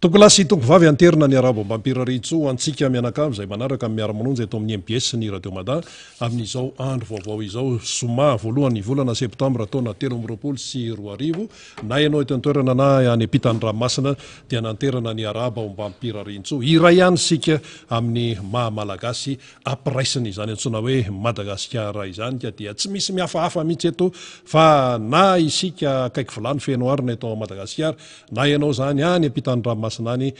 Tompokolahy sy tompokovavy anterina ny arabo ambam-pirariantsoa ho antsika mianakavy izay manaraka ny miara-manonja eto amin'ny mbs ny Radio Mada amin'izao andro vaovao izao zoma voalohan'ny volana septambra taona 2023 na ianao eto an-toerana na any ampitan'ny ranomasina dia nanterana ny arabo ambam-pirariantsoa iray ihany isika amin'ny maha malagasy ampiraisina izany antsoina hoe Madagasikara izany ka dia tsy misy mihafahafa mihitsy eto fa na isika akaiky vilany feno arina eto Madagasikara na ianao izany any ampitan'ny ranomasina any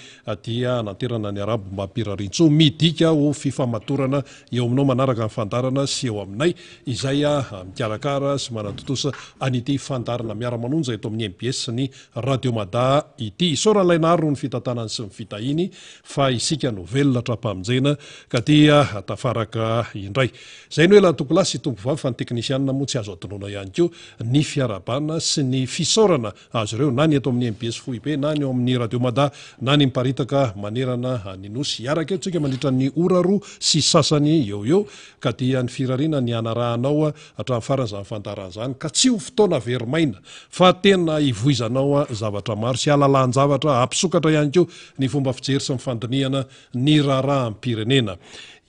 dia nanterana ny arabo mba hampirarintsoa midika ho fifamatorana eo aminao manaraka ny fandaharana sy eo aminay izay mikarakara sy manatontosa an'ity fandaharana miara-manonja eto amin'ny mbs ny Radio Mada ity. Isaorana ilay Nahary noho ny fitantanany sy ny fitahiany fa isika no velona hatrampamonjena ka dia tafaraka indray. Izay no elan'ny tompolahy sy tompovavy fa ny teknisianina moa tsy azo adinoina ihany koa ny fiarahabana sy ny fisaorana azy ireo na ny eto amin'ny mbs foibe na ny ao amin'ny Radio Mada na ny miparitaka manerana ny Nosy. Hiaraka eto isika mandritra ny ora roa sy sasany eo ho eo ka dia ny firariana ny hanarahanao hatramin'ny farany izany fandaharana izany ka tsy ho fotoana very maina fa tena hivoizanao zavatra maro sy hahalalan-javatra hampisokatra ihany koa ny fomba fijery sy ny fandinihana ny raharaham-pirenena.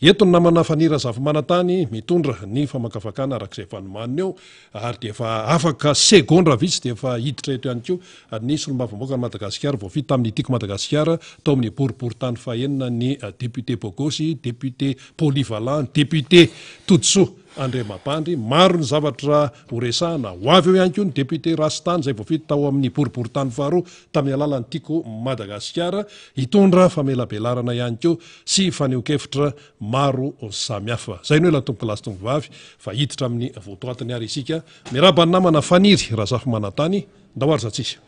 Eto ny namana Faniry Razafimanantany mitondra ny famakafakana araka izay efa nomaniny eo ary dia efa afaka segondra vitsy dia efa hiditra eto ihany koa ny solombavambahoakan'i Madagasikara voafidy tamin'ny Tiako Madagasikara tao amin'ny boriborintany fahenina ny député Bogosy, député polyvalent, député Todisoa Andriamampandry. Maro ny zavatra ho resahana. Ho avy eo ihany koa ny député Rastany izay voafidy tao amin'ny boriborintany faharoa tamin'ny alalan'ny Tiako Madagasikara hitondra famelabelarana ihany koa sy fanehoan-kevitra maro samihafa. Izay no ela tompokolahy sy tompovavy fa hiditra amin'ny votoatiny ary isika. Miarahaba ny namana Faniry Razafimanantany. Ndao ary zatsisa.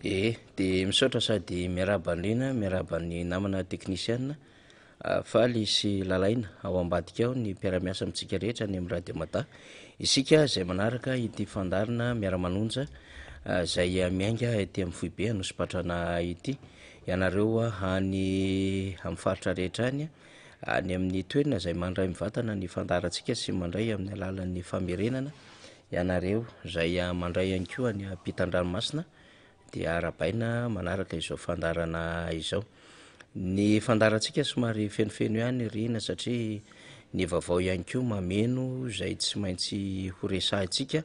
Ee, dia misaotra sady miarahaba an'i Rina, miarahaba ny namana teknisiana. Faly sy Lalaina ao ambadika ao ny mpiara-miasa amintsika rehetra any amin'ny Radio Mada. Isika izay manaraka ity fandaharana miara-manonja izay miainga ety amin'ny foibe Anosipatrana ity. Ianareo any amin'ny faritra rehetra any, any amin'ny toerana izay mandray mivantana ny fandaharantsika sy mandray amin'ny alalan'ny famerenana. Ianareo izay mandray ihany koa any ampitan-dranomasina dia arahabaina manaraka izao fandaharana izao. Ny fandaharantsika somary fenofeno ihany Rina satria ny vaovao ihany koa mameno izay tsy maintsy ho resahintsika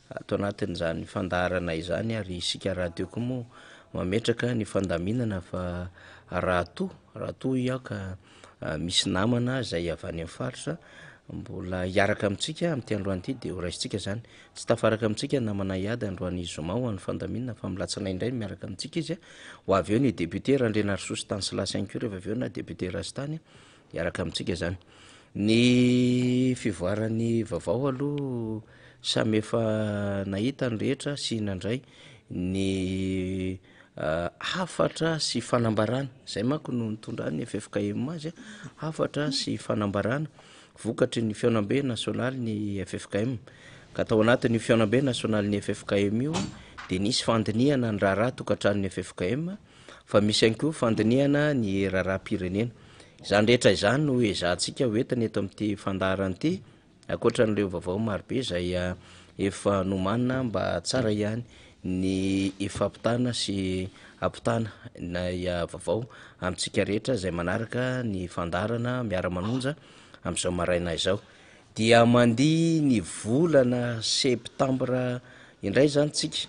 ato anatin'izany fandaharana izany ary isika rahateo koa moa mametraka ny fandaminana fa raha toa raha toa hoy aho ka misy namana izay avy any amin'ny faritra mbola hiaraka amintsika amin'ity androany ity dia ho raisintsika izany. Tsy tafaraka amintsika ny namana hiady androany zoma ho an'ny fandaminana fa amin'ny latsinainy indray no miaraka amintsika izy. Ho avy eo ny député Randrianarisoa Stanislas ihany koa rehefa avy eo na député Rastany hiaraka amintsika izany. Ny fivoaran'ny vaovao aloha samy efa nahita ny rehetra sy nandray ny hafatra sy fanambarana, izay manko no nitondran'ny ffkm azy, hafatra sy fanambarana vokatry ny fihaonambe nasionalin'ny ffkm. Ka tao anatin'io fihaonambe nasionalin'ny ffkm io dia nisy fandinihana ny raharaha tokantranon'ny ffkm fa misy ihany koa fandinihana ny raharaham-pirenena. Izany rehetra izany no ezahantsika hoentina eto amin'ity fandaharana ity. Ankoatra an'ireo vaovao marobe izay efa nomanina mba tsara ihany ny hifampitana sy hampitana ny vaovao amintsika rehetra izay manaraka ny fandaharana miara-manonja amin'izao maraina izao. Dia mandia ny volana septambra indray izany tsika,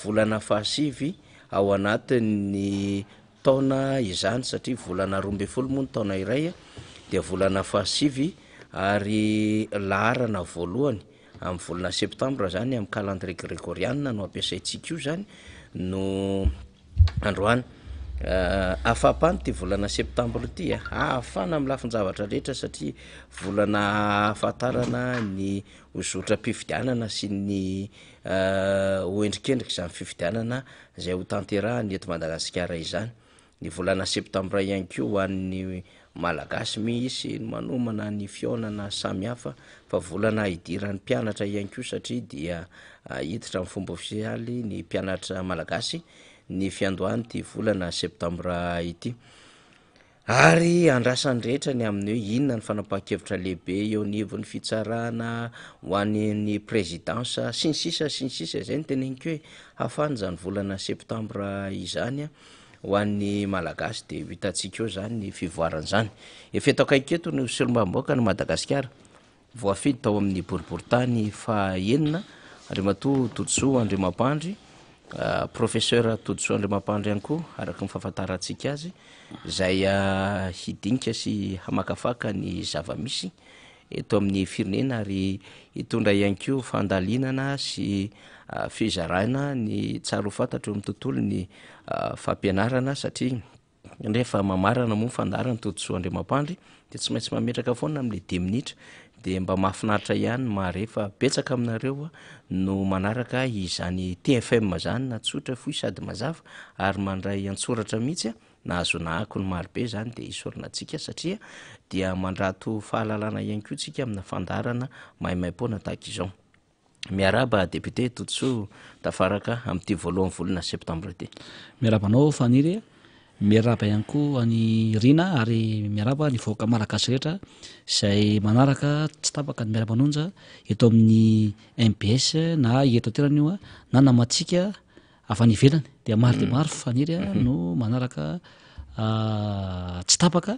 volana fahasivy ao anatin'ny taona izany satria volana 12 moa ny taona iray dia volana fahasivy ary laharana voalohany amin'ny volana septambra zany amin'ny calendrier gregoriana no ampiasaintsika io zany no androany. Afampano ity volana septambra ity a, ahafana amin'ny lafin-javatra rehetra satria volana ahafantarana ny ho zotram-pifidianana sy ny ho endrikendrika izany fifidianana izay ho tanterahana eto Madagasikara izany. Ny volana septambra ihany koa ho an'ny Malagasy misy ny manomana ny fihaonana samihafa fa volana hidiran'ny mpianatra ihany koa satria dia hiditra amin'ny fomba ofisialy ny mpianatra Malagasy ny fiandohan'ity volana septambra ity. Ary andrasan'ny rehetra ny amin'ny hoe inona ny fanapahan-kevitra lehibe eo anivon'ny fitsarana ho an'ny prezidansa sy ny sisa sy ny sisa, izay no teneniko hoe hafana izany volana septambra izany. Ho an'ny Malagasy dia ho hitantsika eo izany ny fivoaran'izany. Efa eto akaiky eto ny solombavambahoakan'i Madagasikara, voafidy tao amin'ny boriborintany faha-enina, Andriamatoa Todisoa Andriamampandry, Professeur Todisoa Andriamampandry ihany koa, araka ny fahafantarantsika azy, izay hidinika sy hamakafaka ny zava-misy eto amin'ny firenena ary hitondra ihany koa fandalinana sy fizarana ny tsara ho fantatra eo amin'ny tontolon'ny fampianarana satria rehefa mamarana moa ny fandaharana Todisoa Andriamampandry dia tsy maintsy mametraka foana amin'ilay dimy minitra dia mba mahafinaritra ihany ny mahare fa betsaka aminareo no manaraka izany TFM izany na tsotra fohy sady mazava ary mandray an-tsoratra mihitsy Nahazoana akony marobe izany dia isaorana antsika satria dia mandrato fahalalana ihany koa tsika amina fandaharana maimaimpoana tahaka izao. Miarahaba député Todisoa tafaraka amin'ity voalohan'ny volana septembre ity. Miarahaba anao Faniry a, miarahaba ihany koa an'i Rina ary miarahaba ny vahoaka malagasy rehetra izay manaraka tsy tapaka ny Miara-manonja eto amin'ny mbs na eto an-toerana io na namantsika Avy any ivelany dia maro dia maro faniry no manaraka tsy tapaka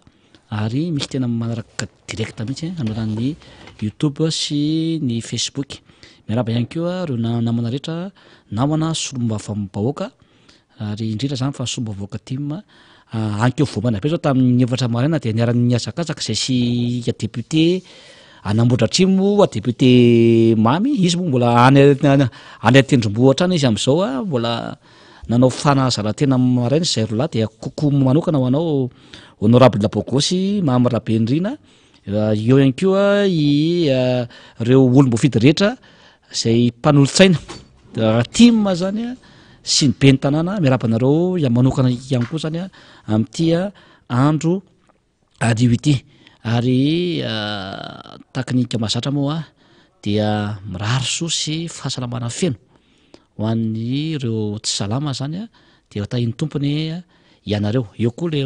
ary misy tena manaraka direct mihitsy amin'ny alalan'ny youtube sy ny facebook. Miarahaba ihany koa ireo namana rehetra, namana solombavambahoaka ary indrindra izany fa solombavambahoaka tim. Ankeo voamaina be zao tamin'ny efatra maraina dia niara-nihazakazaka izay sy député an'Ambohidratrimo, député Mamy, izy moa mbola any any an-tendrombohitra any izy amin'izao a, mbola nanao fanazaran-tena maraina izay roa lahy dia coucou manokana ho anao honorable Bogosy Mamy Rabenirina, eo ihany koa i ireo olom-boafidy rehetra izay mpanolotsaina tim zany a sy ny ben'ny tanàna, miarahaba anareo manokana ihany koa zany a amin'ity andro anio ity ary tahaka ny mahazatra moa dia mirary soa sy fahasalamana feno ho an'ireo tsy salama zany a dia tahin'ny Tompo anie ianareo, eo koa le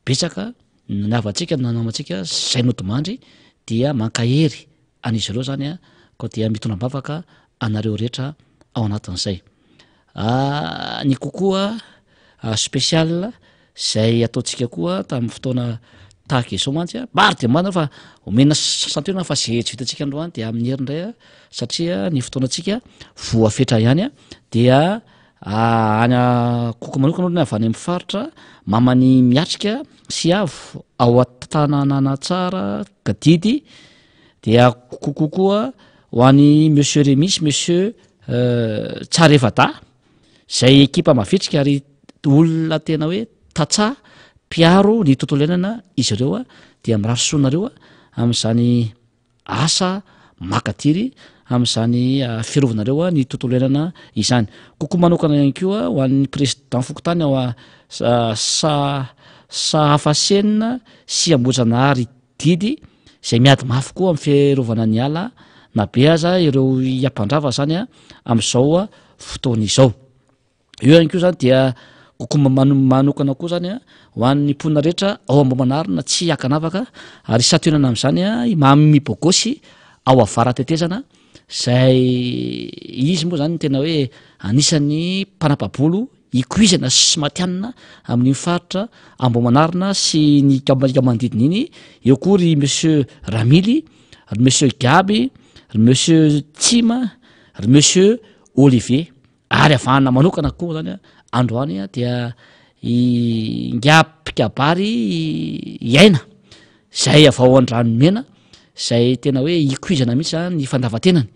betsaka ny havantsika na namantsika zay nodimandry dia mankahery an'izy ireo zany a, koa dia mitondra am-bavaka anareo rehetra ao anatin'izay. Ny kokoa spécial zay ataontsika koa tamin'ny fotoana tahaka izao mantsy a, maro dia maro fa omena santionany fa ze tsy vitantsika androany dia amin'ny heriny indray a, satria ny fotoanantsika voafetra ihany a, dia Any Akoka manokana aloha ny avy any amin'ny faritra Mamany Miatrika sy Avo ao Antanananatsara Kadidy dia coucou koa ho an'i Monsieur Rémi sy Monsieur Tsarevada izay ekipa mavitrika ary olona tena hoe tantsaha mpiaro ny tontolo iainana izy ireo dia mirary soa anareo amin'izany asa makadiry amin'izany fiarovanareo ny tontolo iainana izany. Kokoa manokana ihany koa ho an'ny président fokontany ao Sahafasenina sy Ambohijanahary Didy izay miady mafy koa amin'ny fiarovana ny ala na be aza ireo hiampandrava izany amin'izao fotoana izao. Eo ihany koa zany dia kokoa manokana koa zany a ho an'ny mponina rehetra ao Ambohimanarina tsy ankanavaka ary santionana amin'izany a i Mamy Bogosy ao Avaratetezana izay izy moa zany tena hoe anisan'ny mpanapa-bolo ikoizana sy matihanina amin'iny faritra Ambohimanarina sy ny manodidina iny, eo koa ry monsieur Ramily, ry monsieur Gaby, ry monsieur Tsima, ry monsieur Olivier. Ary avahana manokana koa zany androany dia i ingahy mpikabary i Aina zay avy ao Andranomena zay tena hoe ikoizana mihitsy zany ny fandavan-tenany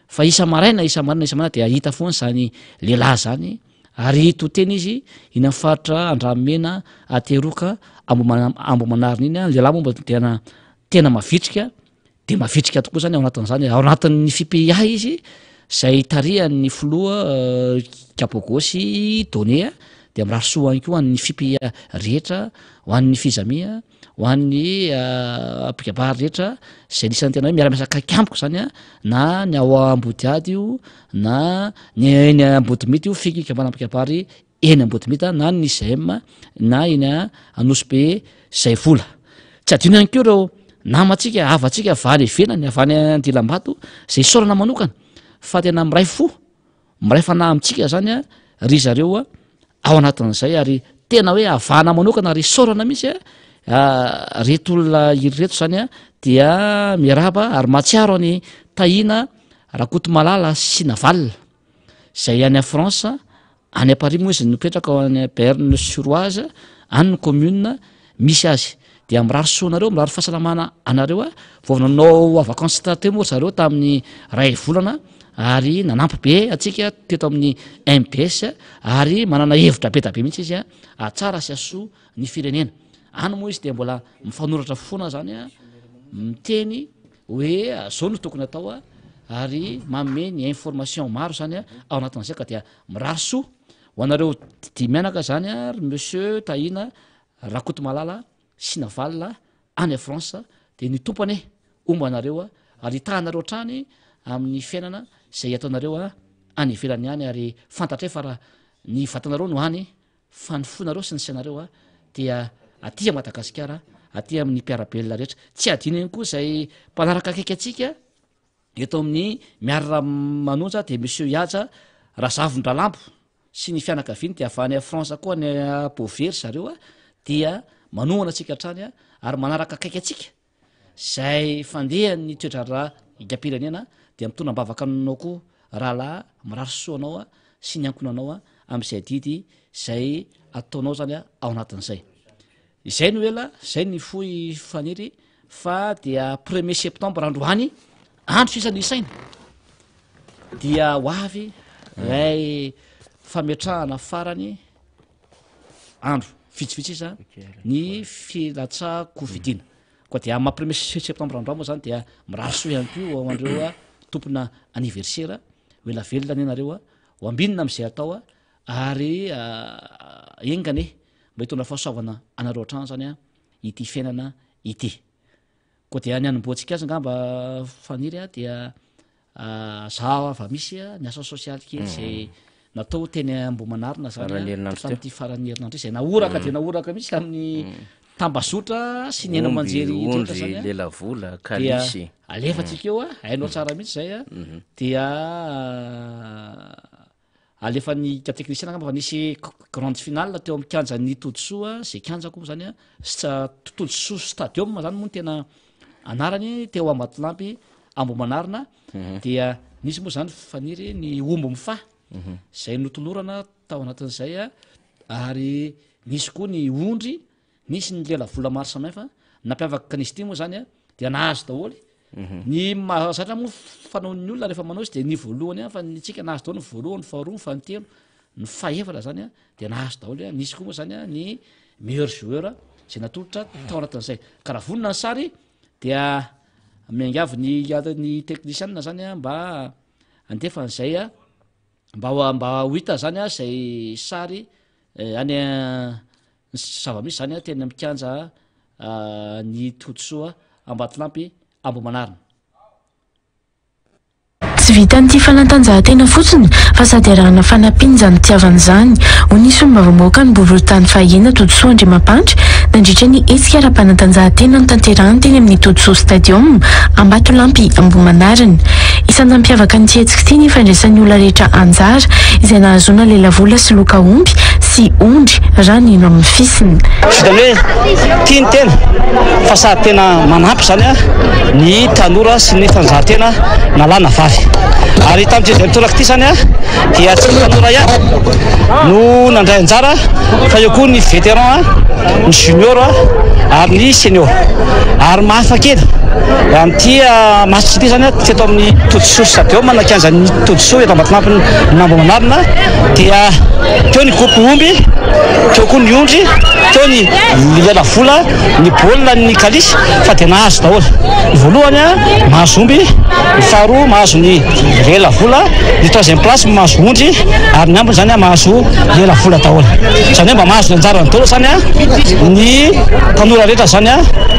fa isa-maraina isa-maraina isa-maraina dia hita foana zany lehilahy zany ary to tena izy iny amin'ny faritra Andranomena Ateroka Ambohimana- Ambohimanarina iny ny lehilahy moa mba tena tena mavitrika Dia mavitrika tokoa izany ao anatin'izany, ao anatin'ny FIPIA izy izay tarihan'ny filoha Kabogosy Donné dia mirary soa ihany koa ho an'ny FIPIA rehetra, ho an'ny Fizamia, ho an'ny mpikabary rehetra izay anisan'ny tena hoe miara-miasa akaiky amiko izany an, na ny ao Ambodihady io na ny eny Ambodimita io fikambanana mpikabary eny Ambodimita na ny ICM na eny Anosibe zay vola. Tsy adino ihany koa ireo namantsika, havantsika avy any ivelany, avy any Andilambato izay isaorana manokana fa tena miray fo, miray fanahy amintsika zany ry zareo ao anatin'izay ary. tena hoe avahana manokana ary isaorana mihitsy a, reto olona ireto zany a, dia miarahaba ary mahatsiaro an'i Tahiana Rakotomalala sy Naval izay any France, any à Paris moa izy no mipetraka ao any Berne sur Oise, any ny commune misy azy. Dia mirary soa anareo, mirary fahasalamana anareo a, vao avy nanao vacances teo moa ry zareo tamin'ny iray volana ary nanampy be antsika teto amin'ny mbs ary manana hevitra be da be mihitsy izy a, hahatsara sy hahasoa ny firenena. Any moa izy dia mbola mifanoratra foana zany a, miteny hoe zao no tokony atao a, ary manome ny information maro zany a ao anatin'izay ka dia mirary soa ho anareo dimianaka zany a ry monsieur Tahina Rakotomalala sy Navalona any France dia ny Tompo anie homba anareo a ary hitaha anareo hatrany amin'ny fiainana izay ataonareo a any ivelany any ary fantatray fa raha ny vatanareo no any fa ny fonareo sy ny sainareo a dia aty a Madagasikara aty amin'ny mpiara-belona rehetra. Tsy adino ihany koa izay mpanaraka akaiky antsika eto amin'ny Miary Ramanonja dia Monsieur Ihaja Razavondralambo sy ny fianakaviany dia avy any France koa any Beauvais ry zareo a dia manohana antsika hatrany a ary manaraka akaiky antsika Izay fandehan'ny toe-draharaha ingam-pirenena dia mitondra am-bavaka anao koa rahalahy mirary soa anao sy ny ankohonanao amin'izay adidy izay ataonao zany ao anatin'izay. Izay no ela, izay ny fohy faniry fa dia premier septembre androany andro sisa no isaina dia ho avy ilay fametrahana farany andro vitsivitsy sisa ny filatsahan-kofidina. Koa dia amin'ny maha premier septembre androany moa zany dia mirary soa ihany koa ho an'ireo tompona anniversaire, ho ela velona anie nareo, ho ambinina amin'izay atao ary enga anie mba hitondra fahasoavana anareo hatrany zany ity fiainana ity. Koa dia ny hanombohantsika azy angamba Faniry dia Zaho ava misy ny asa sosialy kely izay natao teny Ambohimanarina zany Faran'ny herinandro teo. tamin'ity faran'ny herinandro izay nahoraka dia nahoraka mihitsy tamin'ny tambazotra sy ny haino Omby, aman-jery rehetra ondry, zany a. lelavola, Dia kalisy. alefantsika eo a, hainao tsara mihitsy izay a, dia Alefan'ny teknisiana angamba fa nisy grande finale teo amin'ny kianjan'ny Todisoa, izay kianja koa moa zany a, Todisoa stadium zany moa no tena anarany teo Ambatolampy Ambohimanarina, dia nisy moa zany faniry ny omby mifaha izay notolorana tao anatin'izay a, ary nisy koa ny ondry Nisy ny lelavola maro samihafa, nampiavaka an'izy ity moa zany a, dia nahazo daholo. Mhm. Ny mahazatra moa fanaon'ny olona rehefa manao izy dia ny voalohany ihany fa ny tsika nahazo daholo ny voalohany, ny faharoa, ny fahatelo, ny fahefatra zany a, dia nahazo daholo a. Nisy koa moa zany a ny meilleur joueur zay natolotra tao anatin'izay. Ka raha vonona ny sary dia miangavy ny ny technicien zany a mba handefa an'izay a, mba ho mba ho hita zany a zay sary eh, any Ny zava-misy izany teny amin'ny kianja ny Todisoa Ambatolampy Ambohimanarina. Tsy vitan'ity fanatanjahantena fotsiny fa sady arahana fanampiana izany fitiavana izany, hoy ny solombavambahoakan'ny boriborintany fahaenina Todisoa Andriamampandry nandritra ny hetsika ara-panatanjahantena notanterahiny teny amin'ny Todisoa Stadium Ambatolampy Ambohimanarina. Isan'ny nampiavaka an'ity hetsika ity ny fandraisan'ny olona rehetra anjara izay nahazoana lelavola sy loka omby sy ondry raha ny nohamafisina. Tsy vitan'ny hoe tia ny tena fa sady tena manampy izany ny tanora sy ny fanjahantena na lahy na vavy. Ary tamin'ity indray mitoraka ity izany dia tsy ny tanora ihany no nandray anjara fa eo koa ny vétéran, ny junior ary ny senior. Ary mahafa kely amin'ity match ity izany teto amin'ny Todisoa Stadium na kianjan'ny Todisoa eto Ambatolampy Ambohimanarina dia teo ny groupe omby, teo koa ny ondry, teo ny lelavola, ny baolina, ny kalisy fa dia nahazo daholo. Ny voalohany mahazo omby, ny faharoa mahazo ny lelavola, ny troisième place mahazo ondry ary ny ambiny izany mahazo lelavola daholo. Izany hoe mba mahazo ny anjarany daholo izany ny tanora rehetra izany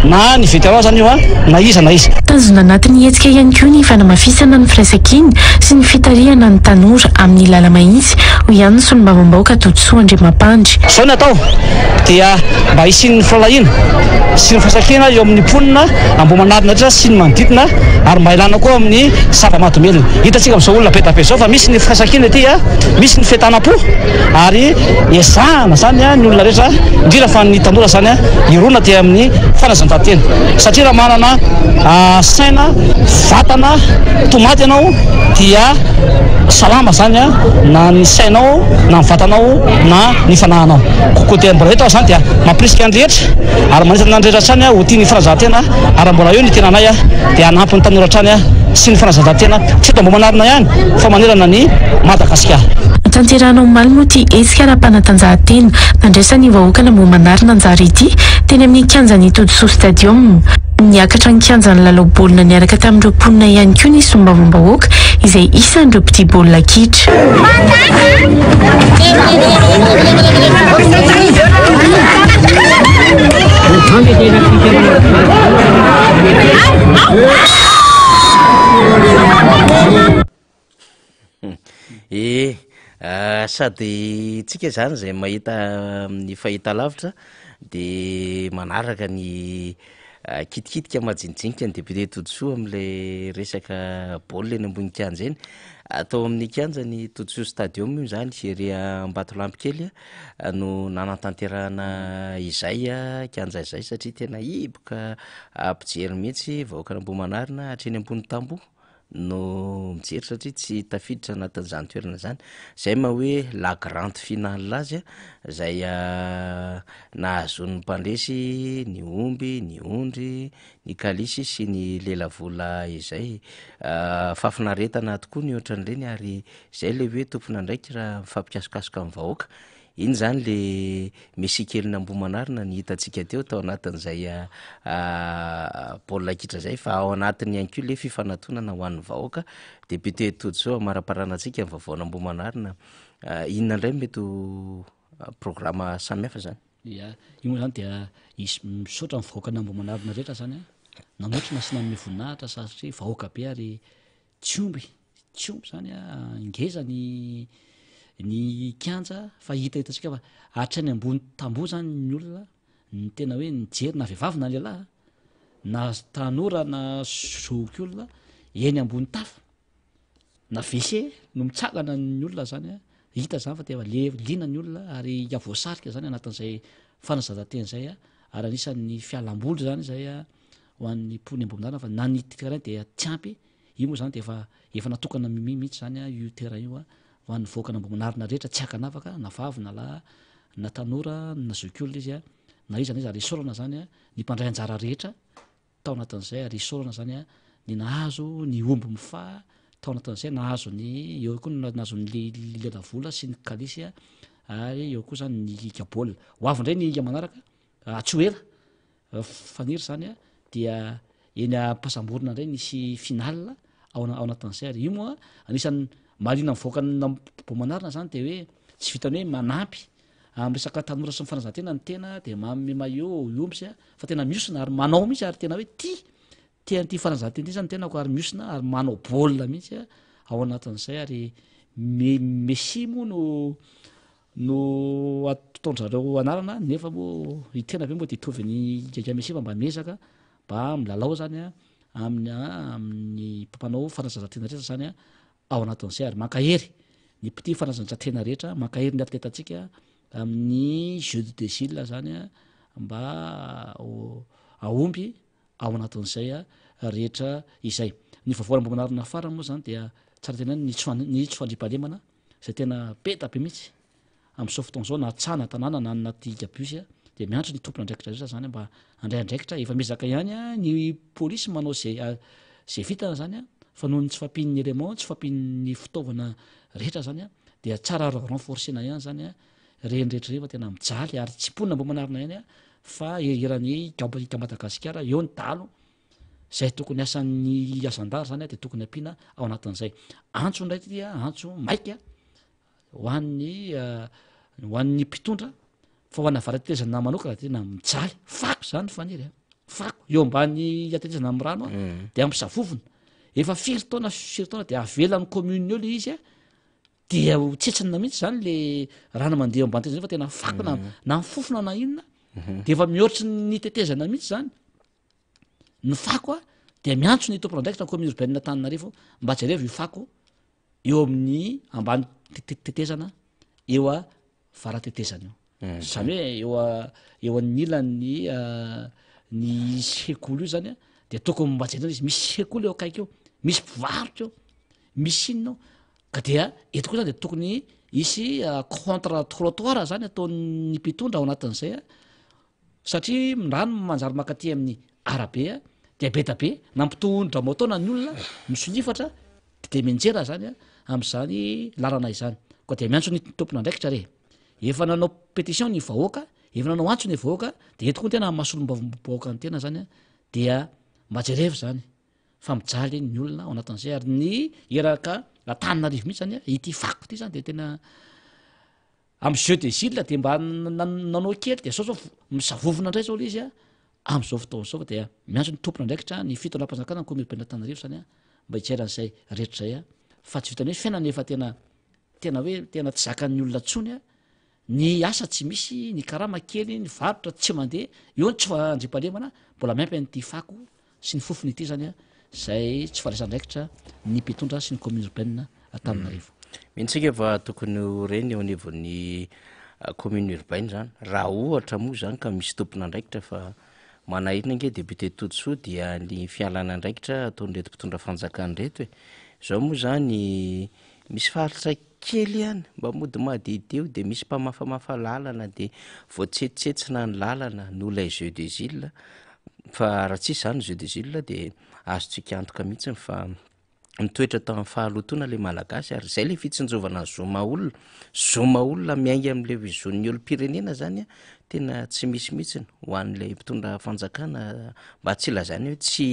na ny vétéran izany io na iza na iza. Tanjona anatin'ny hetsika ihany koa ny fanamafisana ny firaisankina sy ny fitarihana ny tanora amin'ny lala-mahitsy, hoy ihany ny solombavambahoaka Todisoa Andriamampandry. Izao ny atao dia mba hisian'ny firahalahiana sy ny firaisankina eo amin'ny mponina Ambohimanarina rehetra sy ny manodidina ary mba hialana koa amin'ny zava-mahadomelina. hitantsika amin'izao olona be dia be izao fa misy ny firaisankina ety, misy ny fientanam-po ary ezahana izany ny olona rehetra, indrindra fa ny tanora izany hirona aty amin'ny fanazaran-tena satria raha manana saina, vatana, tomady ianao dia salama izany na ny sainao na ny vatanao na ny fanahinao. Koa dia mbola eto aho izany dia mampirisika ny rehetra ary manentana ny rehetra hatrany ho tia ny fanazaran-tena ary raha mbola eo ny tenanay dia hanampy ny tanora hatrany sy ny fanazaran-tena tsy eto Ambohimanarina ihany fa manerana an'i Madagasikara. Notanterahina omaly moa ity hetsika ara-panatanjahantena nandraisan'ny vahoakan'Ambohimanarina anjara ity teny amin'ny kianjan'ny Todisoa Stadium. Niakatra ny kianjan'ny lalao baolina niaraka tamin'ireo mponina ihany koa ny solombavambahoaka izay isan'ireo mpitia baolina kitra. Ee, sady tsika zany zay mahita amin'ny fahitalavitra de manaraka ny kitikitika majinijinika ny député Todisoa am'le resaka baolina eny ambony kianja eny, atao amin'ny kianjan'ny Todisoa stadium io zany ery Ambatolampy kely no nanatanterahana izay kianja izay satria tena hiboka mpijery mihitsy vahoakan'Ambohimanarina hatreny ambony tamboho no mijery satria tsy tafiditra anatin'izany toerana izany, zay maha hoe la grande finale azy zay nahazoan'ny mpandresy ny omby, ny ondry, ny kalisy sy ny lelavola izay. Fahafinaretana tokoa ny ohatran'ireny ary zay le hoe tompon'andraikitra mifampikasokasoka amin'ny vahoaka. Iny izany le Messi kelin'Ambohimanarina ny hitantsika teo tao anatin'izay baolina kitra izay fa ao anatiny ihany koa le fifanatonana ho an'ny vahoaka. Député Todisoa amaraparana antsika ny vaovaon'Ambohimanarina, inona indray no mety ho programa samihafa izany? Ia, io moa izany dia hisy misaotra ny vahoakan'Ambohimanarina rehetra izany an, nanotrona sy nanome voninahitra satria vahoaka be ary Tsy omby, tsy omby zany a, ngeza ny ny kianja fa hitahitantsika fa hatrany ambony tamboho zany ny olona ny tena hoe nijery na vehivavy na lehilahy na tanora na zokiolona eny ambony tafo na WC no mitsangana ny olona zany a, hita zany fa tena le liana ny olona ary voasarika zany anatin'izay fanazaran-tena izay a, ary anisan'ny fialamboly zany izay a. ho an'ny mponina Ambohimanarina fa na ny terrain dia tsy ampy, io moa zany dia efa efa natokana mimi mihitsy zany io terrain io ho an'ny vahoakan'Ambohimanarina rehetra tsy ankanavaka na vavy na lahy na tanora na zokiolona izy na iza na iza ary isaorana zany ny mpandray anjara rehetra tao anatin'izay ary isaorana zany ny nahazo ny omby mifaha tao anatin'izay nahazo ny eo koa ny nahazo ny lelavola sy ny kalisy ary eo koa zany ny liga baolina ho avy indray ny liga manaraka tsy ho ela Faniry zany a dia eny Ampasamborona indray nisy final ao ao anatin'izay ary io moa anisan'ny mahaliana ny vahoaka Ambohimanarina zany de hoe tsy vitan'ny hoe manampy amin'ny resaka tanora sy ny fanazaran-tena ny tena de manome maillot omby a fa tena mihosina ary manao mihitsy ary tena hoe tia tia an'ity fanazaran-tena ity zany ny tenako ary mihosina ary manao baolina mihitsy a ao anatin'izay ary Me- Messi moa no no ataon-dry zareo anarana nefa moa i tena ve moa de hitovy an'i Gaga Messi fa mba miezaka mba milalao zany a amin'ny amin'ny mpanao fanazaran-tena rehetra zany a ao anatin'izay ary mankahery ny mpitia fanazaran-tena rehetra, mankahery ny atletantsika amin'ny jeux des îles zany a mba ho hahomby ao anatin'izay rehetra izay. Ny vaovao Ambohimanarina farany moa zany dia tsara tenenina ny tsy ny tsy fandriampahalemana izay tena be da be mihitsy amin'izao fotoana izao na tsaha na tanàna na anaty bus dia miantso ny tompon'andraikitra rehetra zany mba handray andraikitra, efa miezaka ihany ny polisy manao zay zay vitany zany fa noho ny tsy fahampian'ny élément, tsy fahampian'ny fitaovana rehetra zany dia tsara renforcer-na ihany zany ireny rehetra ireny fa tena mijaly ary tsy mponina Ambohimanarina ihany fa eran'ny Madagasikara eo ny dahalo Zay tokony asan'ny zandary zany de tokony ampiana ao anatin'izay. Antso indray ty a, antso maika ho an'ny ho an'ny mpitondra fa ho an'ny avaratetezana manokana de tena mijaly, fako zany Faniry a, fako eo ambany atetezana amin'ny rano a de ampisavovona, efa firy taona firy taona de avelan'ny commune eo le izy a, dia ho tsetsina mihitsy zany le rano mandeha eo ambany tetezana fa tena fako na na mifofona na inona de efa mihoatry ny tetezana mihitsy zany. Ny fako a, Dia miantso ny tompon'andraikitra ny commune urbaine Antananarivo mba jerevo io fako eo amin'ny ambany tetezana eo a varatetezana io. Zany hoe eo a eo anilan'ny ny sekoly io zany a de tokony mba jerena izy, misy sekoly eo akaiky eo, misy mpivarotra eo, misy inona eo, ka dia eto koa zany de tokony hisy contre trottoir zany ataon'ny mpitondra ao anatin'izay a, satria ny rano manjary mankaty amin'ny arabe a de be da be, na mpitondra moto na ny olona misolifatra de mianjera zany a am'zany lalana izany, koa de miantso ny tompon'andraikitra re. Efa nanao pétition ny vahoaka, efa nanao antso ny vahoaka, de eto koa ny tena maha solombavambahoaka ny tena zany a, dia mba jerevo zany fa mijaly ny olona ao anatin'izay ary ny eraka Antananarivo mihitsy zany a, ity fako ity zany de tena amy jeu des îles de mba nanao kely de zao zao misavovona indray zao le izy a, am'zao fotoana zao fa dia miantso ny tompon'andraikitra ny fitondram-panjakana ny commune Antananarivo zany a mba hijery an'izay rehetra zay a, fa tsy vitan'ny hoe fiainana efa tena Tena hoe tena tsy zakan'ny olona tsony a, ny asa tsy misy, ny karama kely, ny varotra tsy mandeha, eo ny tsy fandriampahalemana, mbola miampy an'ity fako sy ny fofona ity zany a, zay tsy fandraisan'andraikitra ny mpitondra sy ny commune urbaine Antananarivo. Mino tsika fa tokony ho reny eo anivon'ny commune urbaine zany, raha ohatra moa zany ka misy tompon'andraikitra fa manahirana ange député Todisoa dia ny fialana andraikitra ataon'ireto mpitondra fanjakana ireto e, zao moa zany Misy faritra kely ihany mba mody madiodio dia misy mpamafamafa lalana dia voatsetsitsetsina ny lalana noho ilay jeu des îles fa raha tsisy izany jeu des îles dia azontsika antoka mihitsy fa nitoetra tao amin'ny fahalotoana ilay Malagasy ary izay ilay fitsinjovana ny zo maha olona, zo maha olona miainga amin'ilay zon'ny olom-pirenena izany an, tena tsy misy mihitsy ho an'ilay mpitondra fanjakana mba tsy ilazana hoe tsy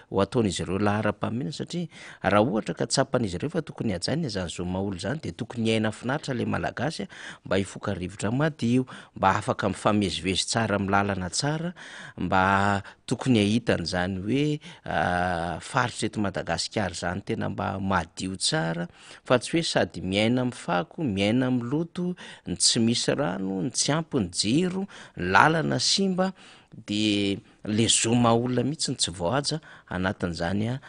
ho ataon'izy ireo laharam-pahamehana satria raha ohatra ka tsapan'izy ireo fa tokony hajaina izany zo maha olona izany dia tokony hiaina finaritra ilay Malagasy mba hifoka rivotra madio, mba afaka mifamezivezy tsara amin'ny lalana tsara, mba tokony hahita an'izany hoe faritra eto Madagasikara izany tena mba madio tsara. fa tsy hoe sady miaina amin'ny fako, miaina amin'ny loto, ny tsy misy rano, ny tsy ampy ny jiro, ny lalana simba, de le zo maha olona mihitsy no tsy voahaja anatin'izany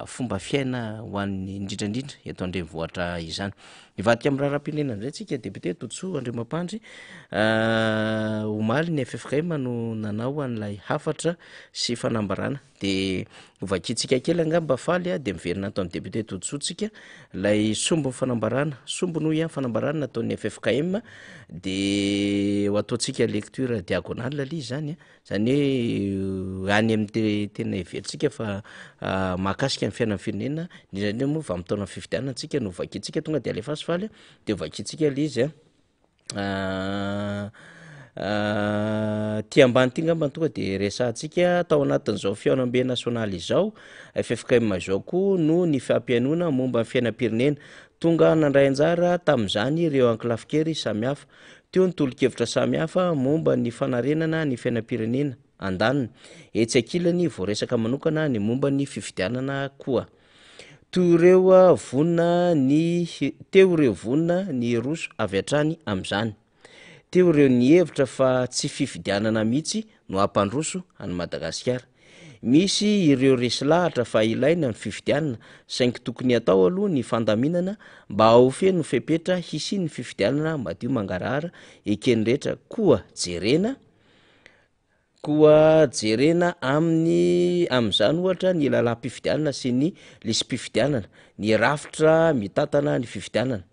fomba fiaina ho an'ny indrindra indrindra eto an-drenivohitra izany. Hivadika amin'ny raharaham-pirenena indray tsika député Todisoa Andriamampandry, omaly ny ffkm no nanao an'ilay hafatra sy fanambarana. De hovakintsika kely angamba Faly a, de miverina ato amin'ny député Todisoa tsika, ilay sombin'ny fanambarana, sombiny hoy aho, fanambarana nataon'ny ffkm, de ho ataontsika lecture diagonale ilay izy zany a, zany hoe any amin'ny tena heverintsika fa mahakasika ny fiainan'ny firenena, indrindra indrindra moa vanim-potoanan'ny fifidianana tsika no hovakintsika, tonga de alefaso Faly a, de hovakintsika ilay izy a. Ty ambany ty ngamba no tonga de resahantsika tao anatin'izao fihaonambe nasionaly izao, ffkm izao koa no nifampihainoana momba ny fiainam-pirenena. Tonga nandray anjara tamin'izany ireo ankolafin-kery samihafa. Teo ny tolo-kevitra samihafa momba ny fanarenana ny fiainam-pirenena andaniny. Etsy ankilany voaresaka manokana ny momba ny fifidianana koa. Toy ireo vonona ny teo ireo vonona ny hiroso avy hatrany amin'izany. Teo ireo nihevitra fa tsy fifidianana mihitsy no hampandroso an'i Madagasikara. Misy ireo resy lahatra fa ilaina ny fifidianana saingy tokony hatao aloha ny fandaminana mba ho feno fepetra hisian'ny fifidianana madio mangarahara eken'ny rehetra koa jerena Koa jerena amin'ny amin'izany ohatra ny lalàm-pifidianana sy ny lisi-pifidianana, ny rafitra mitantana ny fifidianana.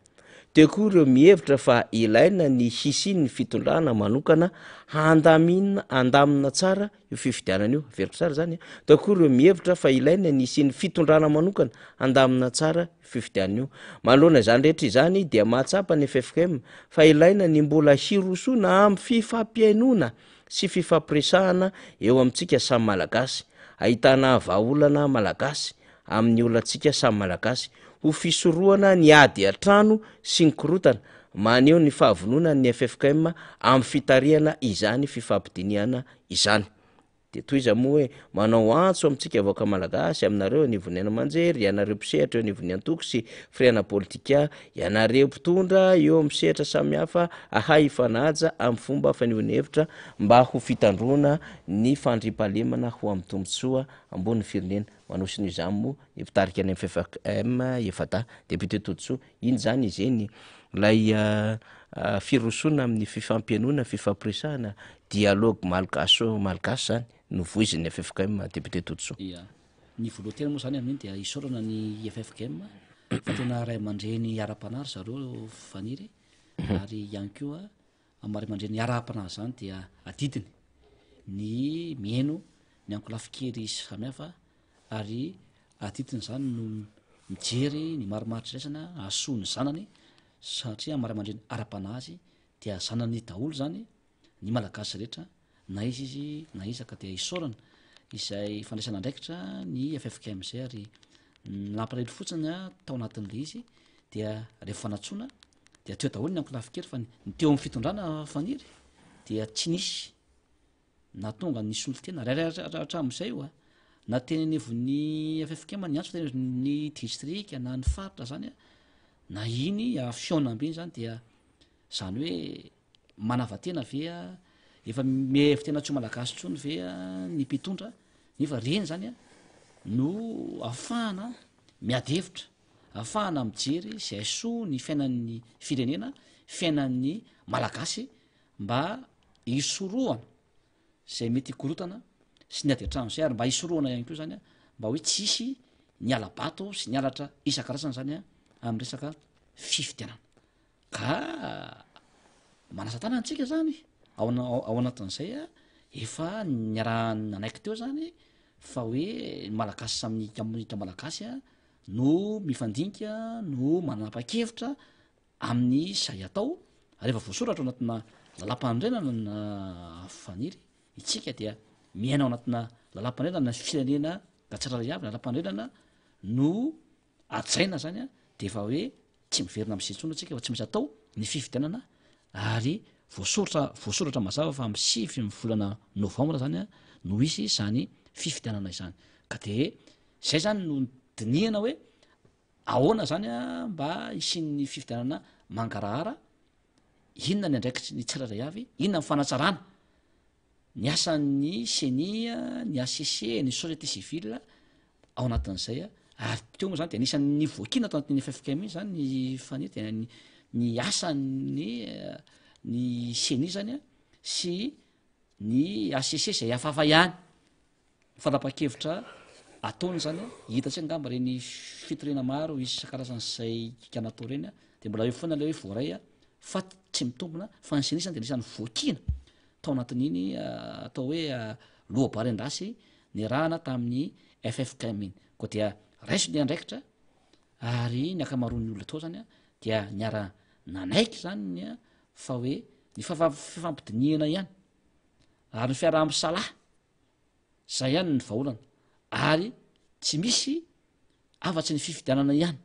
Teo koa ireo mihevitra fa ilaina ny hisian'ny fitondrana manokana handamina handamina tsara io fifidianana io. Averiko tsara izany an. Teo koa ireo mihevitra fa ilaina ny hisian'ny fitondrana manokana handamina tsara io fifidianana io. Manoloana izany rehetra izany dia mahatsapa ny ffkm fa ilaina ny mbola hirosoana amin'ny fifampihainoana sy fifampiresahana eo amintsika samy Malagasy, ahitana vahaolana Malagasy amin'ny olantsika samy Malagasy, ho fisorohana ny ady an-trano sy ny korontana, maneho ny fahavononany ny ffkm amin'ny fitarihana izany fifampidinihana izany. Dia tohiza moa hoe, manao antso amintsika vahoaka malagasy, aminareo anivon'ny haino aman-jery, ianareo mpisehatra eo anivon'ny antoko sy firehana politika, ianareo mpitondra eo amin'ny sehatra samihafa hahay hifanaja amin'ny fomba fanehoana hevitra mba ho fitandroana ny fandriampahalemana ho amin'ny tombontsoa ambonin'ny firenena. Manosy noho izany moa ny mpitarika ny ffkm efa-dahy, Député Todisoa. Iny izany izy iny ilay firosoana amin'ny fifampihainoana, fifampiresahana, dialogue malgache malgache izany no voizin'ny ffkm, Député Todisoa. Ia. Ny voalohan-tena moa izany amin'iny dia isaorana ny ffkm fa tena ray aman-dreny ara-panahy ry zareo Faniry ary ihany koa amin'ny maha ray aman-dreny ara-panahy izany dia adidiny ny mihaino ny ankolafin-kery samihafa ary adidiny izany no mijery ny marimaritra iraisana hahasoa ny zanany satria amin'ny maha ray aman-dreny ara-panahy azy dia zanany daholo izany ny Malagasy rehetra na iza izy na iza ka dia isaorana izay fandraisana andraikitra ny ffkm izay ary ny nampalahelo fotsiny tao anatin'ilay izy dia rehefa fanatsoana dia teo daholo ny ankolafin-kery fa ny teo amin'ny fitondrana faniry dia tsy nisy na tonga ny solontena ray hatramin'izay io a na teny anivon'ny ffkm ny antso teny anivon'ny distrika na ny faritra zany a na iny fihaonambe iny zany dia zany hoe manava-tena ve a efa mihevi-tena tsy ho malagasy intsony ve a ny mpitondra nefa reny zany a no ahafahana miady hevitra ahafahana mijery izay soa ny fiainan'ny firenena fiainan'ny malagasy mba hisorohana izay mety hikorotana sy ny ady an-trano izay ary mba hisorohana ihany koa zany a mba hoe tsy hisy ny hala-bato sy ny halatra isan-karazany zany a amin'ny resaka fifidianana ka manasa tanana antsika zany ao ao anatin'izay a efa niaraha-nanaiky teo zany fa hoe ny malagasy samy hika malagasy a no mifandinika no manapa-kevitra amin'ny izay atao ary efa voasoratra ao anatina lalàmpanorenana na faniry itsika dia miaina ao anatina lalàmpanorenana ny firenena ka tsirairay avy lalàmpanorenana no hajaina zany a de efa hoe tsy miverina am'izay intsony atsika fa tsy maintsy atao ny fifidianana ary voasoratra voasoratra mazava fa amy sivy ny volana novambra zany a no hisy zany fifidianana izany ka de zay zany no dinihana hoe Ahoana izany mba hisian'ny fifidianana mangarahara? Inona ny andraikitry ny tsirairay avy? Inona ny fanatsarana ny asan'ny ceni, ny HCC, ny société civile ao anatin'izay? Ary teo moa zany de anisan'ny voakiana tao anatin'ny ffkm iny zany ny faniry dia ny ny asan'ny ny ceni zany sy ny HCC izay hafahafa ihany. Fanapahan-kevitra ataony izany an, hitantsika angamba ireny fitoriana maro isan-karazany izay natao ireny an, dia mbola eo foana ilay hoe voaray an, fa tsy mitombina, fa ny ceni izany dia anisan'ny voakiana tao anatin'iny atao hoe loabary an-dasy niarahana tamin'ny ffkm iny. Koa dia raiso ny andraikitra ary ny ankamaroan'ny olona tao izany an dia niara-nanaiky izany fa hoe ny fifampidinihana ihany ary ny fiaraha-misalahy Zay ihany ny vahaolana ary tsy misy afa-tsy ny fifidianana ihany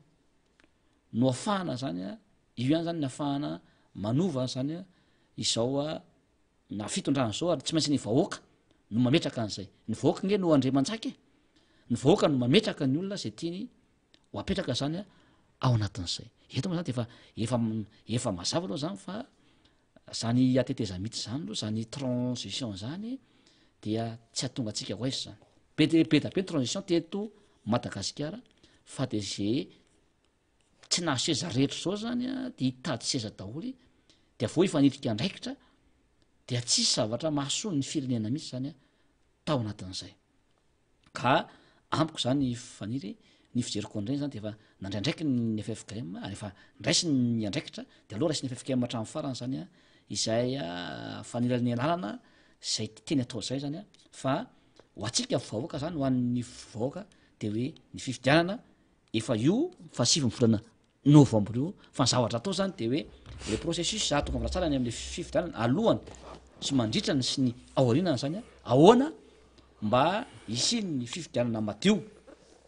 no afahana zany a, io ihany zany ny afahana manova zany a izao a na fitondrana zao ary tsy maintsy ny vahoaka no mametraka an'izay, ny vahoaka nge no andriamanjaka e, ny vahoaka no mametraka ny olona zay tiany ho apetraka zany a ao anatin'izay. Eto moa zany de efa efa efa mazava aloha zany fa Zany hatetezamita zany aloha, zany transition zany dia tsy hahatonga antsika ho aiza zany. Be dia be da be ny transition teto Madagasikara fa de ze tsy nahazo seza rehetra zao zany a de hitady seza daholo de avy eo hifanilika andraikitra dia tsisy zavatra mahasoa ny firenena mihitsy zany a tao anatin'izay. Ka amiko zany Faniry, ny fijeriko an'ireny zany de efa nandray andraikiny ny ffkm ary efa ndraisiny ny andraikitra de aleo raisin'ny ffkm hatramin'ny farany zany a izay fanelanelanana zay teny atao zay zany a fa ho antsika vahoaka zany ho an'ny vahoaka de hoe ny fifidianana efa io faha sivy ny volana novembre io fa ny zavatra atao zany de hoe le processus za tonga tsara ny am'le fifidianana alohany sy mandritrany sy ny aorianany zany a ahoana mba hisian'ny fifidianana madio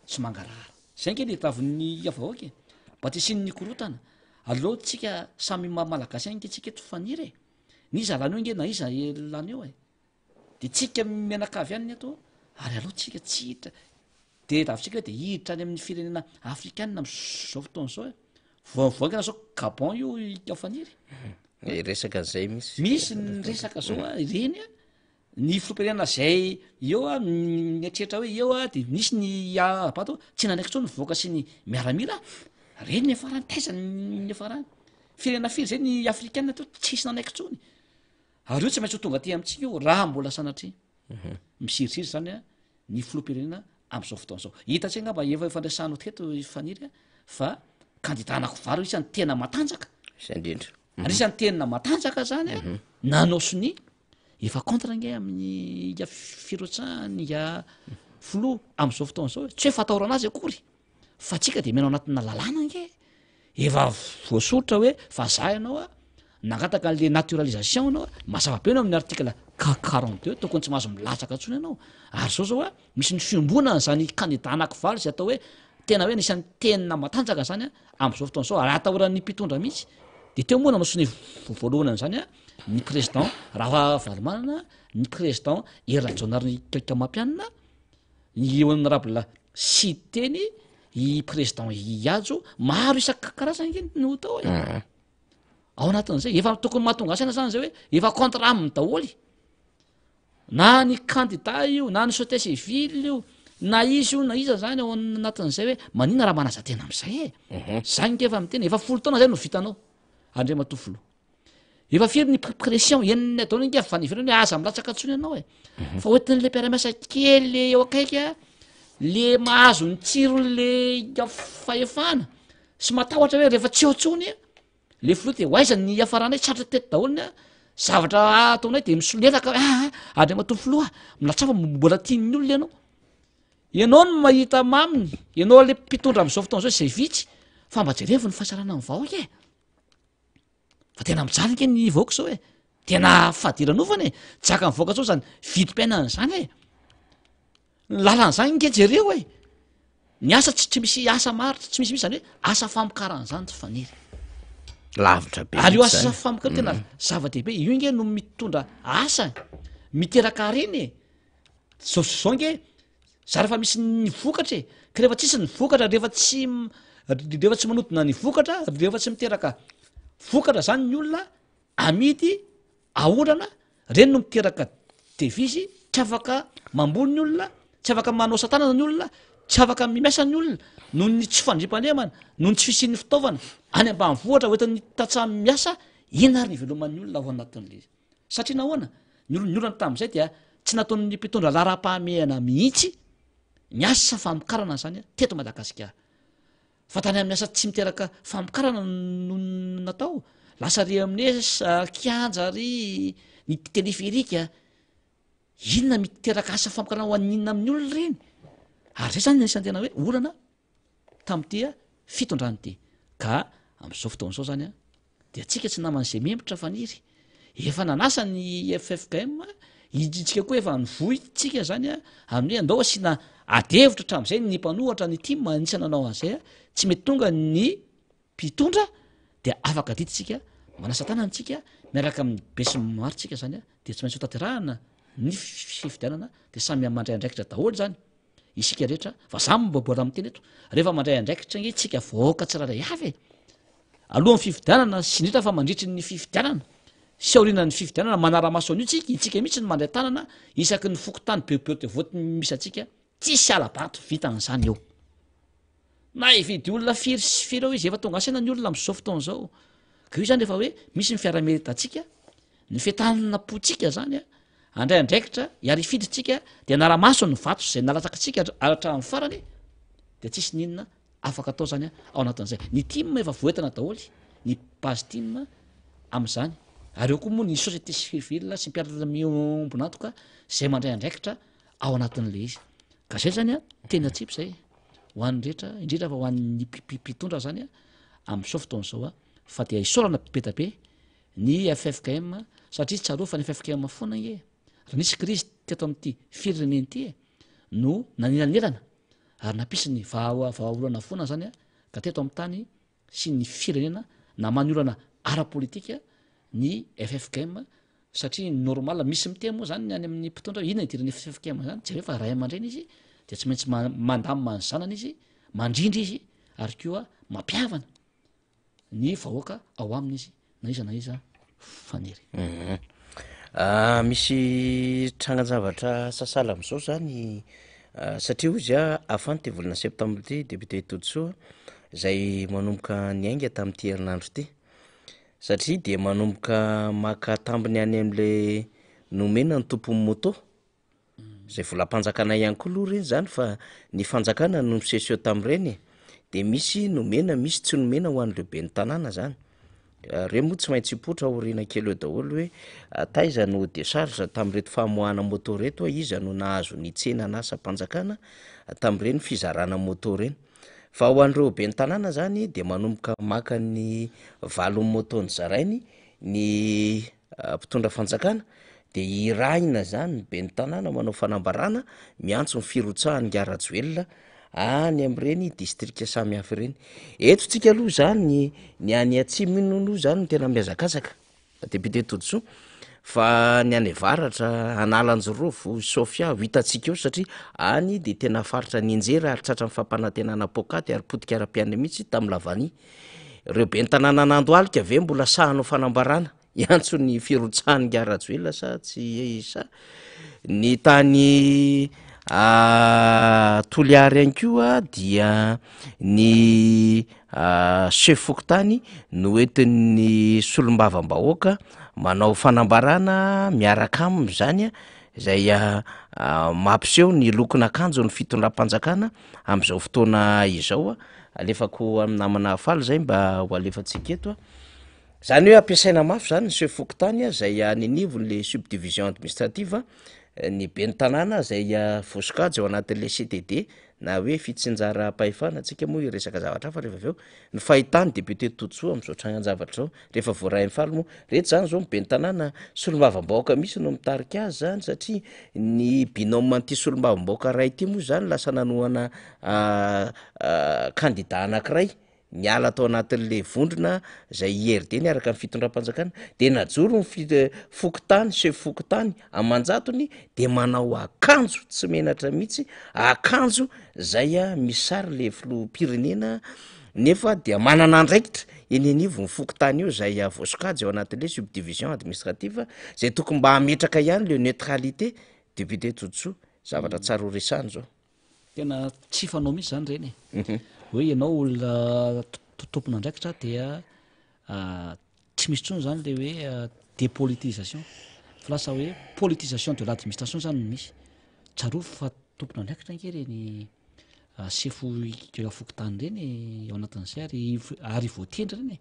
sy mangarahara zay nge le tavin'ny vahoaka e mba tsy hisian'ny korotana aleo tsika samy maha malagasy any nge tsika eto faniry e n'iza lany eo nge na iza lany eo e. De tsika mianakavy ihany ny eto ary aleo tsika tsy hiditra de davintsika hoe de hiditra any amin'ny firenena afrikana am'zao fotoana zao e. Vao vao haingana zao Gabon io i Faniry. Resaka an'izay misy. Misy ny resaka zao a, ireny a, ny filoham-pirenena zay eo a, mieritreritra hoe eo a de nisy ny abato tsy nanaiky intsony ny vahoaka sy ny miaramila, reny ny niafarany, taiza ny niafarany? Firenena firy zay ny afrikana teo tsisy nanaiky intsony. Ary io tsy maintsy ho tonga aty amintsika io raha mbola sanatria misiritsiry zany a ny filoham-pirenena am'izao fotoana izao. Hitantsika angamba efa efa niresahanao teto i Faniry a fa kandida anakivalo isan'ny tena matanjaka. Izay indrindra. Anisan'ny tena matanjaka zany a nanao sonia efa contre ange amin'ny inga firotsahany inga filoha am'izao fotoana izao e. Tsy hoe fatahorana azy akory fa tsika de miaina ao anatina lalàna ange. Efa voasoritra hoe vazaha ianao a, nangataka an'le naturalisation ianao a, mazava be ianao amin'ny article 42, tokony tsy mahazo milatsaka intsony ianao. Ary zao zao a, misy ny fiombonana zany kandida anakivalo zay atao hoe tena hoe anisan'ny tena matanjaka zany a am'zao fotoana zao, ary atahoran'ny mpitondra mihitsy. De teo moa nanao sonia voalohany an'izany a ny président Ravalomanana, ny président Hery Rajaonarimampianina, ny honorable Siteny, i président Ihajo, maro isan-karazany ange no tao e. Ao anatin'izay, efa tokony mahatonga saina zany zay hoe efa contre aminy daholo. Na ny candidat io, na ny société civile io, na izy io na iza zany ao anatin'izay hoe maninona raha manaja tena am'izay e. Zay nge efa miteny, efa 10 taona zay no vitanao, Andriamatoa Filoha. Efa firy ny pression enina daholo inga fa niverina hoe aza milatsaka intsony ianao e. Fa hoentin'le mpiara-miasa kely le eo akaiky a, le mahazo ny tsiron'le inga fahefana sy matahotra hoe rehefa tsy eo intsony le filoha de ho aiza ny hiafaranay, tratra teto daholo ny zavatra ataonay de misolelaka hoe aa andriamatoa filoha milatsaha fa mbola tian'ny olona ianao. Ianao no mahita maminy, ianao le mpitondra am'izao fotoana izao izay vitsy fa mba jerevo ny fahasalanan'ny vahoaka e. Fa tena mijaly nge ny vahoaka zao e, tena fadiranovana e, jaka ny vahoaka zao zany vidim-piainana zany e, ny lalana zany nge jereo e, ny asa tsy tsy misy asa maharitra tsy misy mihitsy zany hoe asa famokarana zany tsy faniry. Lavitra be Ary io mihitsy asa zany. famokarana tena zava-dehibe, io nge no mitondra asa, miteraka harena e, zao zao nge Zara fa misy ny vokatra e! Ka rehefa tsisy ny vokatra, rehefa tsy rehefa tsy manodina ny vokatra, rehefa tsy miteraka vokatra zany ny olona, amidy, aondrana, reny no miteraka devizy, tsy afaka mamboly ny olona, tsy afaka manao asa tanana ny olona, tsy afaka miasa ny olona noho ny tsy fandriampahalemana, noho ny tsy fisian'ny fitaovana any ambanivohitra hoentin'ny tantsaha miasa, inona ary ny iveloman'ny olona ao anatin'le izy? Satria nahoana? Ny olona, ny olana tamin'izay dia tsy nataon'ny mpitondra laharam-pahamehana mihitsy ny asa famokarana an'izany teto Madagasikara. Fa tany amin'ny asa tsy miteraka famokarana no natao. Lasa ry amin'ny hoe kianja ry ny téléphérique. Inona miteraka asa famokarana ho an'ny inona amin'ny olona ireny? Ary zay zany ny anisan'ny tena hoe olana tamin'ity fitondrana ity. Ka amin'izao fotoana izao zany dia tsika tsy naman'izay membotra faniry. Efa nanasa ny ffkm, itsika koa efa nivoy tsika zany amin'ny hoe andao asiana ady hevitra hatramin'izay ny mpanohatra ny tim anisan'ny nanao an'izay tsy mety tonga ny mpitondra dia afaka adidy tsika manasa tanana tsika miaraka amin'ny besinimaro tsika zany dia tsy maintsy ho tanterahana ny fifidianana dia samy mandray andraikitra daholo zany. isika rehetra fa za mba mbola miteny eto rehefa mandray andraikitra nge tsika vahoaka tsirairay avy e alohan'ny fifidianana sy indrindra fa mandritry ny fifidianana sy aorianan'ny fifidianana manara-maso an'io tsika itsika mihitsy no mandray tanana isaky ny fokontany bureau de vote misy antsika tsisy hala-bato vita an'izany eo na hividy olona firy sy firy eo izy efa tonga saina ny olona am'izao fotoana izao ka io zany efa hoe misy ny fiaraha-mientantsika Ny fientanam-pontsika zany a, handray andraikitra hiary hifidy tsika de hanara-maso ny vato zay nalatsakitsika hatramin'ny farany de tsisy n'inona afaka atao zany ao anatin'izay. Ny tim efa voentana daholo, ny base tim am'zany, ary eo koa moa ny société civile sy mpiara-miombon'antoka zay mandray andraikitra ao anatin'le izy. Ka zay zany a, teny atsipy zay ho an'ny rehetra, indrindra fa ho an'ny mpitondra zany a, am'zao fotoana zao a, fa dia isaorana be da be Ny ffkm, satria tsarovy fa ny ffkm foana ange raha nisy krizy teto amin'ity firenena ity e, no nanelanelana ary nampisy ny vahaolana foana zany a, ka teto amin'ny tany sy ny firenena namaha ny olana ara-politika ny ffkm. Satria normal, misy miteny moa zany ny any amin'ny mpitondra hoe inona idiran'ny ffkm zany, jereo fa ray aman-dreny izy de tsy maintsy mandamina ny zanany izy, mandrindra izy ary koa mampihavana ny vahoaka ao aminy izy na iza na iza fanery. Misy trangan-javatra sasala am'zao zany satria hozy a afan ty volana septembre ty député Todisoa zay manomboka niainga tam'ty herinandro ty. Satria dia manomboka maka tambiny any amle nomena ny tompon'ny moto, zay volam-panjakana ihany koa aloha reny zany fa ny fanjakana no miseseho tam'ireny e, de misy nomena misy tsy nomena ho an'ireo ben'ny tanàna zany, reo moa tsy maintsy hipoitra aoriana kely eo daholo hoe taiza no decharge tam'reto famoahana moto reto, iza no nahazo nitsena an'asam-panjakana tam'ireny fizarana moto reny. Fa ho an'ireo ben'ny tanàna zany dia manomboka maka ny valin'ny moto nozarainy ny mpitondra fanjakana de irahina zany ny ben'ny tanàna manao fanambarana miantso ny firotsahan'ingahy Rajoelina any amin'ireny distrika samihafa ireny. Eto tsika aloha zany ny any atsimo iny aloha zany no tena mihazakazaka. Député Todisoa, fa ny any avaratra, Analanjirofo, Sofia, ho hitantsika eo satria any dia tena faritra nianjera ary tratran'ny fampanantenana poakaty ary potika ara-piainana mihitsy tamin'ny lavania. Ireo ben'ny tanànan'Andohalika ve mbola sahy hanao fanambarana hiantso ny firotsahan'ingahy Rajoelina sa tsy sahy? Ny tany Toliary ihany koa dia ny Chef fokontany no entin'ny solombavambahoaka manao fanambarana miaraka aminy zany izay mampiseho ny lokon'akanjon'ny fitondram-panjakana am'zao fotoana izao, alefako amin'ny namana Faly zay mba ho alefantsika eto a, zany hoe ampiasaina mafy zany ny chef fokontany zay any anivon'le subdivision administrative, ny ben'ny tanàna zay voasokajy ao anatin'le CTD na hoe fitsinjaram-pahefana, tsika moa hiresaka zavatra hafa rehefa avy eo, ny fahitan'ny député Todisoa amin'izao trangan-javatra izao, rehefa voarain'i Faly moa, reto zany zao ny ben'ny tanàna, solombavambahoaka mihitsy no mitarika azy zany satria ny binôme an'ity solombavambahoaka iray ity moa zany lasa nanohana kandida anankiray, niala tao anatin'le vondrona zay IRD niaraka amin'ny fitondram-panjakana de najoro ny fi- fokontany, chef fokontany aman-jatony de manao akanjo tsy menatra mihitsy, akanjo zay misy sary le filoham-pirenena nefa dia manana andraikitra eny anivon'ny fokontany io zay voasokajy ao anatin'le subdivision administrative zay tokony mba hametraka ihany le neutralité, député Todisoa, zavatra tsara ho resahana zao. Tena tsy fanao mihitsy zany ireny e. Hoe ianao olona tompon'andraikitra dia tsy misy intsony zany le hoe dépolitisation fa lasa hoe politisation de l'administration zany no misy. Tsarovy fa tompon'andraikitra ange ireny sefo fokontany ireny ao anatin'izay ary ary voatendry ireny e.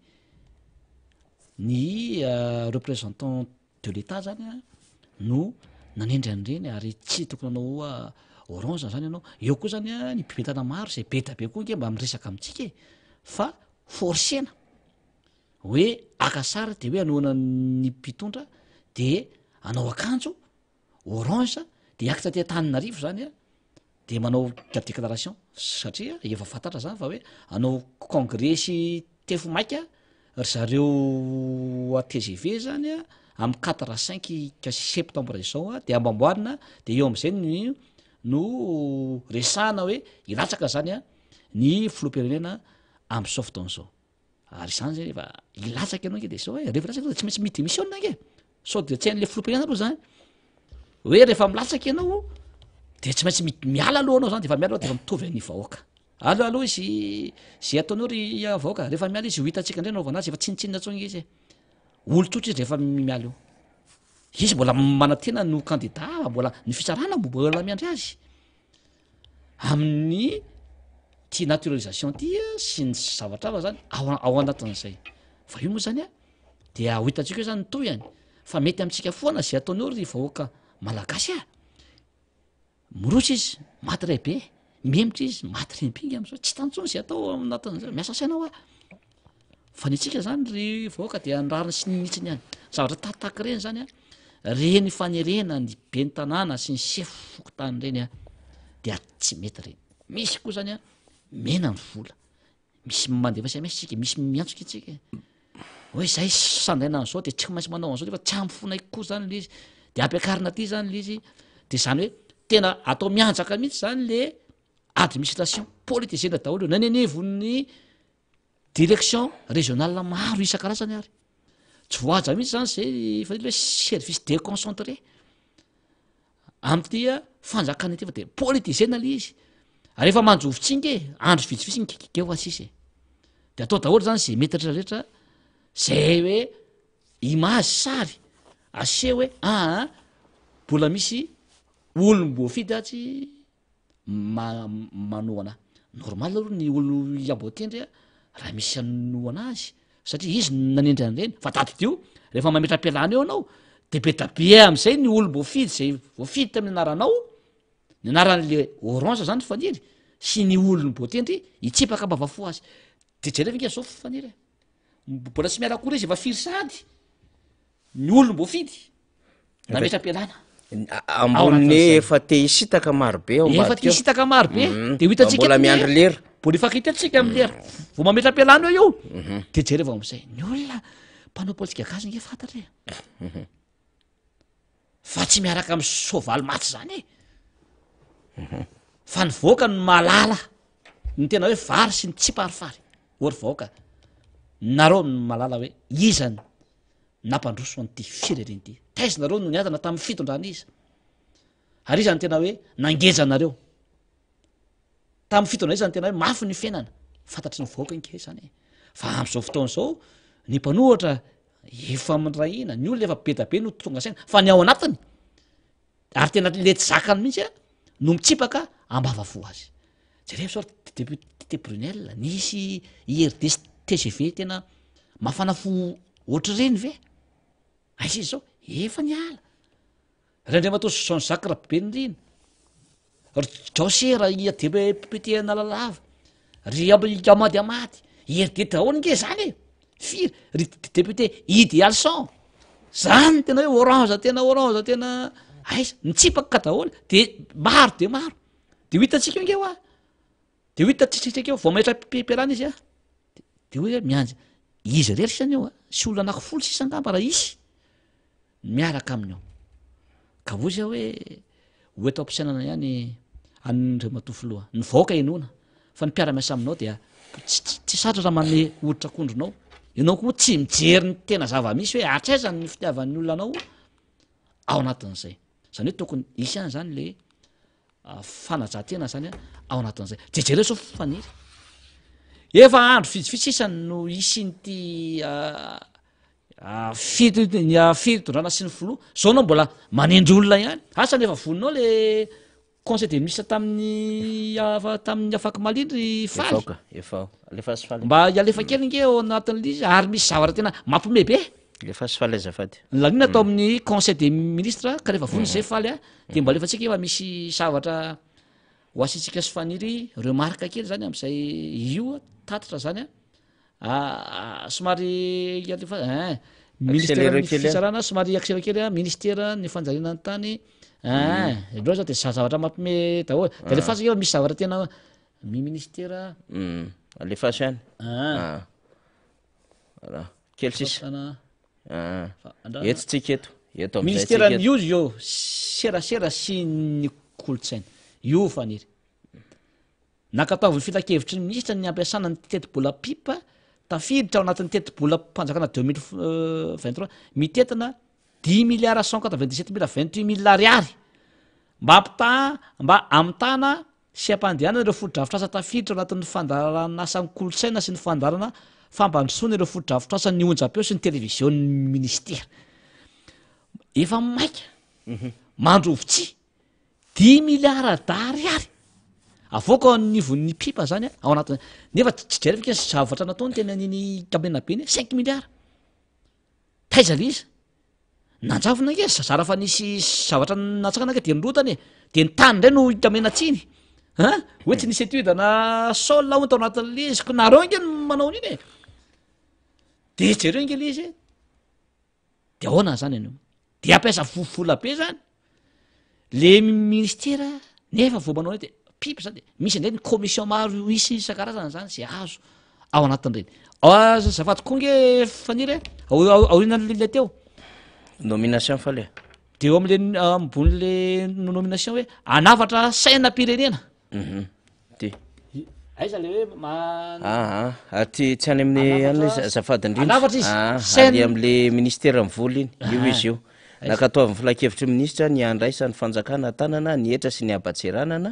Ny représentant de l'etat zany a no nanendry an'ireny ary tsy tokony hanao orange zany ianao, eo koa zany a ny mpiventana maro zay be da be koa nge mba miresaka amintsika e, fa forcena hoe aka sary de hoe anohana ny mpitondra de anao akanjo orange de hiakatra aty Antananarivo zany a de manao déclaration satria efa fantatra zany fa hoe hanao kongresy tefo maika ry zareo a tgv zany a amy quatre cinq septembre izao a de ambamboarina de eo am'izay ny no resahana hoe hilatsaka zany a ny filoham-pirenena am'zao fotoana zao. Ary izany zay rehefa hilatsaka ianao ange de zao e, rehefa hilatsaka ianao de tsy maintsy mi-démissionne ange, sao de tsy hain'le filoham-pirenena aloha zany hoe rehefa milatsaka ianao de tsy maintsy miala aloha anao zany de efa miala aloha de efa mitovy amin'ny vahoaka. Aleo aloha izy zay ataonao ry vahoaka, rehefa miala izy ho hitantsika indray anaovana azy, efa tsinontsinona intsony ange izy e, olon-tsotra izy rehefa miala eo, izy mbola manantena ny ho kandida, mbola ny fitsarana mbola miandry azy. Amin'ny ty naturalisation ty sy ny zavatra hafa zany ao ao anatin'izay fa io moa zany a dia ho hitantsika eo zany ny tohiny fa mety amintsika foana zay ataony eo ry vahoaka malagasy a miroso izy maty ray be mihemotra izy maty rempinga am'zao tsy hitany intsony zay atao ao anatin'izay miasa saina hoa Fa ny antsika zany ry vahoaka dia ny rariny sy ny hitsiny ihany. Zavatra tahatahaka ireny zany a, reny fanerena ny ben'ny tanàna sy ny sefo fokontany ireny a, dia tsy mety ireny. Misy koa zany a, mena ny vola, misy mandefa sms tsika, misy miantso tsika. Hoe zay sandaina an'izao de tsy maintsy manao an'izao nefa tsy ampy fonay koa zany le izy, de ampiakarina aty zany le izy, de zany hoe tena atao mihanjaka mihitsy zany le administration, politisena daholo io, na ny anivon'ny direction régionale maro isan-karazany ary. Tsy voahaja mihitsy zany zay fa hoe service déconcentré am'ty fanjakana ity fa de politisena le izy, ary efa manjovotsinga e, andro vitsivitsy ny kikikeo fa sisa e, de atao daholo zany zay mety retraretra zay hoe image sary aseho hoe aa mbola misy olom-boafidy atsy ma- manohana ahy. Normal aloha ny olo hiamboatendry a raha misy hanohana azy satria izy no nanendry an'ireny fa tadidio rehefa mametra-pialana eo anao de be da be am'zay ny olom-boafidy zay voafidy tamin'ny anaranao, ny anaran'le orange zany Faniry sy ny olom-boatendry hitsipaka am-bavafo azy. De jereo ve nge zao Faniry e, mbola tsy miala akory izy efa firy sahady ny olom-boafidy. Nametra-pialana. Amboniny efa te hisintaka maro be ao Efa ambadika te ao. hisintaka maro be. Mhm. De ho hitantsika Mbola eto miandry ny- lera. Mbola hifankahita tsika amin'ny lera. Vao mametra-pialana eo io. Mhm. De jereo am'izay. Ny olona mpanao politika gasy nge fantatra e. Mhm. Fa tsy miaraka amin'ny soavaly maty zany e. Fa ny vahoaka no mahalala ny tena hoe vary sy ny tsiparifary. Ô ry vahoaka, nareo no mahalala hoe iza ny nampandroso an'ity firenena ity. Taiza nareo no niadana tamin'ny fitondrana iza? Ary iza no tena hoe nangeja anareo? Tamin'ny fitondrana iza no tena hoe mafy ny fiainana? Fantatry ny vahoaka ange izany e. Fa amin'izao fotoana izao, ny mpanohitra efa mirahina, ny olona efa be da be no tonga saina, fa ny ao anatiny ary tena le tsy zakany mihitsy a no mitsipaka ambava fo azy. Jereo zao ry député Brunelle, nisy IRD sy tgv tena mafana fo ohatr'ireny ve? Aiza izy zao? Efa niala. Ry Andriamatoa Jean Jacques Rabenirina, ry Jaosera i député Analalava, ry Amady Amady, IRD daholo nge zany e! Firy? Ry député Idealson, zany tena hoe orange tena orange tena aiza, mitsipaka daholo de maro de maro, de ho hitantsika eo nge hoa, de ho hitantsika eo vao mametra-pialana izy a, de hoy hoe miandry izy irery sisa ny eo a, sy olona anaky folo sisa angamba raha hisy miaraka aminy ao. Ka hoy zay hoe ho eto am-pisainana ihany Andriamatoa Filoha, ny vahoaka henoina fa ny mpiara-miasa aminao dia tsy sarotra raha manome hoditra akondronao. Ianao koa tsy mijery ny tena zava-misy hoe hatraiza ny fitiavan'ny olona anao ao anatin'izay. Zany hoe tokony hisy ihany zany le fanajan-tena zany ao anatin'izay. De jereo zao Faniry. Efa andro vitsivitsy sisa no hisian'ity Fito ny fitondrana sy ny filoha. Zao anao mbola manendry olona ihany. Asa nefa voninao le conseil des ministres tamin'ny afa tamin'ny afakomaly iny ry Faly. Efa aoka, efa ao. Alefaso Faly. Mba hialefa kely nge ao anatin'ilay izy ary misy zavatra tena mampiomehy be. Alefaso Faly azafady. Ny lanina tao amin'ny conseil des ministres ka rehefa vonona izay Faly a, de mba alefantsika fa misy zavatra ho asiantsika sy Faniry remarque kely zany amin'izay io tatitra zany a. Ah, somary alefa ein. Ministeran'ny fitsarana somary accéléré kely a, ministeran'ny fanjariana ny tany ein, mm. ireo zao de zavatra mampime daholo. De alefaso eo misy zavatra tena mi ministera. Mm. Alefaso ihany. Ah. Voilà. Kely sisa. Ah. Eto tsika eto. Eto am'izay tsika. Ministeran'ny io io serasera sy ny kolontsaina. Io Faniry. Nankatoavin'ny Filankevitry ny Minisitra ny hampiasana ny tetibola pip tafiditra ao anatin'ny tetibolam-panjakana 2023 mitentina dix milliards cent quatre-vingt-dix-sept mille vingt-huit mille ariary mba hampitaha mba hamitana sy hampandehanana ireo fotodrafitrasa tafiditra ao anatin'ny fandaharan'asan'ny kolontsaina sy ny fandaharana fampandrosoana ireo fotodrafitrasan'ny onjam-peo sy ny televizionin'ny minisitera. Efa maika mandrovitsihy Dimy miliara d'ariary avoaka ao anivon'ny pipa zany ao anatin' nefa tsy jereo ve zavatra nataony teny an'iny Kamenabe iny cinq milliards taiza le izy nanjavona nge zara fa nisy zavatra natsangana nge de nirodana e de ny tany indray no ikamena tsiny an hoe tsy nisy étude na sol hono tao anatin'le izy ko nareo nge no manao an'iny e de jereo nge le izy e De ahoana zany anio? De hampiasa vola be zany le ministera nefa vao manao de pipy zany de misy indray ny commission maro isy isan-karazany zany zay azo. Ao anatin'ireny. Azafady koa nge Faniry a, aorianan'ilay teo. Nomination fa le. De eo am'le ambon'le nomination hoe hanafatra sainam-pirenena. Mhm. Ty. Aiza le hoe ma. Aa, aty tsy any amin'ny any izy, azafady indrindra. Hanafatra izy. Aa, Saina. ary am'le ministeran'ny vola iny, io izy io. Nankatoavin'ny filankevitry ny minisitra ny handraisan'ny fanjakana an-tanana ny hetra sy ny haban-tseranana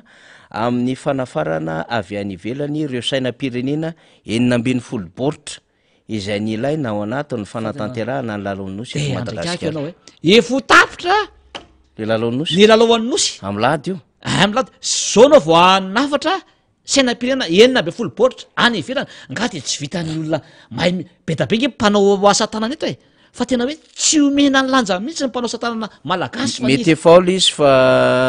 amin'ny fanafarana avy any ivelany ireo sainam-pirenena 16 baoritra izay nilaina ao anatin'ny fanatanterahana ny lalaon'ny Nosy eto Dia andraikako Madagasikara. ianao e. Efa ho tapitra Le lalaon'ny Nosy? ny lalaon'ny Nosy. Amin'ny lahady io. Amin'ny lahady. Zao anao vao hanafatra Sainam-pirenena 16 baoritra any ivelany, nga dia tsy vitan'ny olona mahay mi-, be da be nge mpanao asa tanana eto e, fa tena hoe tsy omena ny lanja mihitsy ny mpanao asa tanana malagasy fa Mety izy. efa ao le izy fa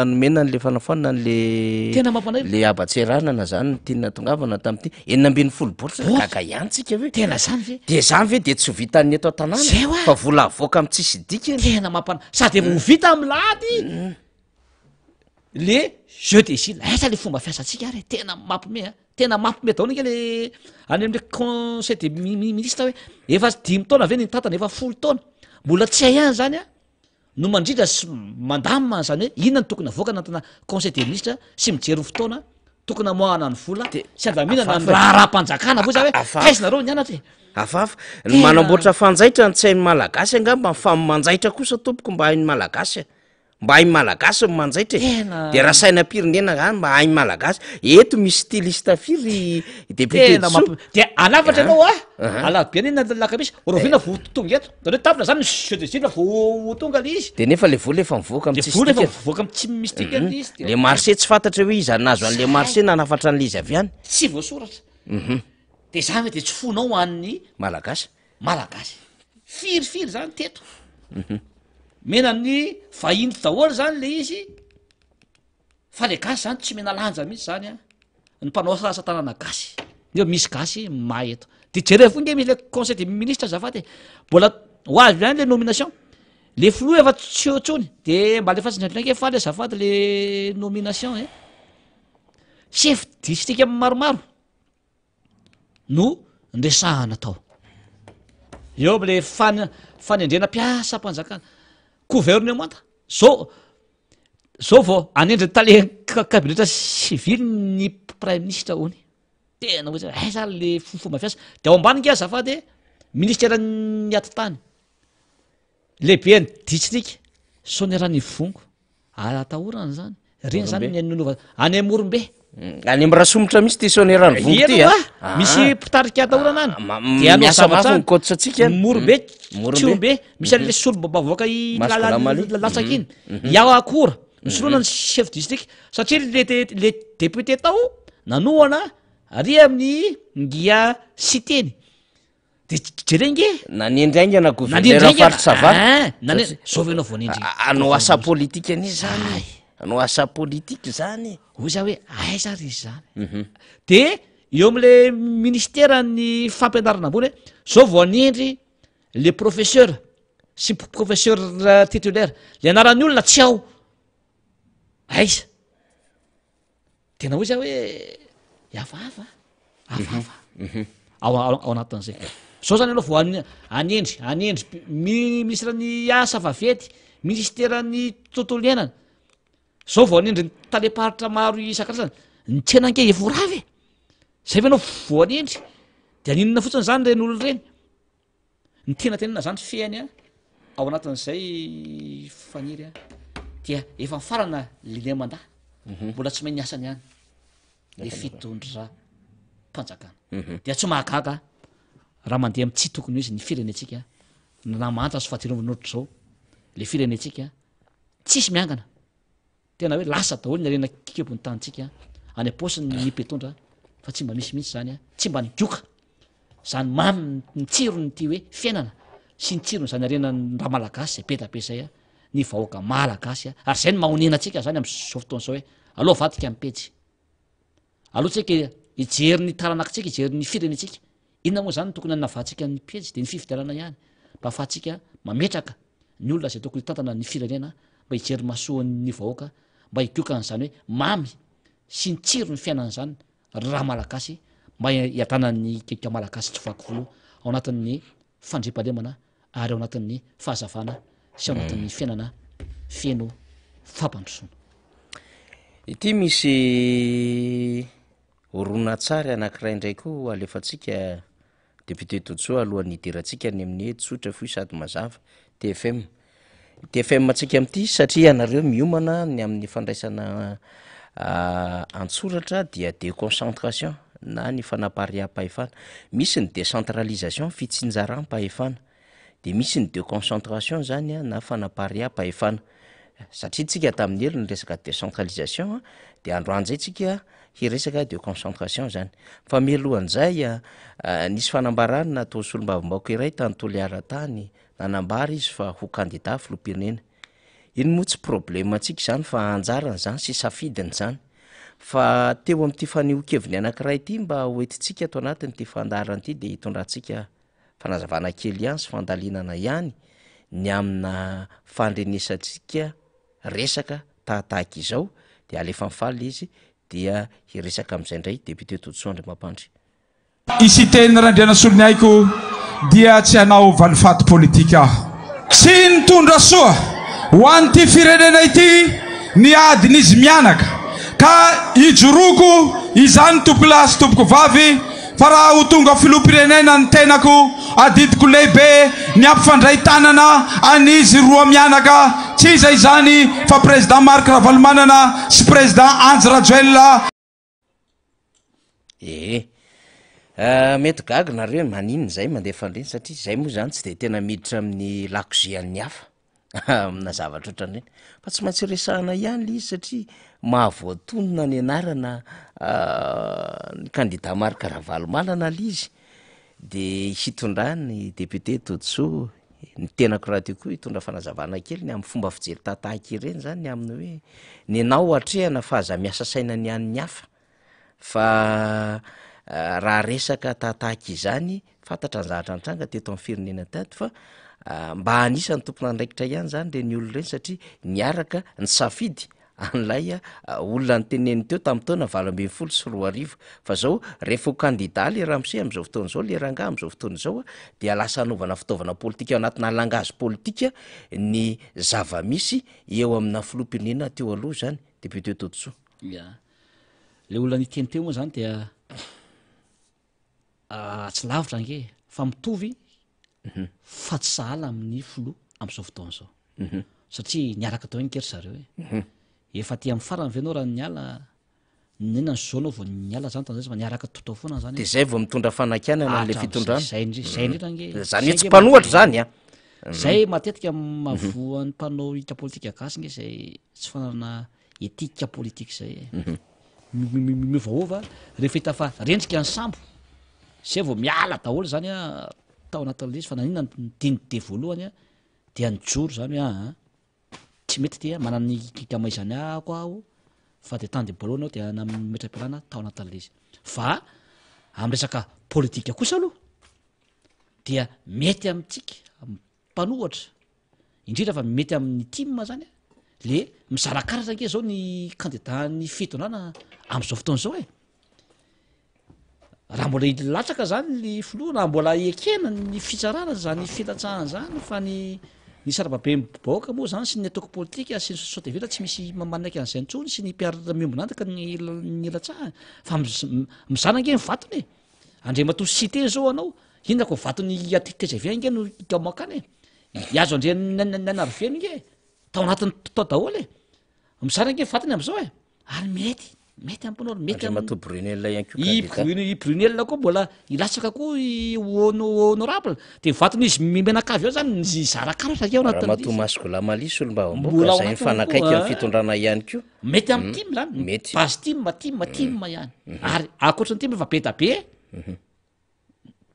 nomena an'le fanafoanana an'le Tena mampalahelo. le haban-tseranana zany no tiana tongavana tamin'ity 16 baoritra, Baoritra. gaga ihany tsika ve? Tena zany ve? De zany ve de tsy ho vitan'ny eto an-tanàna Zay hoa. fa vola avoaka amin'ny tsisy dikany? Tena mampana-, sady efa ho vita amin'ny lahady. Le jeu des îles, aiza le fomba fiasantsika ary e, tena mampime a, tena mampime daholo ange le any amle conseil des ministres hoe efa dimy taona ve ny nitantana, efa folo taona, mbola tsy hay ihany zany a no mandrindra sy mandamina an'zany hoe inona no tokony avoaka anatina conseil des ministres sy mijery ny fotoana tokony amoahana ny vola sy andaminana ny raharaham-panjakana hoy za hoe taiza nareo nianatra e. Hafahafa. Ny manamboatra fanjaitra ny tsy hain'ny malagasy angamba fa ny manjaitra kosa tompoko mba hain'ny malagasy a. Mba hain'ny malagasy ny manjaitra e. Tena. De raha sainam-pirenena zany mba hain'ny malagasy. Eto misy styliste firy ry député Tena Dsoa? mampi-, de hanafatra ianao a, Aha. alarobia anie na alakamisy, rahoviana vao tonga eto? Zany hoe tapitra zany ny jeu des îles vao ho tonga le izy. De nefa le vola efa mivoaka Le amin'ny tsisy vola efa dikany. mivoaka amin'ny tsy misy dikany le izy de Le marché tsy fantatra hoe iza nahazo an'le marché nanafatra an'le izy avy any. Tsy voasoratra. De zany ve de tsy fonao ho an'ny Malagasy. Malagasy. Firifiry zany teto. Mena ny vahiny daholo zany le izy fa le gasy zany tsy omena lanja mihitsy zany an, ny mpanao asa tanana gasy, nefa misy gasy mahay eto. De jereo foa nge misy le conseil des ministres azafady e, mbola ho avy ihany le nomination, le filoha efa tsy eo intsony de mba alefaso indraindray nge faly azafady le nomination e, chef district maromaro. no niresahana tao. Eo am'le fan- fanendrena mpiasam-panjakana, governemanta, zao zao vao hanendry ny tale kabinetra sivily ny praiminisitra hono, tena hoe aiza ary le fomba fiasa, de ao ambany nge azafady e, ministeran'ny atitany, lehiben'ny distrika, Soanierana-Ivongo. Ary atahorana zany. Reny zany ny nonova any Morombe. Mm, any amin'ny Rasomotra mihitsy ty Soanierana Ivongo ty a. Ah. Misy mpitarika atahorana any. Ah, Dia anao zavatra ny coach antsika. Morombe, mm. Tsihombe, misy an'le mm-hmm. solombavambahoaka i latsaka iny. Mm-hmm. Iaho akora, misoloana ny chef district satria le le député tao nanohana ary amin'ny ngia Siteny. De jereo nge. Nanendry haingana gouverneur faritra Sava. Ein, nane- zao ve ianao vao nendry Hanao asa politika anie zany e. Hanao asa politika zany e. Hoy za hoe aiza ary izy zany. Mhm. De eo am'le ministeran'ny fampianarana ambony hoe zao vao hanendry le professeur sy professeur titulaire, le anaran'ny olona tsy ao. Aiza? Tena hoy za hoe hafahafa, hafahafa ao ao anatin'izay. Zao zany aloha vao an- hanendry, hanendry mi- minisitran'ny asa vaventy, minisiteran'ny tontolo iainana, zao vao hanendry ny talem-paritra maro isan-karazany, ny tsena ange efa ho rava e, zay ve anao vao hanendry, de haninona fotsiny zany reny olona reny? Ny tiana tenenina zany fehiny a, ao anatin'izay faniry a, dia efa mifarana le mandat, mhm. mbola tsy mahay ny asany ihany le fitondram-panjakana. Mhm. Dia tsy mahagaga raha mandeha amin'ny tsy tokony ho izy ny firenentsika, na mahantra sy fahadirovana ohatr'izao, le firenentsika tsisy miangana. Tena hoe lasa daholo ny harena kibon'ny tanintsika any am-paosiny ny mpitondra fa tsy mba misy mihitsy zany a, tsy mba nigoka zany mamy ny tsirony ity hoe fiainana sy ny tsirony zany harena ramalagasy zay be da be zay a, ny vahoaka malagasy a, ary zay no mahonena antsika zany am'zao fotoana zao hoe aleo avadika ny pejy. Aleo tsika hijery ny taranakitsika, hijery ny firenentsika. Inona moa zany no tokony hanavahantsika ny pejy? Dia ny fifidianana ihany, mba ahafahantsika mametraka ny olona izay tokony hitantana ny firenena, mba hijery ny mahasoan'ny vahoaka, mba higoka an'izany hoe mamy sy ny tsiro ny fiainana izany Ramalagasy. mba hiadanan'ny kika malagasy tsy vaky volo ao anatin'ny fandriampahalemana ary ao anatin'ny fahazavana sy ao anatin'ny fiainana feno fampandrosoana. Ity misy horonantsary anankiray indray koa alefantsika Député Todisoa alohan'ny hidirantsika any amin'ny hoe tsotra fohy sady mazava, TFM. TFM antsika amin'ity satria ianareo miomana ny amin'ny fandraisana an-tsoratra dia déconcentration na ny fanapariaham-pahefana. Misy ny décentralisation, fitsinjaram-pahefana. De misy ny déconcentration zany na fanapariaham-pahefana. Satria tsika tamin'ny helo niresaka décentralisation de androany zay tsika hiresaka déconcentration zany. Fa mialohan'izay nisy fanambarana natao solombavambahoaka iray tany Toliara tany, nanambara izy fa ho kandida filoham-pirenena. Iny moa tsy problème antsika izany fa anjarany izany sy safidiny izany. Fa teo amin'ity fanehoan-keviny anankiray ity mba ho entintsika ato anatin'ity fandaharana ity dia hitondrantsika fanazavana kely ihany sy fandalinana ihany ny amina fandrenesantsika resaka tahatahaka izao dia alefa mifaly izy dia hiresaka amin'izay indray député Todisoa Andriamampandry. I Siteny Randrianasoloniaiko dia tsy hanao valifaty politika aho. Tsy nitondra soa ho an'ity firenena ity ny adin'izy mianaka ka ijoroako izany tompokolahy sy tompokovavy Fa raha ho tonga filoham-pirenena ny tenako, adidiko lehibe ny hampifandray tanana an'izy roa mianaka, tsy iza izany fa Président Marc Ravalomanana sy Président Andry Rajoelina. Ee. Mety gaga nareo hoe maninona izahay mandefa an'ireny satria izay moa izany tsy de tena miditra amin'ny lakozian'ny hafa. amina zavatra ohatran'ireny fa tsy maintsy resahana ihany le izy satria mahavoatonona ny anarana ny kandida Marc Ravalomanana le izy de hitondrany député Todisoa ny tenako rahateo koa hitondra fanazavana kely ny amin'ny fomba fijery tahatahaka ireny zany ny amin'ny hoe ny anao atrehana fa aza miasa saina ny an'ny hafa Fa raha resaka tahatahaka izany, fantatra ny zavatra nitranga teto amin'ny firenena teto fa mba anisan'ny tompon'andraikitra ihany zany ireny olona ireny satria niaraka nisafidy an'ilay olona noteneniny teo tamin'ny taona 2018. Fa zao rehefa ho kandida le ramose amin'izao fotoana izao, le rangahy amin'izao fotoana izao dia lasa anaovana fitaovana politika ao anatina langage politika ny zava-misy eo amina filoham-pirenena teo aloha zany, député Todisoa. Ya. Le olona niteny teo moa zany dia tsy lavitra ange fa mitovy fa tsy sahala amin'ny filoha amin'izao fotoana izao. Satria niaraka tao ihany ry zareo e. Efa aty amin'ny farany ve ianao raha niala, nenina ny zo anao vao niala zany tamin'izay fa niaraka tao foana zany. De zay vao mitondra fanakianana an'le fitondrana. Zay indrindra, zay indrindra ange. Zany hoe tsy mpanohatra zany an. Zay matetika mahavoan'ny mpanao hita politika gasy nge zay tsy fananana Éthique politique zay e. Miovaova rehefa hita fa rendrika ny sambo, zay vao miala daholo zany a tao anatin'ilay izy fa naninona ny dinidia voalohany a dia nijoro zany hoe aa tsy mety ity a, manana ny kikamaizany ahako aho fa de tany de voalohany aho dia nametra-pialana tao anatin'ilay izy. Fa amin'ny resaka politika kosa aloha dia mety amintsika mpanohatra indrindra fa mety amin'ny tim zany a, le mizara karatra ange zao ny candidat-n'ny fitondrana am'zao fotoana zao e, raha mbola hilatsaka zany ny filoha, raha mbola ekena ny fitsarana zany filatsahana zany fa ny ny sarababem-bahoaka moa zany sy ny antoko politika sy ny société civile tsy misy manaiky an'izay intsony sy ny mpiara-miombon'antoka ny ny hilatsahana fa mizara ange ny vatony e, Andriamatoa Site zao anao, inona ko vaton'i tgv ange no ikamoakana e? Hiazo Andriananarivelo nge tao anatin'ny tao daholo e. Mizara ange vatony am'zao e. Ary mety, mety amponao, mety am- Andriamatoa Brunel ihany koa I kandida. Brune, i Brunel koa mbola hilatsaka koa i hono- honorable. De vaton'izy mianakavy ao zany nizara karatra ange ao anatin'ny Ramatoa izy. Masy Goulamaly solombavambahoaka Mbola ao izay anatiny mifanakaiky koa, amin'ny ah. fitondrana ihany koa. Mety amin'ny tim zany, Mety. base tim, tim, tim ihany. Ary ankoatry ny tim efa be da be,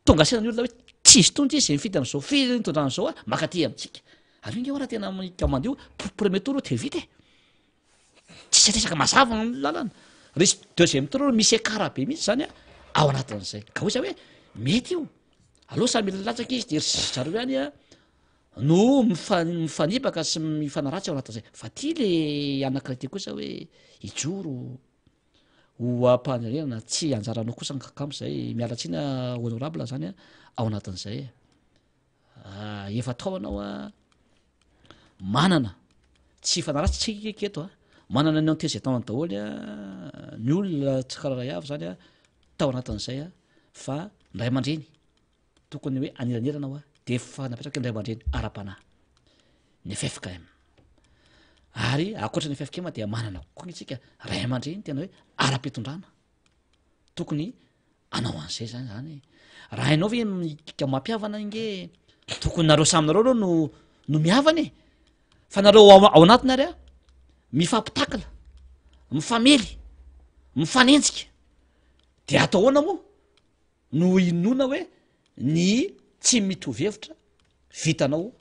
tonga saina ny olona hoe tsy izy tony ty zay mifidy am'zao fitondrana zao a, mankaty amintsika. Ary io nge hoa raha tena mi-commande io, premier tour de vita e. Tsisy resaka mazava ny lalana. Resy deuxième tour aloha misy écart be mihitsy zany a ao anatin'izay. Ka hoy za hoe mety io, aleo samy latsaka izy de ry zareo ihany a no mifanipaka sy mifanaratsy ao anatin'izay. Fa ty le anankiray ty kosa hoe hijoro. ho ampahan'irena tsy anjaranao kosa angamba zay, miala tsiny honorable zany a ao anatin'izay e. Ah, efa tao anao a manana tsy hifanaratsy tsika eto a, manana ny antécédent daholo a ny olona tsirairay avy zany a tao anatin'izay a fa ny ray aman-dreny tokony hoe anelanelana hoa de efa napetraka ny ray aman-dreny ara-panahy ny ffkm ary ankoatra ny ffkm dia manana koa isika ray aman-dreny tena hoe ara-pitondrana tokony anao an'izay zany zany e. Raha hainao ve mika mampihavana ange tokony nareo samy nareo aloha no no mihavana e. Fa nareo ao ao anatiny ary a mifampitakla, mifamely, mifanenjika de atao ahoana moa no inoana hoe ny tsy mitovy hevitra vitanao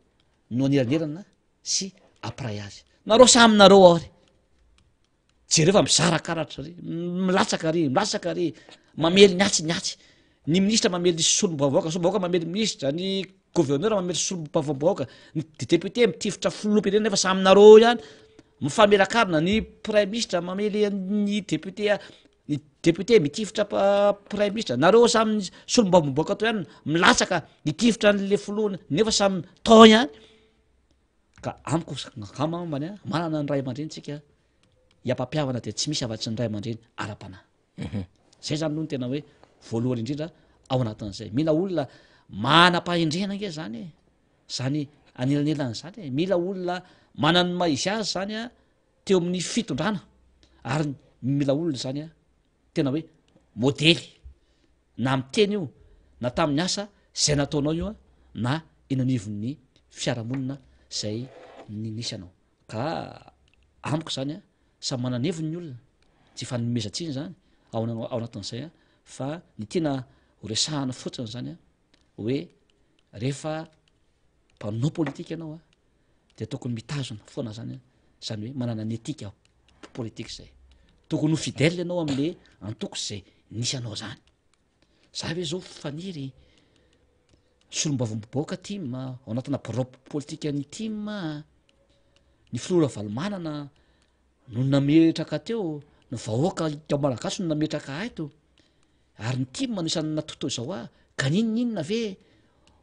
no anelanelana sy ampiray azy. Nareo samy nareo ao ary. Jereo fa mizara karatra ry, milatsaka ry, milatsaka ry, mamely ny atsy ny atsy. Ny minisitra mamely solombavambahoaka, solombavambahoaka mamely minisitra, ny gouverneur mamely solombavambahoaka, ny député mitifitra filoham-pirenena nefa samy nareo ihany. Mifamelakarina ny praiminisitra mamely ny député, ny député mitifitra praiminisitra, nareo samy solombavambahoaka tao ihany milatsaka hitifitra an'le filoha nefa samy tao ihany. Ka amiko angambany a, manana ny ray aman-dreny tsika hiampampihavana dia tsy misy afa-tsy ny ray aman-dreny ara-panahy. Mhm. Zay zany aloha no tena hoe voalohany indrindra ao anatin'izay. Mila olona manam-pahendrena ange zany e, zany anelanelana zany e, mila olona manana ny maha izy azy zany a teo amin'ny fitondrana ary mila olona zany a tena hoe modely na amin'ny teny io na tamin'ny asa zay nataonao io a na eny anivon'ny fiarahamonina zay nisy anao ka amiko zany a samy manana heviny ny olona tsy ifanomezan-tsiny zany ao ao anatin'izay a fa ny tiana ho resahana fotsiny zany a hoe rehefa mpanao politika ianao a de tokony mitazona foana zany a zany hoe manana ny éthique politique zay tokony ho fidèle ianao am'le antoko zay nisy anao zany za ve zao faniry solombavambahoaka tim ao anatina birao politika ny tim ny filoha Ravalomanana no nametraka teo ny vahoaka malagasy no nametraka ahy to ary ny tim no isan'ny natoto izao ahy ka n'inon'inona ve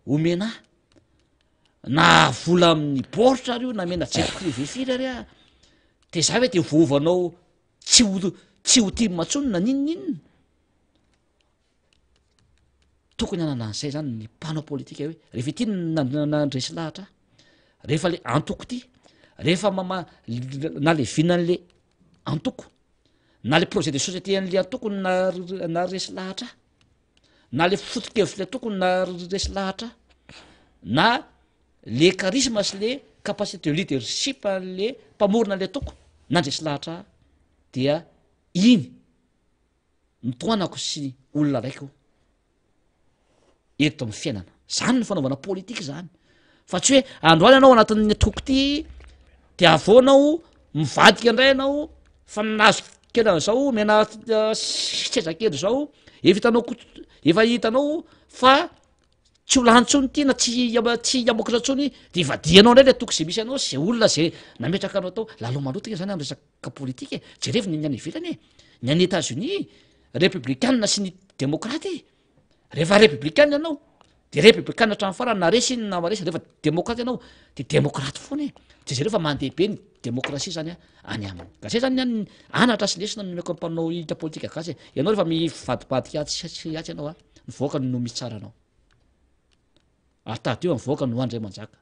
omena ahy na vola amin'ny baoritra ary io na mena jet privé firy ary ah de za ve de voovanao tsy ho tsy ho tim intsony na n'inon'inona tokony hanana an'izay zany ny mpanao politika hoe rehefa ity nandresy lahatra ahy rehefa le antoko ty rehefa mama naleviana an'le antoko na le projet de société an'le antoko na naresy lahatra ahy na le foto-kevitry le antoko na resy lahatra na le charisme sy le capacité de leadership le mpamorona le antoko nandresy lahatra dia iny no tohanako sy olona raiko eto amin'ny fiainana. Zany ny fanaovana politika zany fa tsy hoe androany ianao anatin'ny antoko ty de avy eo anao mivadika indray ianao fa nahazo kely an'izao omena seza kely zao efa hitanao ko efa hitanao fa tsy ho lany tsony ty na tsy tsy hiamokatra tsony de ivadihanao indray le antoko zay misy anao sy zay olona zay nametraka anao tao. Lalao maloto nge zany am resaka politika e, jerevo ny any ivelany e, ny any Etats-Unis republikana sy ny demokraty e. Rehefa republikana ianao de republikana hatramin'ny farany na resy iny na maresy, rehefa demokraty ianao de demokraty foana e, de jereo fa mandeha be ny demokrasia zany a any aminy. Ka zay zany ny any anatra sy lesona nomeko ny mpanao hita politika gasy e, ianao rehefa mivadibadika atsy sy atsy ianao a, ny vahoaka no mitsara anao, ary tadidio ny vahoaka no andray manjaka,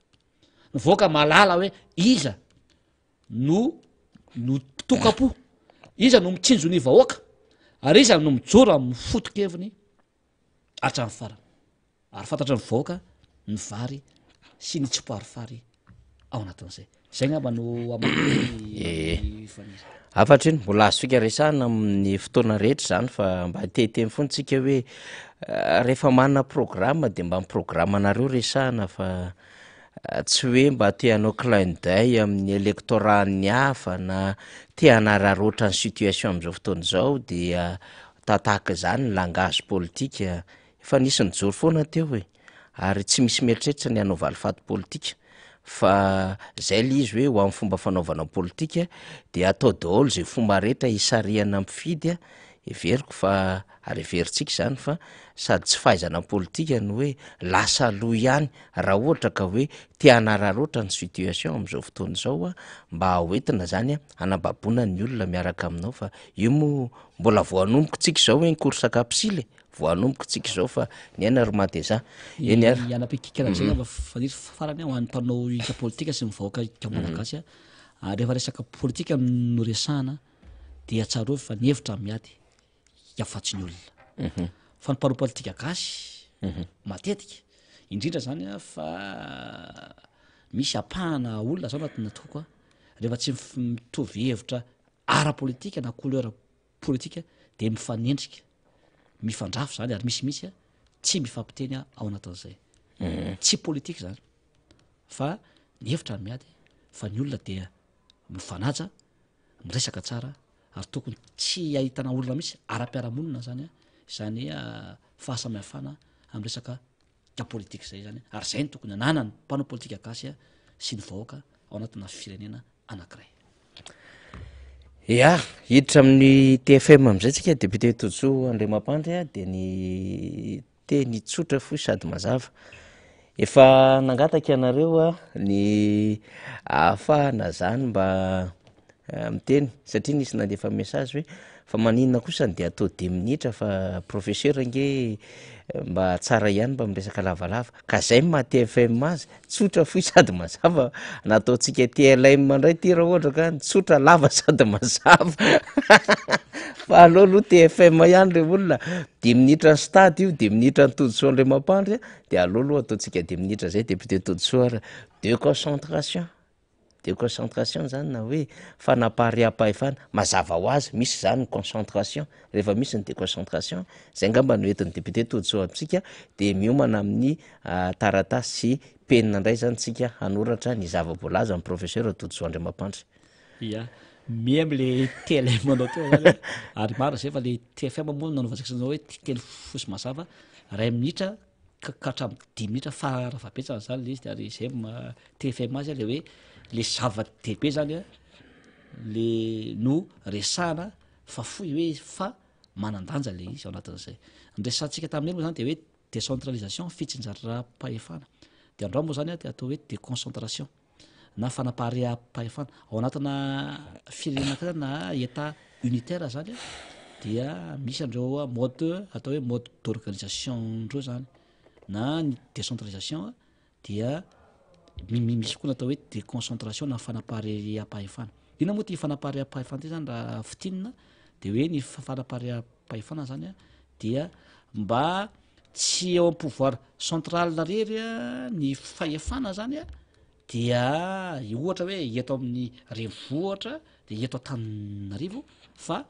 ny vahoaka mahalala hoe iza no no tokam-po, iza no mitsinjo ny vahoaka ary iza no mijoro amin'ny foto-keviny hatramin'ny farany. Ary fantatry ny vahoaka ny vary sy ny tsipoarifary ao anatin'izay. Zay ngamba no hamaky faniry. Hafatra iny, mbola azontsika resahina amin'ny fotoana rehetra izany fa mba te hiteny foana tsika hoe rehefa manana programme de mba ny programme-nareo resahina fa Tsy hoe mba te hanao clin d'oeil amin'ny électorat-n'ny hafa na te hanararaotra ny situation amin'izao fotoana izao dia tatahaka izany ny langage politique. Efa nisy nijoro foana teo e, ary tsy misy mieritreritra ny hanao valifaty politika fa zay le izy hoe ho amin'ny fomba fanaovana politika dia atao daholo izay fomba rehetra hisarihana mpifidy. Heveriko fa, ary heverintsika izany fa sady tsy fahaizana politika no hoe lasa aloha ihany raha ohatra ka hoe te hanararaotra ny situation amin'izao fotoana izao mba hoentina izany hanababoana ny olona miaraka aminao fa io moa mbola vao hanomboka tsika izao hoe ny course kapsily e, vao hanomboka tsika izao fa ny aina ry mateza. Eny ary. Ny hanapikikana an'izay angamba Faniry farany ho an'ny mpanao hita politika sy ny vahoaka malagasy rehefa resaka politika no resahana dia tsarovy fa ny hevitra miady afa-tsy ny olona. Fa ny mpanao politika gasy matetika, indrindra zany a fa misy ampahana olona zao anatin'ny antoko a, rehefa tsy mitovy hevitra ara-politika na couleur politika de mifanendrika, mifandrafy zany ary misy mihitsy a tsy mifampiteny ao anatin'izay. Tsy politika zany fa ny hevitra no miady fa ny olona dia mifanaja miresaka tsara ary tokony tsy ahitana olona mihitsy ara-piarahamonina zany izany fahasamihafana amin'ny resaka politika izay zany ary zay no tokony ananany mpanao politika gasy sy ny vahoaka ao anatina firenena anankiray. Ya, hiditra amin'ny TFM amin'izay tsika député Todisoa Andriamampandry dia ny Teny tsotra fohy sady mazava. Efa nangataka ianareo aho ny ahafahana zany mba miteny satria nisy nandefa message hoe fa maninona kosa dia atao dimy minitra fa professeur ange mba tsara ihany mba miresaka lavalava ka zay ny maha TFM azy Tsotra fohy sady mazava, nataontsika TLM indray ity raha ohatra ka tsotra lava sady mazava fa aleo aloha TFM ihany re olona, dimy minitra ny stade io, dimy minitra ny Todisoa Andriamampandry de aleo aloha ataontsika dimy minitra zay député Todisoa ary, deconcentration, deconcentration zany na hoe fanapariaham-pahefana, mazava ho azy misy zany ny concentration, rehefa misy ny deconcentration, zay angamba no entin'ny député Todisoa amintsika de miomana amin'ny taratasy sy penina indray zany tsika hanoratra ny zava-boalazan'ny professeur Todisoa Andriamampandry. Ia, miha am'le TLM anao teo zany ary marina zay fa le TFM moa no nanaovantsika an'izao hoe teny fohy sy mazava, ray minitra ka ka hatramin'ny dimy minitra farafahabetsany zany le izy de ary zay maha TFM azy a le hoe le zava-dehibe zany a le no resahana fa fohy hoe fa manan-danja le izy ao anatin'izay. Ny resahantsika tamin'iny moa zany de hoe décentralisation, fitsinjaram-pahefana. De androany moa zany a de atao hoe déconcentration na fanapariaham-pahefana. Ao anatina firenena anankiray na état unitaire zany a dia misy an'ireo mode atao hoe mode d'organisation ndreo zany na ny décentralisation dia misy koa ny atao hoe déconcentration na fanapariaham-pahefana. Inona moa ty fanapariaham-pahefana ty zany raha fintinina de hoe ny fanapariaham-pahefana zany a dia mba tsy eo am pouvoir central rery a ny fahefana zany a dia ohatra hoe eto amin'ny renivohitra de eto Antananarivo fa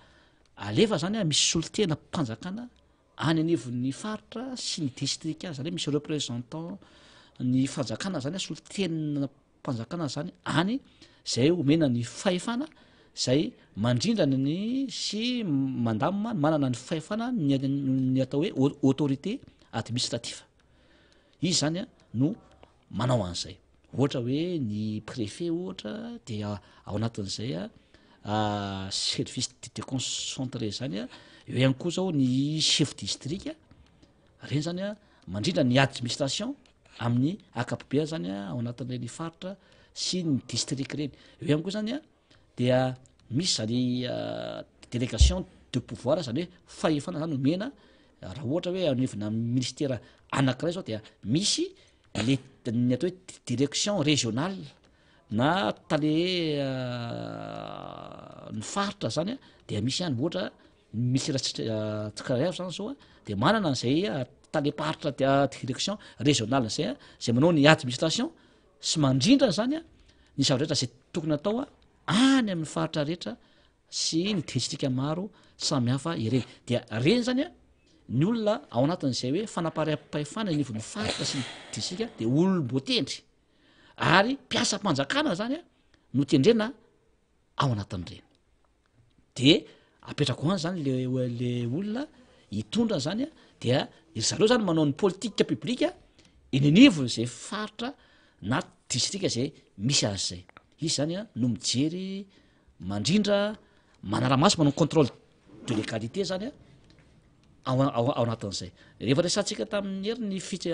alefa zany a misy solontena mpanjakana any anivon'ny faritra sy ny distrika zany hoe misy représentant ny fanjakana zany a solontena mpanjakana zany any zay omena ny fahefana zay mandrindra ny sy mandamina manana ny fahefana ny atao hoe autorité administratif izy zany a no manao an'izay ohatra hoe ny préfet ohatra dia ao anatin'izay a service de déconcentré zany a eo ihany koa zao ny chef district reny zany a mandrindra ny administration amin'ny ankapobeany zany a ao anatin'ireny faritra sy ny district reny eo ihany koa zany a dia misy zany délégation de pouvoir zany hoe fahefana zany omena raha ohatra hoe anivona ministera anakiray zao dia misy le ny atao hoe direction régionale na tale ny faritra zany a dia misy ihany ohatra ministera tsirairay avy zany zao a de manana an'izay talem-paritra direction régionale zay a zay manao ny administration sy mandrindra zany a ny zavatra rehetra zay tokony atao a any amin'ny faritra rehetra sy ny distrika maro samy hafa ireny dia reny zany a ny olona ao anatin'izay hoe fanapariaham-pahefana anivon'ny faritra sy ny distrika de olom-boatendry ary mpiasam-panjakana zany a no tendrena ao anatin'ireny de apetrako any zany le le olona hitondra zany a dia ry zareo zany manao ny politique publique eny anivony zay faritra na distrika zay misy azy zay izy zany a no mijery mandrindra manara-maso manao contrôle. de légalité zany a ao ao anatin'izay. Rehefa resahantsika tamin'ny hery ny fits-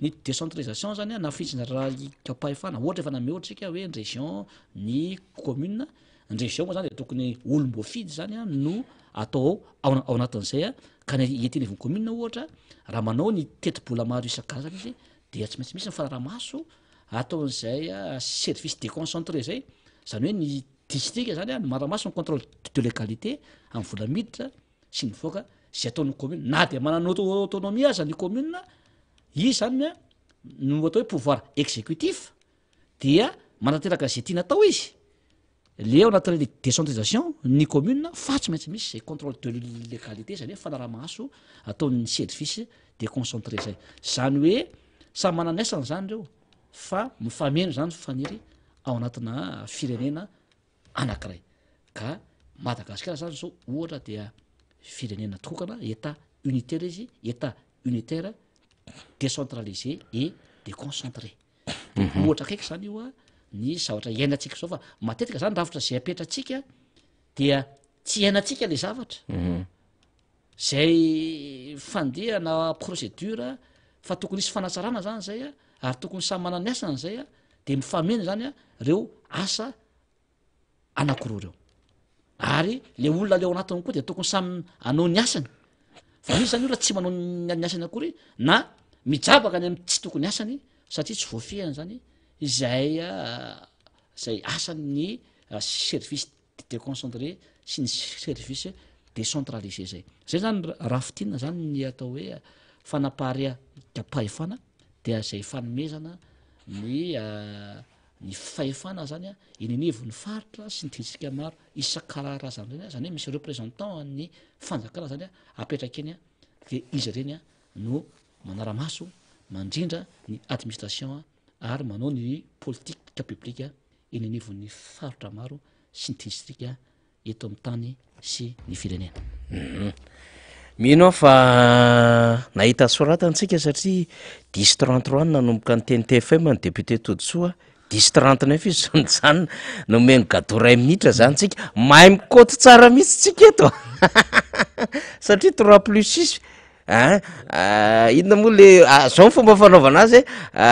ny décentralisation zany a na fitsinjaram-pahefana, ohatra efa namehy ohatra isika hoe ny région, ny commune, ny région moa zany de tokony olom-boafidy zany a no atao ao ao anatin'izay a, ka ny ety anivon'ny commune ohatra raha manao ny tetibola maro isan-karazany izy dia tsy maintsy misy ny fanaraha-maso ataon'izay service déconcentré zay, zany hoe ny distrika zany a no manara-maso ny contrôle de légalité amin'ny vola miditra sy mivoaka zay ataon'ny commune, na de manana autonomie aza ny commune, izy zany a no atao hoe pouvoir exécutif dia manatanteraka zay tiana atao izy, le ao anatin'le décentralisation ny commune fa tsy maintsy misy zay contrôle de légalité zany hoe fanarahamaso ataon'ny service déconcentré zay, zany hoe samy manana ny asany zany reo fa mifameno zany faniry ao anatina firenena anakiray ka Madagasikara zany zao ohatra dia firenena tokana état unitaire izy, état unitaire décentralisé et déconcentré. Ohatra akaiky zany io a ny zavatra iainantsika zao fa matetika zany rafitra zay apetratsika dia tsy iainantsika le zavatra. Zay fandeha na procédure fa tokony hisy fanatsarana zany zay a ary tokony samy manana ny asany zay a de mifameno zany a reo asa anakiroa reo ary le olona le ao anatiny koa de tokony samy anao ny asany fa misy zany olona tsy manao ny asany akory na mijabaka any amy tsy tokony asany satria tsy voafehany zany izay zay asan'ny service déconcentré sy ny service décentralisé zay. Zay zany raha fintinina zany ny atao hoe fanapariaham-pahefana dia zay fanomezana ny ny fahefana zany a eny anivon'ny faritra sy ny distrika maro isan-karazany reny a, zany hoe misy représentant an'ny fanjakana zany a apetraka eny a, de izy ireny a no manara-maso, mandrindra ny administration ary manao ny politique publique eny anivon'ny faritra maro sy ny distrika eto amin'ny tany sy ny firenena. Mino aho fa nahita soratana tsika satria dix 33 no nanomboka niteny TFM ny député Todisoa, dix trente neuf izy zao nijanona, nomeny cadeau iray minitra zany tsika, mahay mikaoty tsara mihitsy tsika eto satria trois plus six Ein, inona moa le zao ny fomba fanaovana azy e,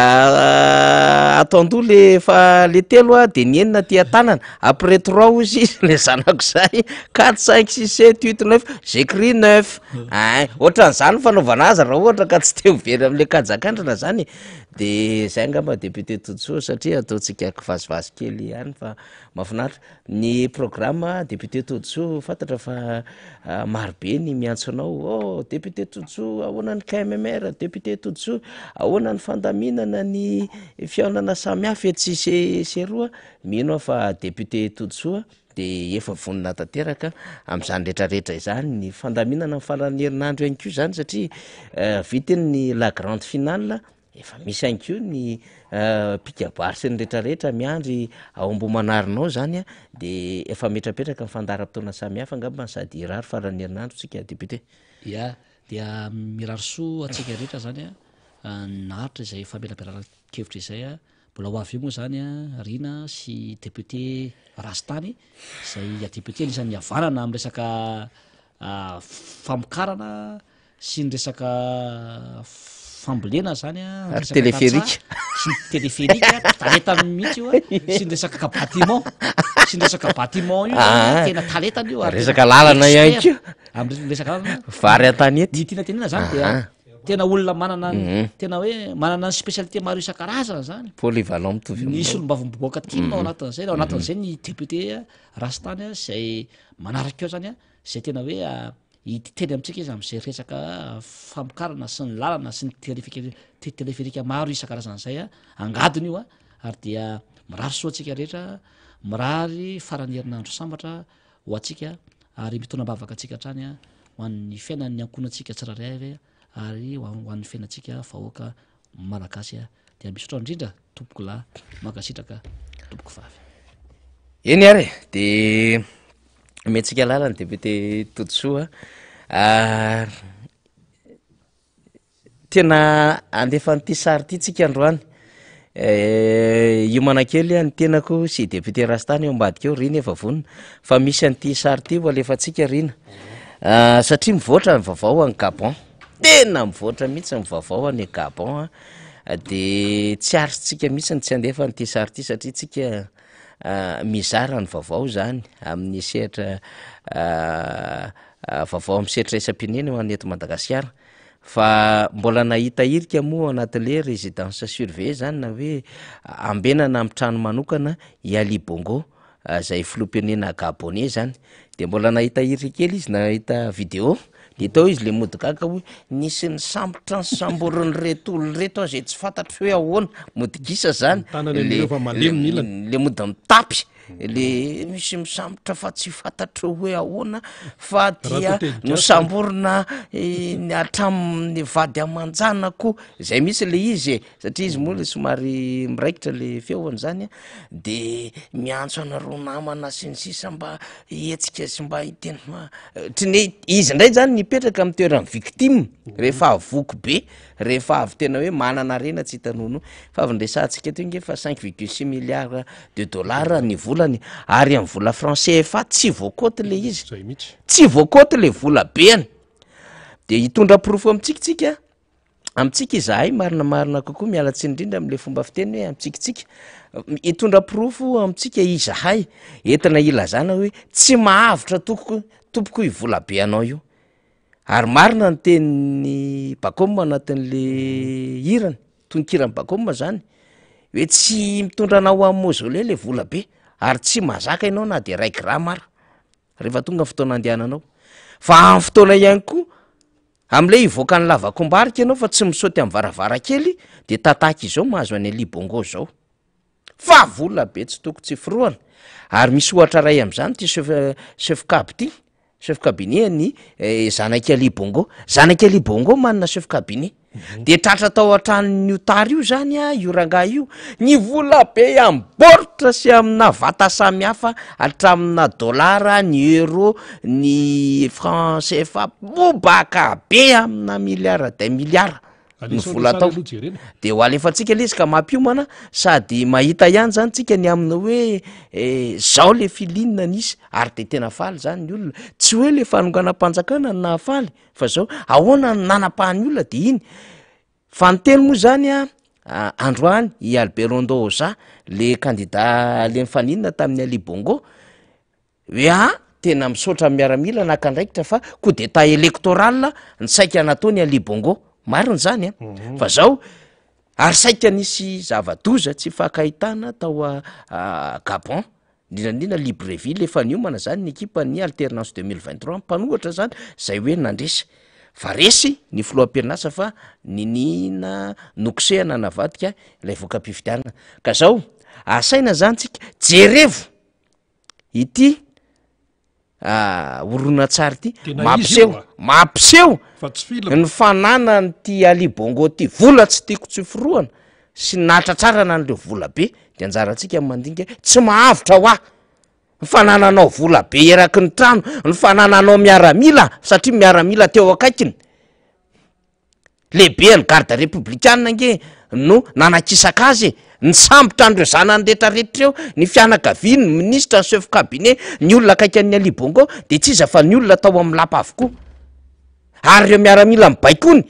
ato an-doha le fa le telo a de ny enina aty an-tanana, après trois hozy izy le zanako zay, quatre, cinq, six, sept, huit, neuf, j'écris neuf, ein, ohatran'zany ny fanaovana azy raha ohatra ka tsy te ho very am'le kajakandrana zany e, de zay angamba député Todisoa satria ataontsika kivazivazy kely ihany fa mahafinaritra. Ny programme député Todisoa fantatra fa maro be ny miantso anao, oh député Todisoa ahoana ny KMMR, député Todisoa ahoana ny fandaminana ny fihaonana samihafa etsy sy sy eroa, mino aho fa député Todisoa de efa vonona tanteraka am'zany retraretra izany, ny fandaminana ny faran'ny herinandro ihany koa zany satria vita iny ny la grande finale Efa misy ihany koa ny mpikabary sy ny retraretra miandry ao Ambohimanarina ao zany a, de efa ametrapetraka ny fandaharam-potoana samihafa angamba sady hirary faran'ny herinandro tsika député. Ya, dia mirary soa antsika rehetra zany a, naharitra izay famelabelaran-kevitra izay a, mbola ho avy eo moa zany a Rina sy député Rastany izay député anisan'ny havanana amin'ny resaka famokarana sy ny resaka fambolena zany a, Ary resaka téléphérique. tantsaha, sy ny téléphérique, taletany mihitsy io a, sy ny resaka bâtiment, sy ny resaka bâtiment io zany Ah. tena taletany io ary Resaka tena lalana ihany expert koa. amin'ny resaka lalana. Vary an-tanety. Ny tiana tenena zany dia Aha. tena olona manana ny Mhm. tena hoe manana ny spécialité maro isan-karazany zany. Polyvalent mitovy Ny aminao. solombavambahoaka tim ao Mhm. anatin'izay, ao anatin'izay ny député Rastany izay manaraka eo zany a, izay tena hoe Hiteny amintsika izy amin'izay resaka famokarana sy ny lalana sy ny teleferika maro isan-karazany izay a, angadona io a, ary dia mirary soa antsika rehetra, mirary faran'ny herinandro sambatra ho antsika ary mitondra am-bavaka antsika hatrany a, ho an'ny fiainan'ny ankohonantsika tsirairay avy ary ho an'ny fiainantsika vahoaka malagasy a, dia misaotra indrindra tompoko lahy, mankasitraka tompoko vavy. Eny ary e, de Omentsika alala ny député Todisoa a. Tena andefa an'ity sary ity tsika androany. Hiomana kely ny tenako sy député Rasta ny eo ambadika eo, Rina efa vonona fa misy an'ity sary ity ho alefantsika Rina. Satria mivoatra ny vaovao any Gabon, tena mivoatra mihitsy ny vaovao any Gabon a, de tsy aritsika mihitsy ny tsy handefa an'ity sary ity satria tsika mizara ny vaovao zany amin'ny sehatra vaovao amin'ny sehatra iraisam-pirenena ho an'ny eto Madagasikara. Fa mbola nahita hirika moa ao anatin'le résidence surveillée zany na hoe ambenana amin'ny trano manokana i Ali Bongo zay filoham-pirenena gabonais zany, de mbola nahita hirika kely izy nahita vidéo de tao izy le mody gaga hoe nisy nisambotra nisamborin'ireto olona ireto aho zay tsy fantatro hoe ahoana, mody gisa zany, Ny tanany amin'ireo fa malemy ny ilany. le mody mitapy. Le misy misambotra fa tsy fantatro hoe ahoana fa dia nosamborina ny hatramin'ny vady aman-janako, zay mihitsy le izy e, satria izy moa le somary miraikitra le feony zany a, de miantso anareo namana sy ny sisa mba hihetsika sy mba hiteny fa ohatry ny hoe izy ndray zany nipetraka amin'ny toeran'ny victime rehefa voky be. Rehefa avy tena hoe manana harena tsy hita nonoa. Fa avy niresahantsika teo nge fa cinq virgule six milliards de dollars ny volany ary amin'ny vola franc CFA tsy voakaoty le izy. Zay mihitsy. Tsy voakaoty le vola beany. De hitondra porofo amintsika tsika, amintsika izahay marina marina kokoa, miala tsiny indrindra am'le fomba fiteny hoe amintsika tsika. Hitondra porofo amintsika izahay entina ilazana hoe tsy mahavotra toko tompoko io vola be anao io. Ary marina ny tenin'i Bakoma anatin'le hirany, tononkiran'i Bakoma zany, hoe tsy mitondra anao amin'ny mausolée le vola be, ary tsy mahazaka ianao na de iray grama ara, rehefa tonga ny fotoana andehananao, fa amin'ny fotoana ihany koa am'le hivoaka ny lavakombarika ianao fa tsy misaoty amin'ny varavarankely de tataka izao mahazo an'i Ali Bongo zao. Fa vola be tsy toko tsy forohana, ary misy ohatra iray amin'izany ity chef chef cab ity, chef cabinet an'ny zanak'i Ali Bongo, zanak'i Ali Bongo manana chef cabinet, de tratra tao an-tranon'io tary io zany a io rangahy io, ny vola be amin'ny baoritra sy amina vata samihafa hatramina dollar, ny euro, ny franc CFA, bobaka be amina milliard des milliards. ny vola atao de ho alefantsika le izy ka mampiomana sady mahita ihany zany tsika ny amina hoe eh, zao le feeling nisy ary de tena faly zany ny olona tsy hoe le fanonganam-panjakana no nahafaly fa zao ahoana no nanapahan'ny olona de iny fa ny teny moa zany a androany i Albert Ondo Oza le kandida le nifaninana tamin'ny Ali Bongo Hoe a! Tena misaotra ny miaramila naka andraikitra fa coup d'etat électoral ny saika nataony Ali Bongo. Marina izany an! Fa zao, ary saika nisy zava-doza tsy ifankahitana tao Gabon, indrindra indrindra Libreville, efa niomana zany ny ekipan'ny alternance 2023, mpanohitra zany zay hoe nandresy. Fa resy ny filoham-pirinasa fa niniana nokosehana navadika ilay voka-pifidianana. Ka zao, asaina zany tsika, jerevo! Ity horonantsary ity Tena izy io mampiseho a. mampiseho Fa tsy film. ny fananan'ity Ali Bongo ity vola tsy tiako tsy forohana sy ny nahatratrarana an'ireo vola be de anjarantsika ny mandinika hoe tsy mahavotra hoa ny fanananao vola be eraky ny trano, ny fanananao miaramila satria miaramila teo akaikiny. Lehiben'ny garde républicaine ange no nanakisaka azy e! Nisambotra an'ireo zanany retraretra ireo, ny fianakaviany, ny minisitra, ny chef cabinet, ny olona akaiky an'i Ali Bongo de tsy iza fa ny olona tao amin'ny lapa avokoa. Ary ireo miaramila mibaikony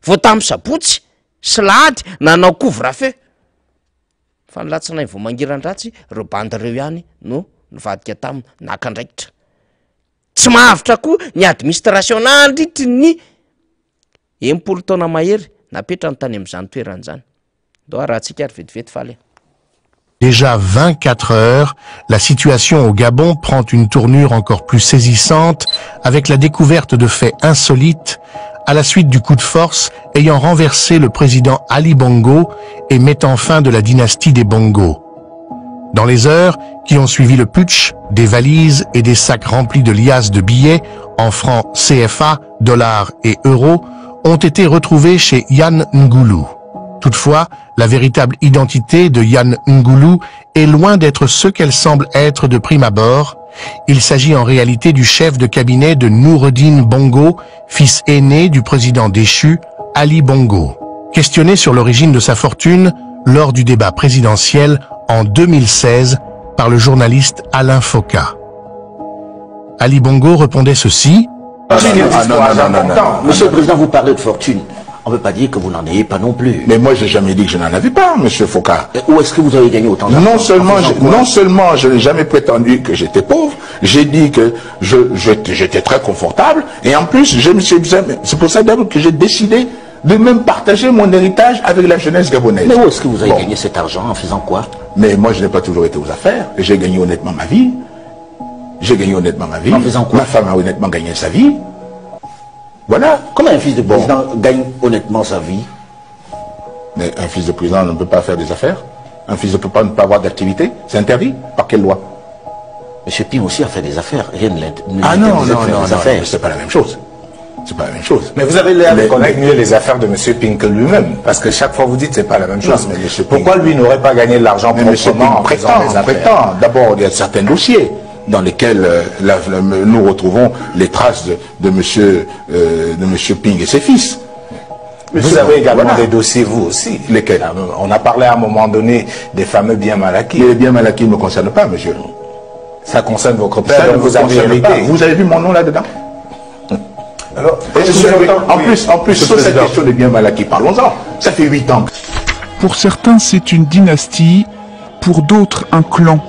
vao tamin'ny sabotsy sy lahady nanao couvre feu. Fa ny latsinainy vao mangiran-dratsy ireo bandy ireo ihany no nivadika taminy, naka andraikitra. Tsy mahavotra koa ny administration nandritry ny 60 taona mahery napetrany tany amin'izany toerana izany. Ndao arahantsika ary vetivety faly e. Déjà 24 heures, la situation au Gabon prend une tournure encore plus saisissante avec la découverte de faits insolites à la suite du coup de force ayant renversé le président Ali Bongo et mettant fin de la dynastie des Bongo. Dans les heures qui ont suivi le putsch, des valises et des sacs remplis de liasses de billets en francs CFA, dollars et euros ont été retrouvés chez Yann Ngoulou. Toutefois, la véritable identité de Yann Ngoulou est loin d'être ce qu'elle semble être de prime abord. Il s'agit en réalité du chef de cabinet de Noureddin Bongo, fils aîné du président déchu, Ali Bongo. Questionné sur l'origine de sa fortune, lors du débat présidentiel en 2016 par le journaliste Alain Foka. Ali Bongo répondait ceci. Ah, non, non, non, Monsieur le Président, vous parlez de fortune. On ne peut pas dire que vous n'en ayez pas non plus. Mais moi, j'ai jamais dit que je n'en avais pas, Monsieur Foucault. Où est-ce que vous avez gagné autant d'argent Non seulement, je, non seulement je n'ai jamais prétendu que j'étais pauvre, j'ai dit que j'étais très confortable, et en plus, je me suis, c'est pour ça d'abord que j'ai décidé de même partager mon héritage avec la jeunesse gabonaise. Mais où est-ce que vous avez gagné cet argent En faisant quoi Mais moi, je n'ai pas toujours été aux affaires. J'ai gagné honnêtement ma vie. J'ai gagné honnêtement ma vie. En faisant quoi Ma femme a honnêtement gagné sa vie. Voilà. Comment un fils de président gagne honnêtement sa vie Mais un fils de président ne peut pas faire des affaires. Un fils ne peut pas ne pas avoir d'activité. C'est interdit. Par quelle loi Monsieur Pim aussi a fait des affaires. Rien ne Ah non, non, non, non, c'est pas la même chose. C'est pas la même chose. Mais vous avez l'air de connaître mieux les affaires de M. Pink lui-même. Parce que chaque fois vous dites c'est pas la même chose. mais monsieur Pourquoi lui n'aurait pas gagné de l'argent proprement en prétend, des affaires D'abord, il y a certains dossiers dans lesquels euh, nous retrouvons les traces de, de, monsieur, euh, de monsieur Ping et ses fils. Vous avez également des dossiers, vous aussi. Lesquels ah, On a parlé à un moment donné des fameux biens mal acquis. Mais les biens mal acquis ne me concernent pas, monsieur. Ça concerne votre père, donc vous avez hérité. Vous avez vu mon nom là-dedans Alors, en plus, en plus, sur cette question des biens mal acquis, parlons-en. Ça fait huit ans. Pour certains, c'est une dynastie, pour d'autres, un clan.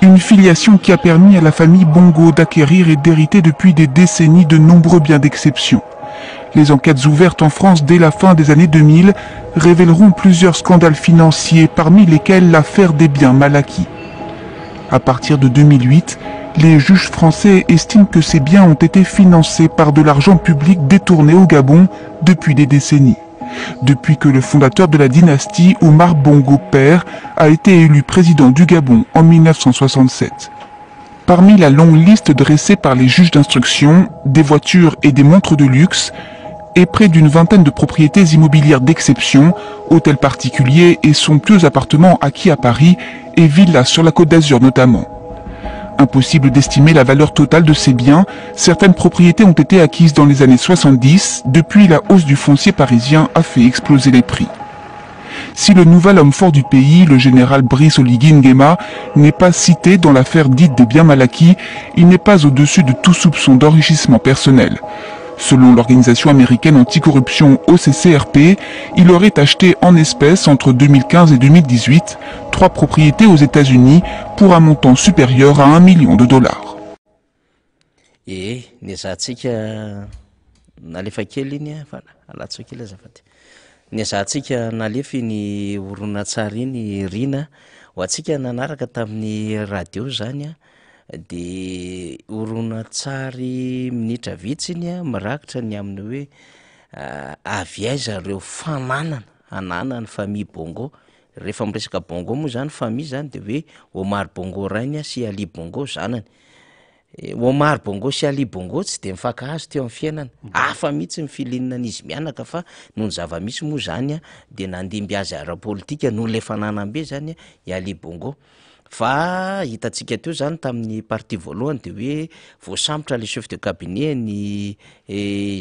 Une filiation qui a permis à la famille Bongo d'acquérir et d'hériter depuis des décennies de nombreux biens d'exception. Les enquêtes ouvertes en France dès la fin des années 2000 révéleront plusieurs scandales financiers, parmi lesquels l'affaire des biens mal acquis. À partir de 2008, les juges français estiment que ces biens ont été financés par de l'argent public détourné au Gabon depuis des décennies. Depuis que le fondateur de la dynastie, Omar Bongo père, a été élu président du Gabon en 1967. Parmi la longue liste dressée par les juges d'instruction, des voitures et des montres de luxe, et près d'une vingtaine de propriétés immobilières d'exception, hôtels particuliers et somptueux appartements acquis à Paris et villas sur la Côte d'Azur notamment. Impossible d'estimer la valeur totale de ces biens, certaines propriétés ont été acquises dans les années 70, depuis la hausse du foncier parisien a fait exploser les prix. Si le nouvel homme fort du pays, le général Brice Oligui Nguema, n'est pas cité dans l'affaire dite des biens mal acquis, il n'est pas au-dessus de tout soupçon d'enrichissement personnel. Selon l'organisation américaine anticorruption OCCRP, il aurait acheté en espèces entre 2015 et 2018 trois propriétés aux États-Unis pour un montant supérieur à 1 million de dollars. Ee, niezahantsika nalefa kely iny fa alatso kely azafady. Niezahantsika nalefa iny horonantsary iny Rina, ho antsika nanaraka tamin'ny radio zany an, De horonantsary minitra vitsy iny a, mirakitra ny amin'ny hoe avy aiza ireo fananana ananan'ny famille Bongo, rehefa miresaka Bongo moa zany famille zany de hoe Omar Bongo rainy sy Ali Bongo zanany, Omar Bongo sy Ali Bongo tsy de mifankahazo teo am'fiainana, hafa mihitsy ny feeling-n'izy mianaka fa noho ny zava-misy moa zany a de nandimby azy ara-pôlitika noho le fananam-be zany i Ali Bongo. Fa hitantsika teo zany tamin'ny partie voalohany de hoe voasambotra le chef de cabinet ny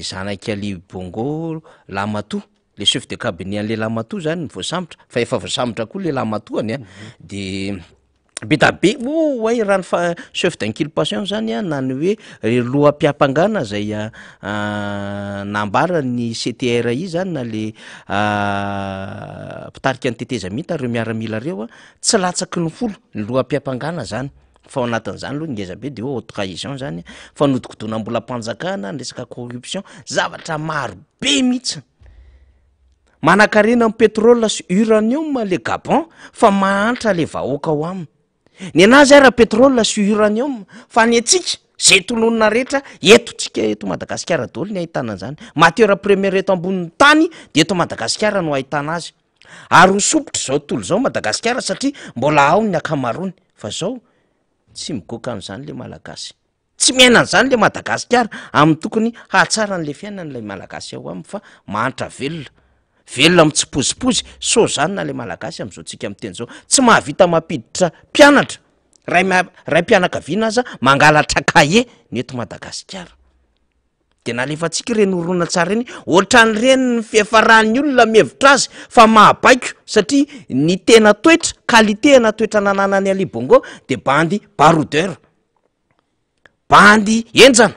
zanak'i Ali Bongo lahimatoa, le chef de cabinet an'le lahimatoa zany no voasambotra fa efa voasambotra koa le lahimatoany a, de be da be oay raha ny fa- chef d'inculpation zany a na ny hoe loham-piampangana zay nambaran'ny CTRI zany na le mpitarika ny tetezamita reo miaramila reo a, Tsy latsaky ny folo ny loham-piampangana zany, fa ao anatin'izany aloha ny ngeza be de hoe haute trahison zany, fanodikodinam-bolam-panjakana, ny resaka corruption, zavatra maro be mihitsy. Manankarena amin'ny pétrole sy uranium le Gabon fa mahantra le vahoaka ao aminy. Ny anazy ara pétrole sy uranium fa ny antsika zay tononina rehetra eto tsika eto Madagasikara daholo ny ahitana an'zany. Matière première eto ambonin'ny tany de eto Madagasikara no ahitana azy. Ary ho sompitra izao tontolo izao Madagasikara satria mbola ao ny ankamaroany fa zao tsy migoka an'izany le Malagasy. Tsy miaina an'izany le Madagasikara amin'ny tokony hahatsara an'le fiainany ilay Malagasy ao aminy fa mahantra velona. Velona mitsipozipozy sôzanina le Malagasy amin'izao tsika miteny izao. Tsy mahavita mampiditra mpianatra, ray raim-pianakaviana aza mangalatra kahie ny eto Madagasikara. De nalefantsika ireny horonantsary ireny, ohatran'ireny ny fiafaran'ny olona mihevitra azy fa mahabaiko satria ny tena toetra, qualité ana toetra nananan'i Ali Bongo de bandy baroudeur, bandy henjana,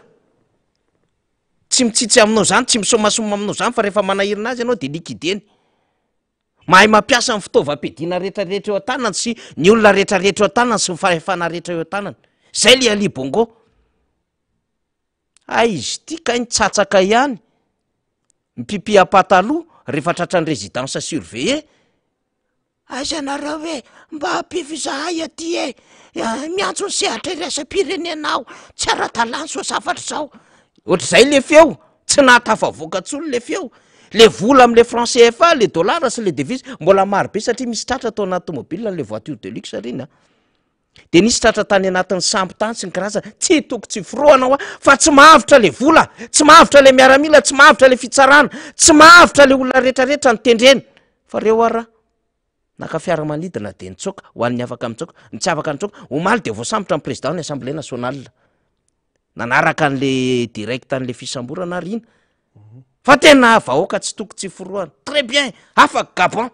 tsy mitsitsy aminao zany, tsy misomasoma aminao zany fa rehefa manahirana azy ianao de liquideny. Mahay mampiasa ny fitaovam-piadiana rehetrarehetra eo an-tanany sy ny olona rehetrarehetra eo an-tanany sy ny fahefana rehetra eo an-tanany. Zay le Ali Bongo. Hay izy ity kay nitsatsaka ihany, mipipi am-pataloha rehefa tratran'ny résidence surveillée. Aiza nareo e, mba ampio izahay aty e, miantso ny sehatra iraisam-pirenena aho, tsy ara-dalàna izao zavatra izao. Ohatr'izay le feo, tsy nahatafavoaka intsony le feo. Le vola am'le franc CFA, le dollar sy le devise mbola maro be satria misy tratra tao anaty tomobile le voiture de luxe reny a. De nisy tratra tany anatin'ny sambo tany sy ny karazany, tsy toko tsy forohana hoa fa tsy mahavotra le vola, tsy mahavotra le miaramila, tsy mahavotra le fitsarana, tsy mahavotra le olona retraretra notendrena, fa reo ara naka fiaramanidina de nitsoaka, ho an'ny afaka mitsoaka, ny tsy afaka nitsoaka, omaly de voasambotra ny président ny assemblée nationale, nanaraka an'le direct an'le fisamborana ary iny, fa tena vahoaka tsy toko tsy forohana, très bien, afaka Gabon.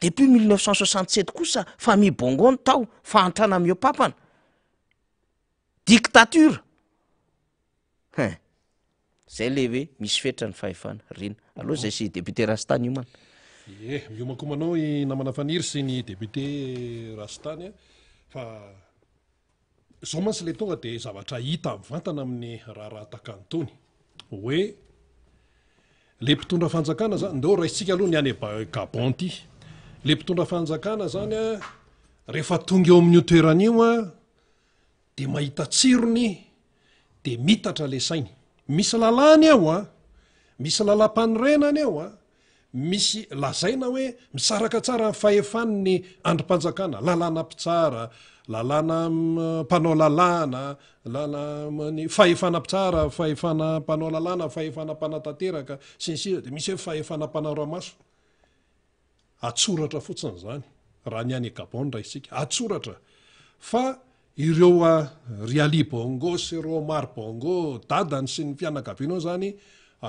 Depuis 1967 kosa famille Bongo no tao, fahantrana mihoa-pampana. Dictature. Hein. Zay le hoe misy fetra ny fahefana. Rina. Aleo zay sy député Rastany hiomana. Ie, miomankomana ao i namana Faniry sy ny député Rastany fa Izao mantsy ilay tonga dia zavatra hita mivantana amin'ny raharaha tahaka an'itony hoe ilay mpitondra fanjakana zany, ndao raisintsika aloha ny any Gabon ity, ilay mpitondra fanjakana zany a, rehefa tonga eo amin'io toerana io a, dia mahita tsirony dia mitatra ilay sainy. Misy lalàna eo a, misy lalàm-panorenana eo a, Misy lazaina hoe misaraka tsara ny fahefan'ny andrim-panjakana, lalàna mpitsara, lalàna mpanao lalàna, lalàna ny fahefana mpitsara, fahefana mpanao lalàna, fahefana mpanatanteraka, sy ny sisa Dia misy hoe fahefana mpanara-maso. Atsoratra fotsiny izany, raha ny any Gabon no raisintsika. Atsoratra fa ireo ry Ali Bongo sy ry Omar Bongo, dadany sy ny fianakaviany ao izany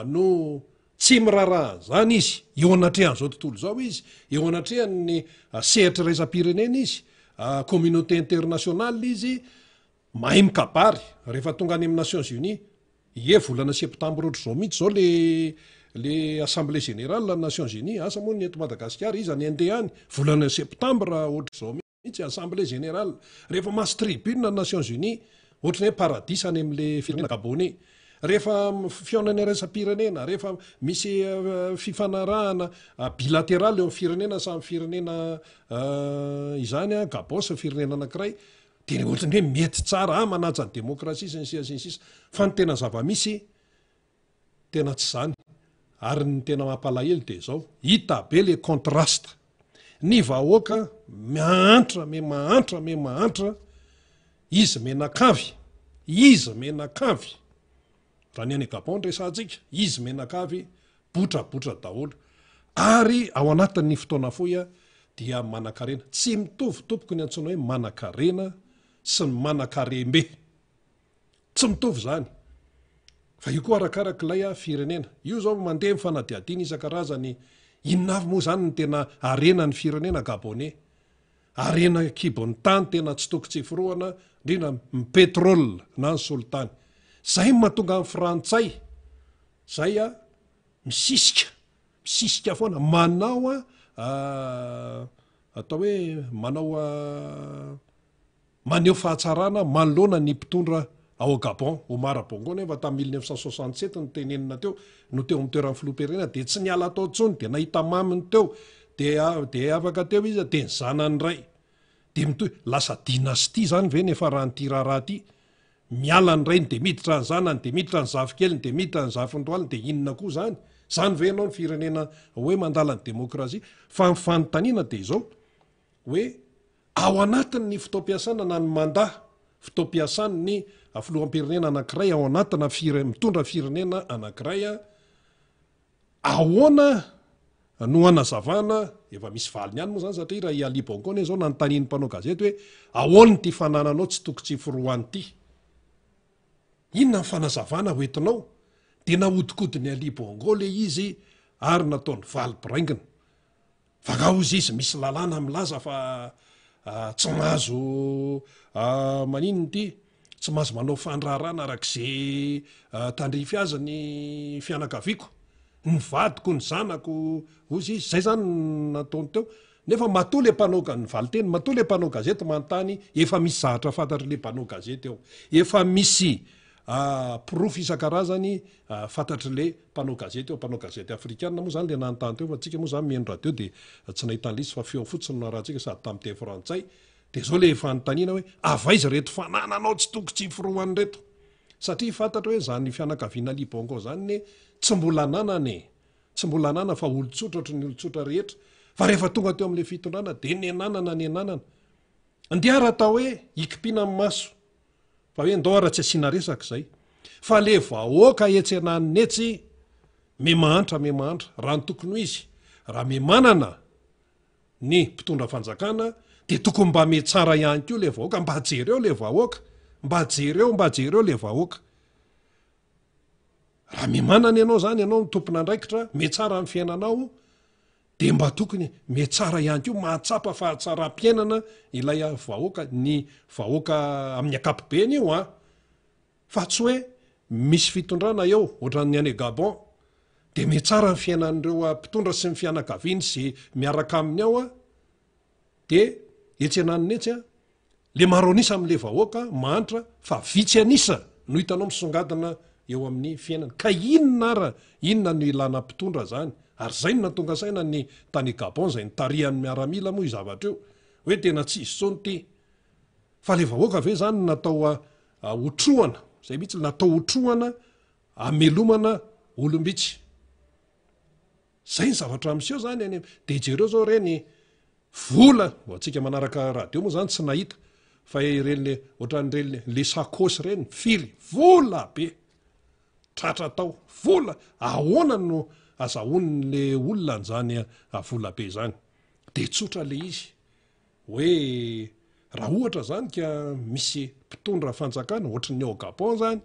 no Tsy miraharaha an'izany izy. Eo anatrehan'izao tontolo izao izy, eo anatrehan'ny sehatra iraisam-pirenena izy, communauté internationale izy, mahay mikabary. Rehefa tonga any amin'ny Nations Unies, ie volana septambra ohatr'izao mihitsy izao le le assemblée générale ny Nations Unies, asa moa ny eto Madagasikara, iza ny handeha any, volana septambra ohatr'izao mihitsy. Mihitsy assemblée générale rehefa mahazo tribune ny Nations Unies ohatran'ny hoe paradisa any amin'le firenena gabonais rehefa fihaonana iraisam-pirenena rehefa misy fifanarahana bilatéral eo amin'ny firenena samy firenena izany a Gabon sy ny firenena anankiray dia ohatran'ny hoe mety tsara ah manaja ny démocratie sy ny sisa sy ny sisa fa ny tena zava-misy Tena tsy izany. Ary ny tena mampalahelo dia izao, hita be le contraste. Ny vahoaka mahantra me mahantra me mahantra, izy menakavy, izy menakavy, raha ny any Gabon no resahantsika, izy menakavy, botrabotra daholo. Ary ao anatin'ny fotoana fohy dia manankarena. Tsy mitovy tompoko ny antsoina hoe manankarena sy ny manankarem-be. Tsy mitovy izany. Fa io koa arakaraka ilay firenena. Io izao mandeha ny fanadihadiana isan-karazany, inona avy moa izany ny tena harenan'ny firenena Gabonais. Harena an-kibon'ny tany tena tsy toko tsy forohana, indrindra ny pétrole na ny solitany. Izay no mahatonga ny frantsay izay misisika, misisika foana, manao atao hoe manao Maneho fahatsarana manoloana ny mpitondra ao Gabon, Omar Bongo nefa tamin'ny 1967 no tenenina teo no teo amin'ny toeran'ny filoham-pirenena dia tsy niala tao intsony dia nahita maminy teo dia dia afaka teo izy dia ny zanany indray dia mitohy lasa dynastie izany ve ny hiafaran'ity raharaha ity miala ny rainy dia miditra ny zanany dia miditra ny zafikeliny dia miditra ny zafindohaliny dia inona koa izany izany ve ianao ny firenena hoe mandala ny demokrasia fa ny fanontaniana dia izao hoe Ao anatin' ny fotoam-piasana na ny mandat fotoam-piasan' ny filoham-pirenena anankiray ao anatina fire mitondra firenena anankiray, ahoana no hanazavana, efa misy valiny ihany moa izany satria raha i Ali Bongo anie izao nanontanian'ny mpanao gazety hoe ahoana ity fanananao tsy toko tsy forohana ity? Inona ny fanazavana ho entinao? Dia nahodinkodin'i Ali Bongo ilay izy ary nataony valy biraingina. Fa nga hozy izy misy lalàna milaza fa tsy mahazo maninona ity? Tsy mahazo manao fandraharahana araka izay tandrify azy ny fianakaviako, ny vadiko, ny zanako, hozy izy. Zay zany no nataony teo. Nefa matoa le mpanao ga-, ny valinteny, matoa le mpanao gazety manontany, efa misy zavatra fantatr'le mpanao gazety ao. Efa misy porofo isan-karazany fantatr'le mpanao gazety ao. Mpanao gazety afrikana moa zany le nanontany teo fa tsika moa zany mihaino radio de tsy nahita an'le izy fa feo fotsiny no narahantsika sady tamin'ny teny frantsay. De zao le fanontaniana hoe avy aiza ireto fanananao tsy toko tsy forohana ireto? Satria fantatra hoe zany fianakaviana Ali Bongo zany ne tsy mbola ananana e! Tsy mbola anana fa olon-tsotra ohatry ny olon-tsotra rehetra fa rehefa tonga teo amin'ilay fitondrana dia nenanana nenanana. Ndeha ary atao hoe hikipiana ny maso fa hoe ndao ary tsy asiana resaka izay. Fa le vahoaka etsy ananona etsy me mahantra me mahantra. Raha ny tokony ho izy, raha me manana ny mpitondra fanjakana dia tokony mba me tsara ihany koa le vahoaka, mba jereo le vahoaka, mba jereo, mba jereo le vahoaka. Raha mimanana ianao zany ianao no tompon'andraikitra, mihatsara ny fiainanao, dia mba tokony mihatsara ihany koa, mahatsapa fahatsaram-piainana ilay vahoaka, ny vahoaka amin'ny ankapobeny io an! Fa tsy hoe misy fitondrana eo, ohatran'ny any Gabon, dia mihatsara ny fiainan'ireo mpitondra sy ny fianakaviany sy miaraka aminy ao an! De etsy ananiny etsy an, le maro an'isa amle vahoaka mahantra fa vitsy an'isa no hitanao misongadina eo amin'ny fiainana. Ka inona ara, inona no ilana mpitondra zany? Ary zay no nahatonga saina ny tany Gabon zay nitarihan'ny miaramila moa io zavatra io, hoe tena tsy izy tsony ty. Fa le vahoaka ve zany no natao hotrohana, zay mihitsy, natao hotrohana hamelomana olom-bitsy. Zay ny zavatra miseho zany any de jereo zao reny vola, ho antsika manaraka radio moa zany tsy nahita fa ireny le ohatran'ireny le sakosy reny firy vola be tratra tao vola ahoana no azahoan'le olona an'izany vola be zany de tsotra le izy hoe raha ohatra zany ka misy mpitondra fanjakana ohatry ny ao Gabon zany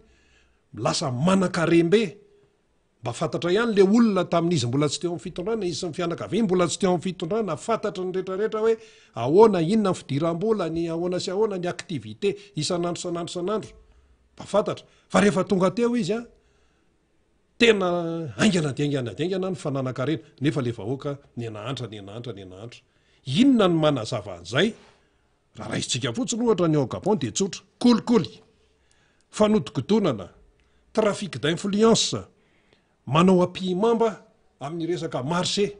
lasa manan-karem-be Mba fantatra ihany le olona tamin'izy mbola tsy teo amin'ny fitondrana, izy sy ny fianakaviany mbola tsy teo amin'ny fitondrana, fantatry ny retraretra hoe ahoana, inona ny fidiram-bolany, ahoana sy ahoana ny activité isan'andro isan'andro isan'andro. Mba fantatra. Fa rehefa tonga teo izy an, tena haingana dia haingana dia haingana ny fananan-karena, nefa le vahoaka niha-nahantra, niha-nahantra, niha-nahantra. Inona no manazava an'izay? Raha raisintsika fotsiny ohatra ny ao Gabon dia tsotra, kolikoly, fanodikodonana, trafic d'influence, manao ampihimamba amin'ny resaka marché.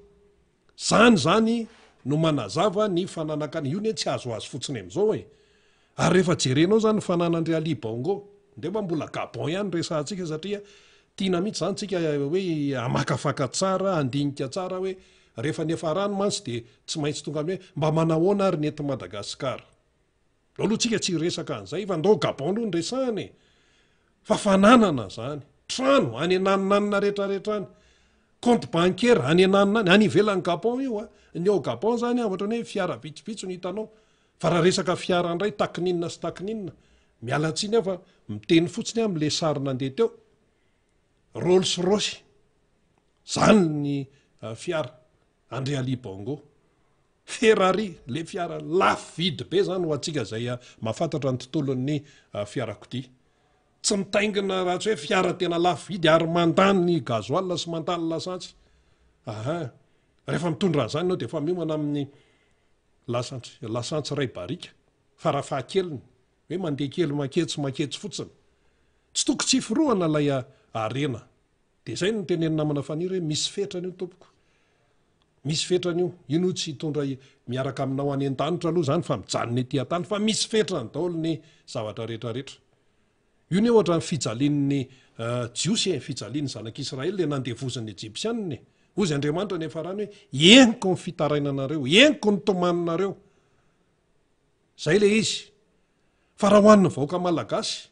Zany zany no manazava ny fananan-karena. Io anie tsy azoazo fotsiny amin'izao e. Ary rehefa jerenao zany ny fananan-dry Ali Bongo, ndeha mba mbola Gabon ihany resahantsika satria tiana mihitsy zany tsika hoe hamakafaka tsara, handinika tsara hoe Rehefa niafarany mantsy dia tsy maintsy tonga amin'ny hoe mba manahoana ary ny eto Madagasikara? Ndao aloha tsika tsy hiresaka an'izay fa ndao Gabon aloha no resahana e! Fa fananana izany, trano any ananonanona rehetrarehetra any, compte bancaire any ananona any, any ivelan'i Gabon io a! Ny ao Gabon izany a, ohatran'ny hoe fiara vitsivitsy no hitanao, fa raha resaka fiara indray takininona sy takininona, miala tsiny aho fa miteny fotsiny aho amin'ilay sary nandeha teo, Rolls Royce. Zany ny fiara André Ali Bongo. Ferrari, le fiara lafo vidy be zany ho antsika zay mahafantatra ny tontolon'ny fiarakodia. Tsy mitaingina raha tsy hoe fiara tena lafo vidy ary mandany ny gasoil sy mandany lasantsy. Aha. Rehefa mitondra an'izany ianao dia efa miomana amin'ny lasantsy, lasantsy iray barika farafahakeliny. Hoe mandeha kely manketsy manketsy fotsiny. Tsy toko tsy forohana ilay harena. Dia izay no notenenin'i namana Faniry hoe misy fetrany io tompoko. Misy fetrany io. Io no tsy hitondra miaraka aminao any an-danitra aloha izany fa mijanona ety an-tany fa misy fetrany daholo ny zavatra rehetra rehetra. Io anie ohatra ny fijalian'ny Jiosy e, fijalian'ny zanak'Israely ilay nandevozin'ny Ejipsianina e. Hozy Andriamanitra niafarany hoe henoko ny fitarainanareo, henoko ny tomaninareo. Izay ilay izy. Fa raha ho an'ny vahoaka malagasy,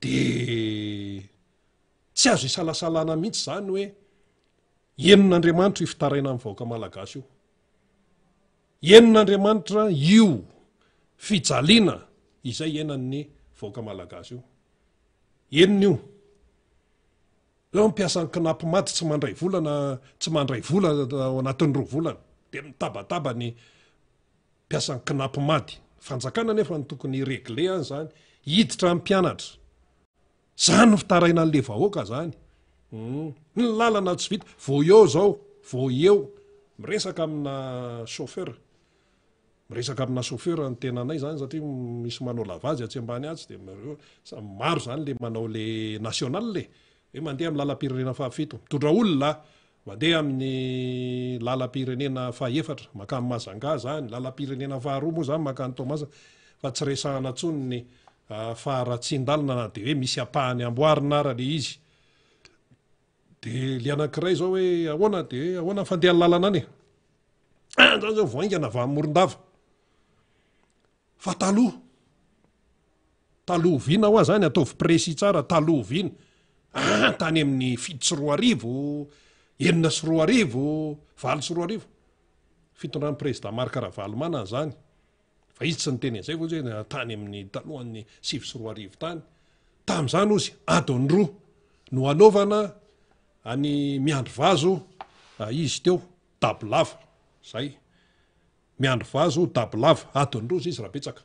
Dia tsy azo isalasalana mihitsy izany hoe henon'Andriamanitra io fitarainan'ny vahoaka malagasy io. Henon'Andriamanitra io fijaliana izay iainan'ny vahoaka malagasy io. Henony io. Ireo mpiasan'ny Cnapmad tsy mandray vola na tsy mandray vola ao anatin'ny roa volana. Dia mitabataba ny mpiasan'ny Cnapmad. Fanjakana nefa no tokony hi-regler an'izany. Hiditra amin'ny mpianatra. Zany ny fitarainan'le vahoaka zany. Hum. Ny lalana tsy vita. Vao eo zao, vao eo. Miresaka amina chauffeur. Miresaka amina chauffeur ny tenanay zany satria misy manao lavage atsy ambany atsy dia maro zany le manao le national e. Hoe mandeha amin'ny lalam-pirenena fahafito. Mitondra olona mandeha amin'ny lalam-pirenena fahefatra mankany Majunga zany, lalam-pirenena faharoa moa zany mankany Toamasina fa tsy resahana intsony ny faharatsian-dalana na dia hoe misy ampahany amboarina ara le izy. Dia le anankiray zao hoe ahoana dia hoe ahoana ny fandehan'ny lalana any e? Any zany zao vao haingana avy any Morondava. Fa taloha, taloha oviana hoa zany, ataovy précis tsara, taloha oviana? Ah, tany amin'ny 2007, 2006, 2008. Fitondran'ny président Marc Ravalomanana zany. Fa izy tsy niteny an'izay hozy hoe tany amin'ny talohan'ny 2009 tany. Tamin'izany hozy adiny roa no hanaovana any Miandrivazo izy teo, Dabolava. Zay. Miandrivazo, Dabolava. Adiny roa izy raha betsaka.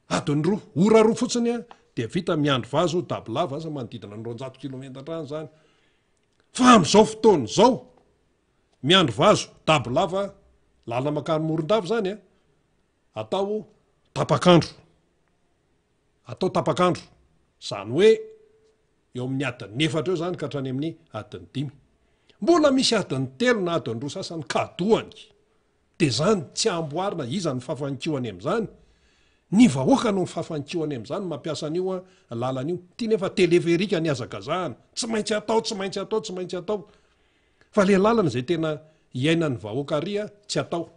Adiny roa, ora roa fotsiny dia vita Miandrivazo, Dabolava, asa manodidina ny 200 kilometatra any izany. Fa amin'izao fotoana izao, Miandry vazo, dabo lava, lalana mankany Morondava izany a, atao tapak'andro. Atao tapak'andro. Izany hoe eo amin'ny adiny efatra eo izany ka hatrany amin'ny adiny dimy. Mbola misy adiny telo na adiny roa sasany kadoany. Dia izany tsy amboarina, iza no fafan'kiho any amin'izany? Ny vahoaka no mifafan'kiho any amin'izany mampiasa an'io lalana io. Ity nefa téléphérique nihazakazahana. Tsy maintsy atao, tsy maintsy atao, tsy maintsy atao. Fa le lalana izay tena iainan'ny vahoaka ary tsy atao.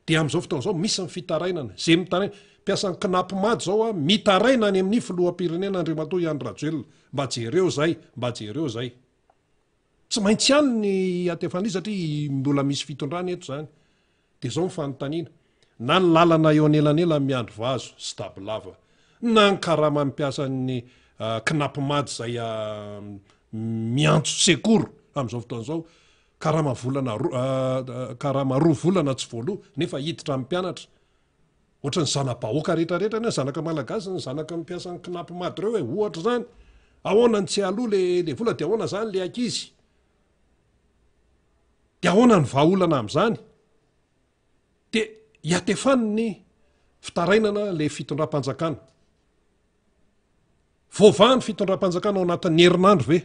Dia amin'izao fotoana izao misy ny fitarainana, izay mitaraina, mpiasan'ny Cnapmad izao mitaraina any amin'ny filoham-pirenena Andriamatoa Andry Rajoelina, mba jereo izay, mba jereo izay. Tsy maintsy any ny hiatefana izy satria mbola misy fitondrana eto izany. Dia izao ny fanontaniana, na ny lalana eo anelanelan'i Miandrivazo sy Dabolava, na ny karaman'ny mpiasan'ny Cnapmad izay miantso secours amin'izao fotoana izao, karama volana karama roa volana tsy voaloa nefa hiditra amin'ny mpianatra. Ohatran'ny zana-bahoaka rehetrarehetra anie, zanaka malagasy ny zanaky ny mpiasan'ny Cnapmad ireo e, ohatra izany. Ahoana ny tsy haloa le le vola dia ahoana izany le ankizy? Dia ahoana ny vahaolana amin'izany? Dia iatefany ny fitarainana ilay fitondram-panjakana. Voavaha ny fitondram-panjakana ao anatin'ny herinandro ve?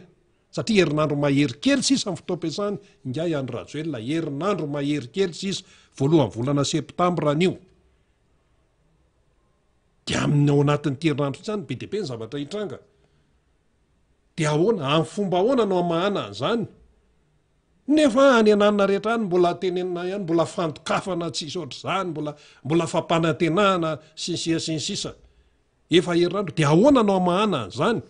Satria herinandro mahery kely sisa ny fotoam-piasany ingahy Andry Rajoelina, herinandro mahery kely sisa, voalohan'ny volana septambra anio. Dia amin'ny ao anatin'ity herinandro ity izany be dia be ny zavatra hitranga. Dia ahoana, amin'ny fomba ahoana no hamahana an'izany? Nefa any ananona rehetra any mbola tenenina ihany, mbola fandokafana tsisy ohatr'izany, mbola mbola fampanantenana sy ny sisa sy ny sisa. Efa herinandro, dia ahoana no hamahana an'izany?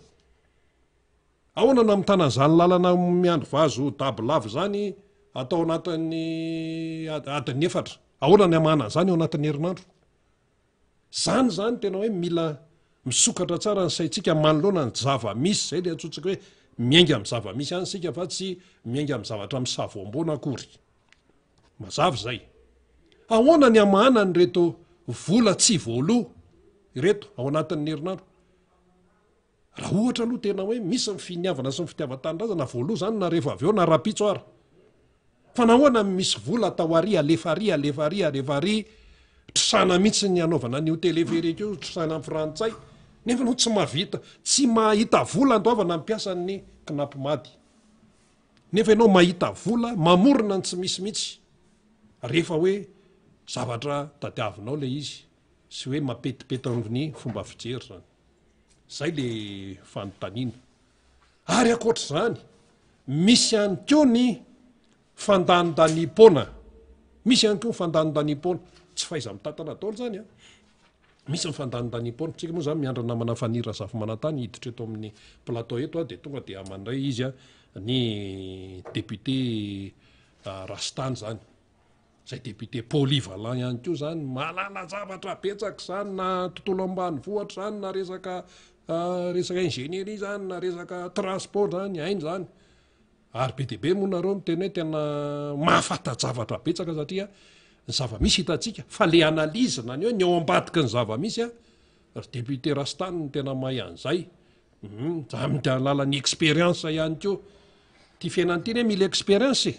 Ahoana no hamitana an'izany lalana miandry vazo dabo lava izany atao anatin'ny adin'ny efatra? Ahoana ny hamahana an'izany ao anatin'ny herinandro? Zany zany tena hoe mila misokatra tsara ny saintsika manoloana ny zava-misy, zay le antsointsika hoe miainga amin'ny zava-misy ihany isika fa tsy miainga amin'ny zavatra misavoamboana akory. Mazava izay. Ahoana ny hamahana an'ireto vola tsy voaloa ireto ao anatin'ny herinandro? Raha ohatra aloha tena hoe misy ny finiavana sy ny fitiavan-tanindrazana voaloha izany na rehefa avy eo na rahampitso ary. Fa nahoana no misy vola atao ary alefa ary alefa ary alefa ary trosana mihitsy ny hanaovana an'io téléphérique io trosana amin'ny frantsay nefa ianao tsy mahavita tsy mahita vola andoavana ny mpiasan'ny Cnapmad. Nefa ianao mahita vola mamorona ny tsy misy mihitsy rehefa hoe zavatra tadiavinao ilay izy sy hoe mampetipety amin'ny fomba fijery izany. Zay le fanontaniana. Ary ankoatr'izany, misy ihany koa ny fandanindaniam-poana. Misy ihany koa ny fandanindaniam-poana. Tsy fahaiza-mitantana daholo izany an. Misy ny fandanindaniam-poana. Tsika moa izany miandry namana Faniry Razafimanantany hiditra eto amin'ny plateau eto dia tonga dia mandray izy ny député Rastany izany. Izay député polyvalent ihany koa izany, mahalala zavatra betsaka izany na tontolo ambanivohitra izany na resaka resaka ingénierie izany na resaka transport izany, hainy izany. Ary be dia be moa nareo miteny hoe tena mahafanta-javatra betsaka satria ny zava-misy hitantsika fa le analyse na ny hoe ny ao ambadiky ny zava-misy a, ry député Rastany no tena mahay an'izay. Hum, amin'ny alalan'ny expérience ihany koa. Ity fiainana ity anie mila expérience e.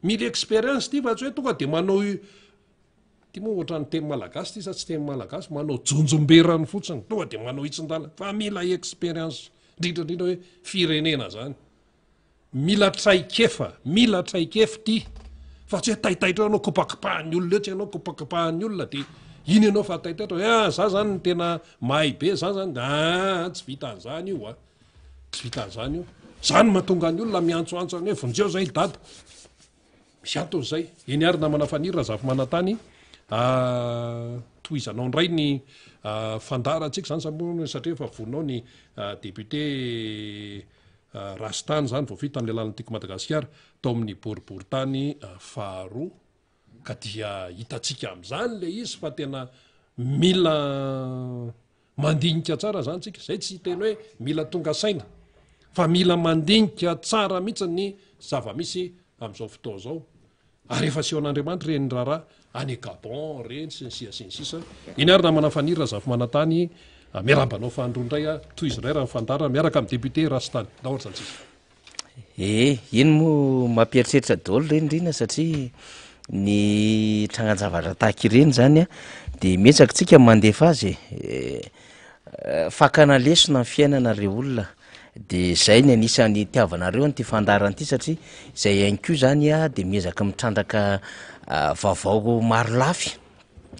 Mila expérience ity fa tsy hoe tonga dia manao ity moa ohatran'ny teny malagasy ity sa tsy teny malagasy, manao jonjomberany fotsiny, tonga dia manao hitsin-dalana fa mila expérience, indrindra indrindra hoe firenena zany. Mila traikefa, mila traikefa ity fa tsy hoe taitaitra eo ianao kopakopahan'ny olona eo tsy ianao kopakopahan'ny olona dia iny ianao fa taitaitra hoe ah za zany no tena mahay be za zany ah tsy vitan'izany io a. Tsy vitan'izany io. Izany no mahatonga ny olona miantsoantso any hoe vonjeo zay ry dada. Misy antony izay. Eny ary namana Faniry Razafimanantany, tohizanao indray ny fandaharantsika izany sa moa satria efa voninao ny député Rastany izany voafidy tamin'ny alalan'ny Tiako Madagasikara tao amin'ny boriborintany faharoa. Ka dia hitantsika amin'izany ilay izy fa tena mila Mandinika tsara zany tsika, zay tsy hiteny hoe mila tonga saina fa mila mandinika tsara mihitsy ny zava-misy amin'izao fotoana izao. Ary efa asehon'Andriamanitra ireny raharaha any Gabon ireny sy ny sia sy ny sisa. Eny ary namana Faniry Razafimanantany, miarahaba anao fahandroa indray aho, tohizo indray raha ny fandaharana miaraka amin'ny député Rastany. Ndao ry zany tsika. Ee, iny moa mampieritreritra daholo ireny Rina satria ny trangan-javatra tahaka ireny zany a de miezaka tsika mandefa azy e, fakana lesona ny fiainana re olona de zay ny anisan'ny itiavanareo an'ity fandaharana ity satria zay ihany koa zany a de miezaka mitrandraka vaovao maro lafy.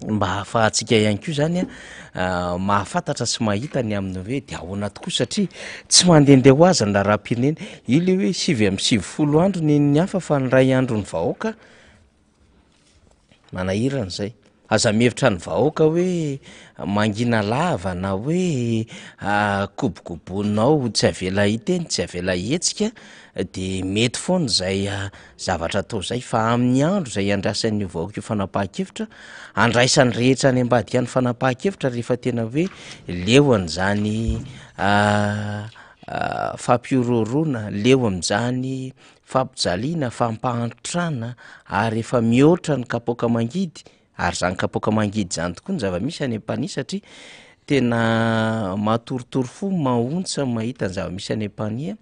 mba hahafahantsika ihany koa zany a mahafantatra sy mahita ny amin'ny hoe de ahoana tokoa satria tsy mandehandeha ho azy ny raharaham-pirenena, io le hoe 99 andro ny an'ny hafa fa ny iray andron'ny vahoaka manahirana zay, aza mihevitra ny vahoaka hoe mangina lava na hoe kobokoboninao tsy avela hiteny, tsy avela hihetsika de mety foana zay zavatra atao izay fa amin'ny andro izay iandrasan'ny vahoaka io fanapahan-kevitra, andraisan'ny rehetra any ambadika any fanapahan-kevitra rehefa tena hoe leo an'izany fampihorohoroana, leo amin'izany fampijaliana, fampahantrana ary efa mihoatra ny kapoaka mangidy Ary izany kapoaka mangidy izany tokoa ny zava-misy any Ampanihy satria tena mahatorotoro fo, mahaontsa ny mahita ny zava-misy any Ampanihy.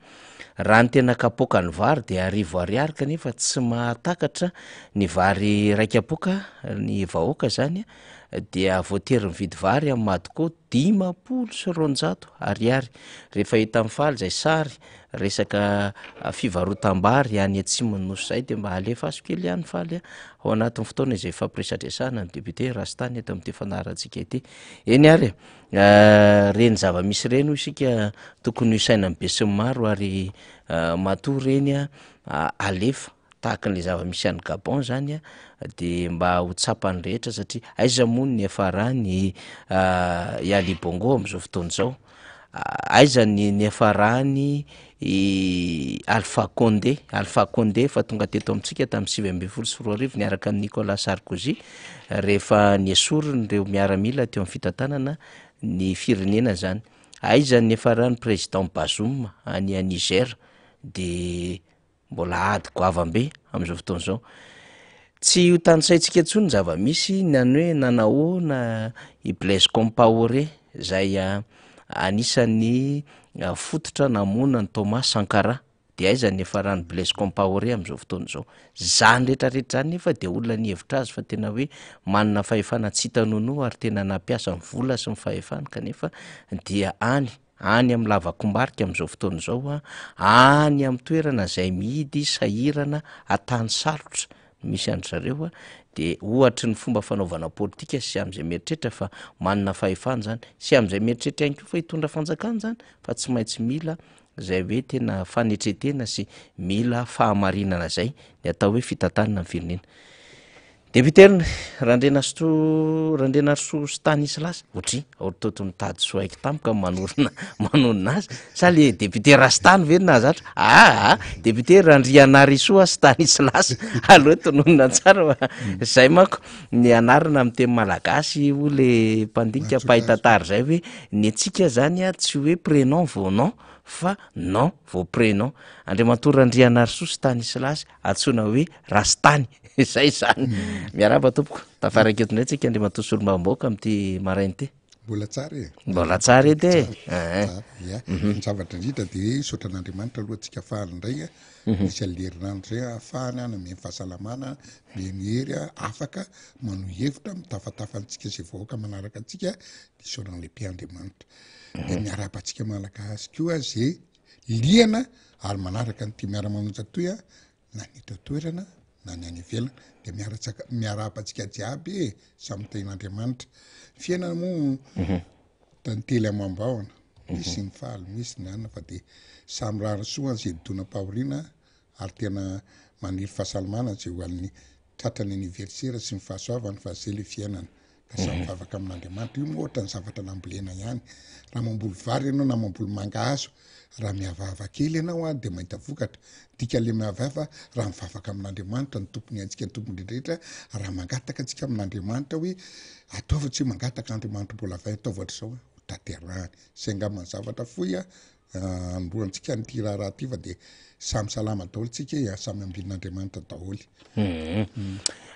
Raha ny tena kapoakan'ny vary dia arivo ariary kanefa tsy mahatakatra ny vary iray kapoaka ny vahoaka izany dia voatery mividy vary amin'ny Madco 250 ariary. Rehefa hitan'i Faly izay sary resaka fivarotam-bary any atsimon'ny nosy izay dia mba alefaso kely ihany Faly a, ao anatin'ny fotoana izay ifampiresadresahana amin'ny député Rastany eto amin'ity fandaharantsika ity. Eny ary e, ireny zava-misy ireny hoy isika tokony ho sainan'ny besinimaro ary matoa ireny alefa tahaka an'ilay zava-misy any Gabon zany a, de mba ho tsapan'ny rehetra satria aiza moa ny niafaran'i i Ali Bongo amin'izao fotoana izao? Aiza ny niafaran'i i Alpha Condé? Alpha Condé efa tonga teto amintsika tamin'ny 2019 niaraka amin'i Nicolas Sarkozy rehefa nesorin'ireo miaramila teo amin'ny fitantanana ny firenena zany. Aiza ny niafaran'ny président Bazoum any Niger? De Mbola ady goavam-be amin'izao fotoana izao. Tsy ho tanisaintsika intsony ny zava-misy na ny hoe nanahoana i Blaise Compaoré izay anisan'ny fototra namono an'i Thomas Sankara. Dia aiza ny niafaran'i Blaise Compaoré amin'izao fotoana izao? Izany rehetra rehetra izany nefa dia olona nihevitra azy fa tena hoe manana fahefana tsy hita nonoa ary tena nampiasa ny vola sy ny fahefany kanefa dia any any amin'ny lavakombarika amin'izao fotoana izao, any amin'ny toerana izay mihidy, sahirana, atany sarotra no misy an-dry zareo, dia ohatry ny fomba fanaovana politika sy amin'izay mieritreritra fa manana fahefana izany, sy amin'izay mieritreritra ihany koa fa hitondra fanjakana izany, fa tsy maintsy mila izay hoe tena fanetren-tena sy mila fahamarinana izay ny atao hoe fitantanana ny firenena. Député Randrianasoa Randrianarisoa Stanislas, ohatry ohatry mitady soaiky tampoka manorina manonona azy, sa le député Rastany ve no nahazatra? Aa député Randrianarisoa Stanislas, aleo tononina tsara fa zay manko ny anarana amin'ny teny malagasy hoy le mpandinika mpahay tantara zay hoe ny antsika zany a tsy hoe prénom vao nom fa nom vao prénom. Andriamatoa Randrianarisoa Stanislas antsoina hoe Rastany. Izay izany. Miarahaba tompoko. Tafaraka eto indray tsika Andriamatoa Solombavambahoaka amin'ity maraina ity. Mbola tsara e. Mbola tsara edy e. Tsara, ia. Ny zavatra indrindra dia hoe misaotra an'Andriamanitra aloha antsika faly indray a. Misy an'ilay herinandro izay ahafahana nomeny fahasalamana, nomeny hery afaka manohy hevitra, mitafatafa antsika izay vahoaka manaraka antsika dia isaorana lehibe Andriamanitra. Dia miarahaba antsika Malagasy koa izay liana ary manaraka an'ity miara-manonja toy a. na ny eto an-toerana na ny any ivelany de miaratsaka miarahaba antsika jiaby e, samy tahin'Andriamanitra. Ny fiainana moa mhm. tantely amam-bahona, misy ny faly, misy ny anona fa de samy rary soa an'izay nidonam-pahoriana ary tena maniry fahasalamana zay ho an'ny tratran'ny anniversaire sy ny fahasoavany fa zay le fiainana. Ka samy mivavaka amin'Andriamanitra. Io moa ohatran'ny zavatra nambolena ihany. Raha mamboly vary ianao na mamboly mangahazo, raha mihavahava kely ianao an, dia mahita vokatra. Dikan'ilay mihavahava, raha mivavaka amin'Andriamanitra, ny Tompon'ny antsika, ny Tompon'ny rehetra, raha mangataka antsika amin'Andriamanitra hoe ataovy tsy hoe mangataka Andriamanitra mbola vay ataovy ohatr'izao an, ho tanterahany. Izay angamba ny zavatra fohy an, Anombohantsika an'ity raharaha ity fa dia samy salama daholo tsika e, samy ambinin'Andriamanitra daholo.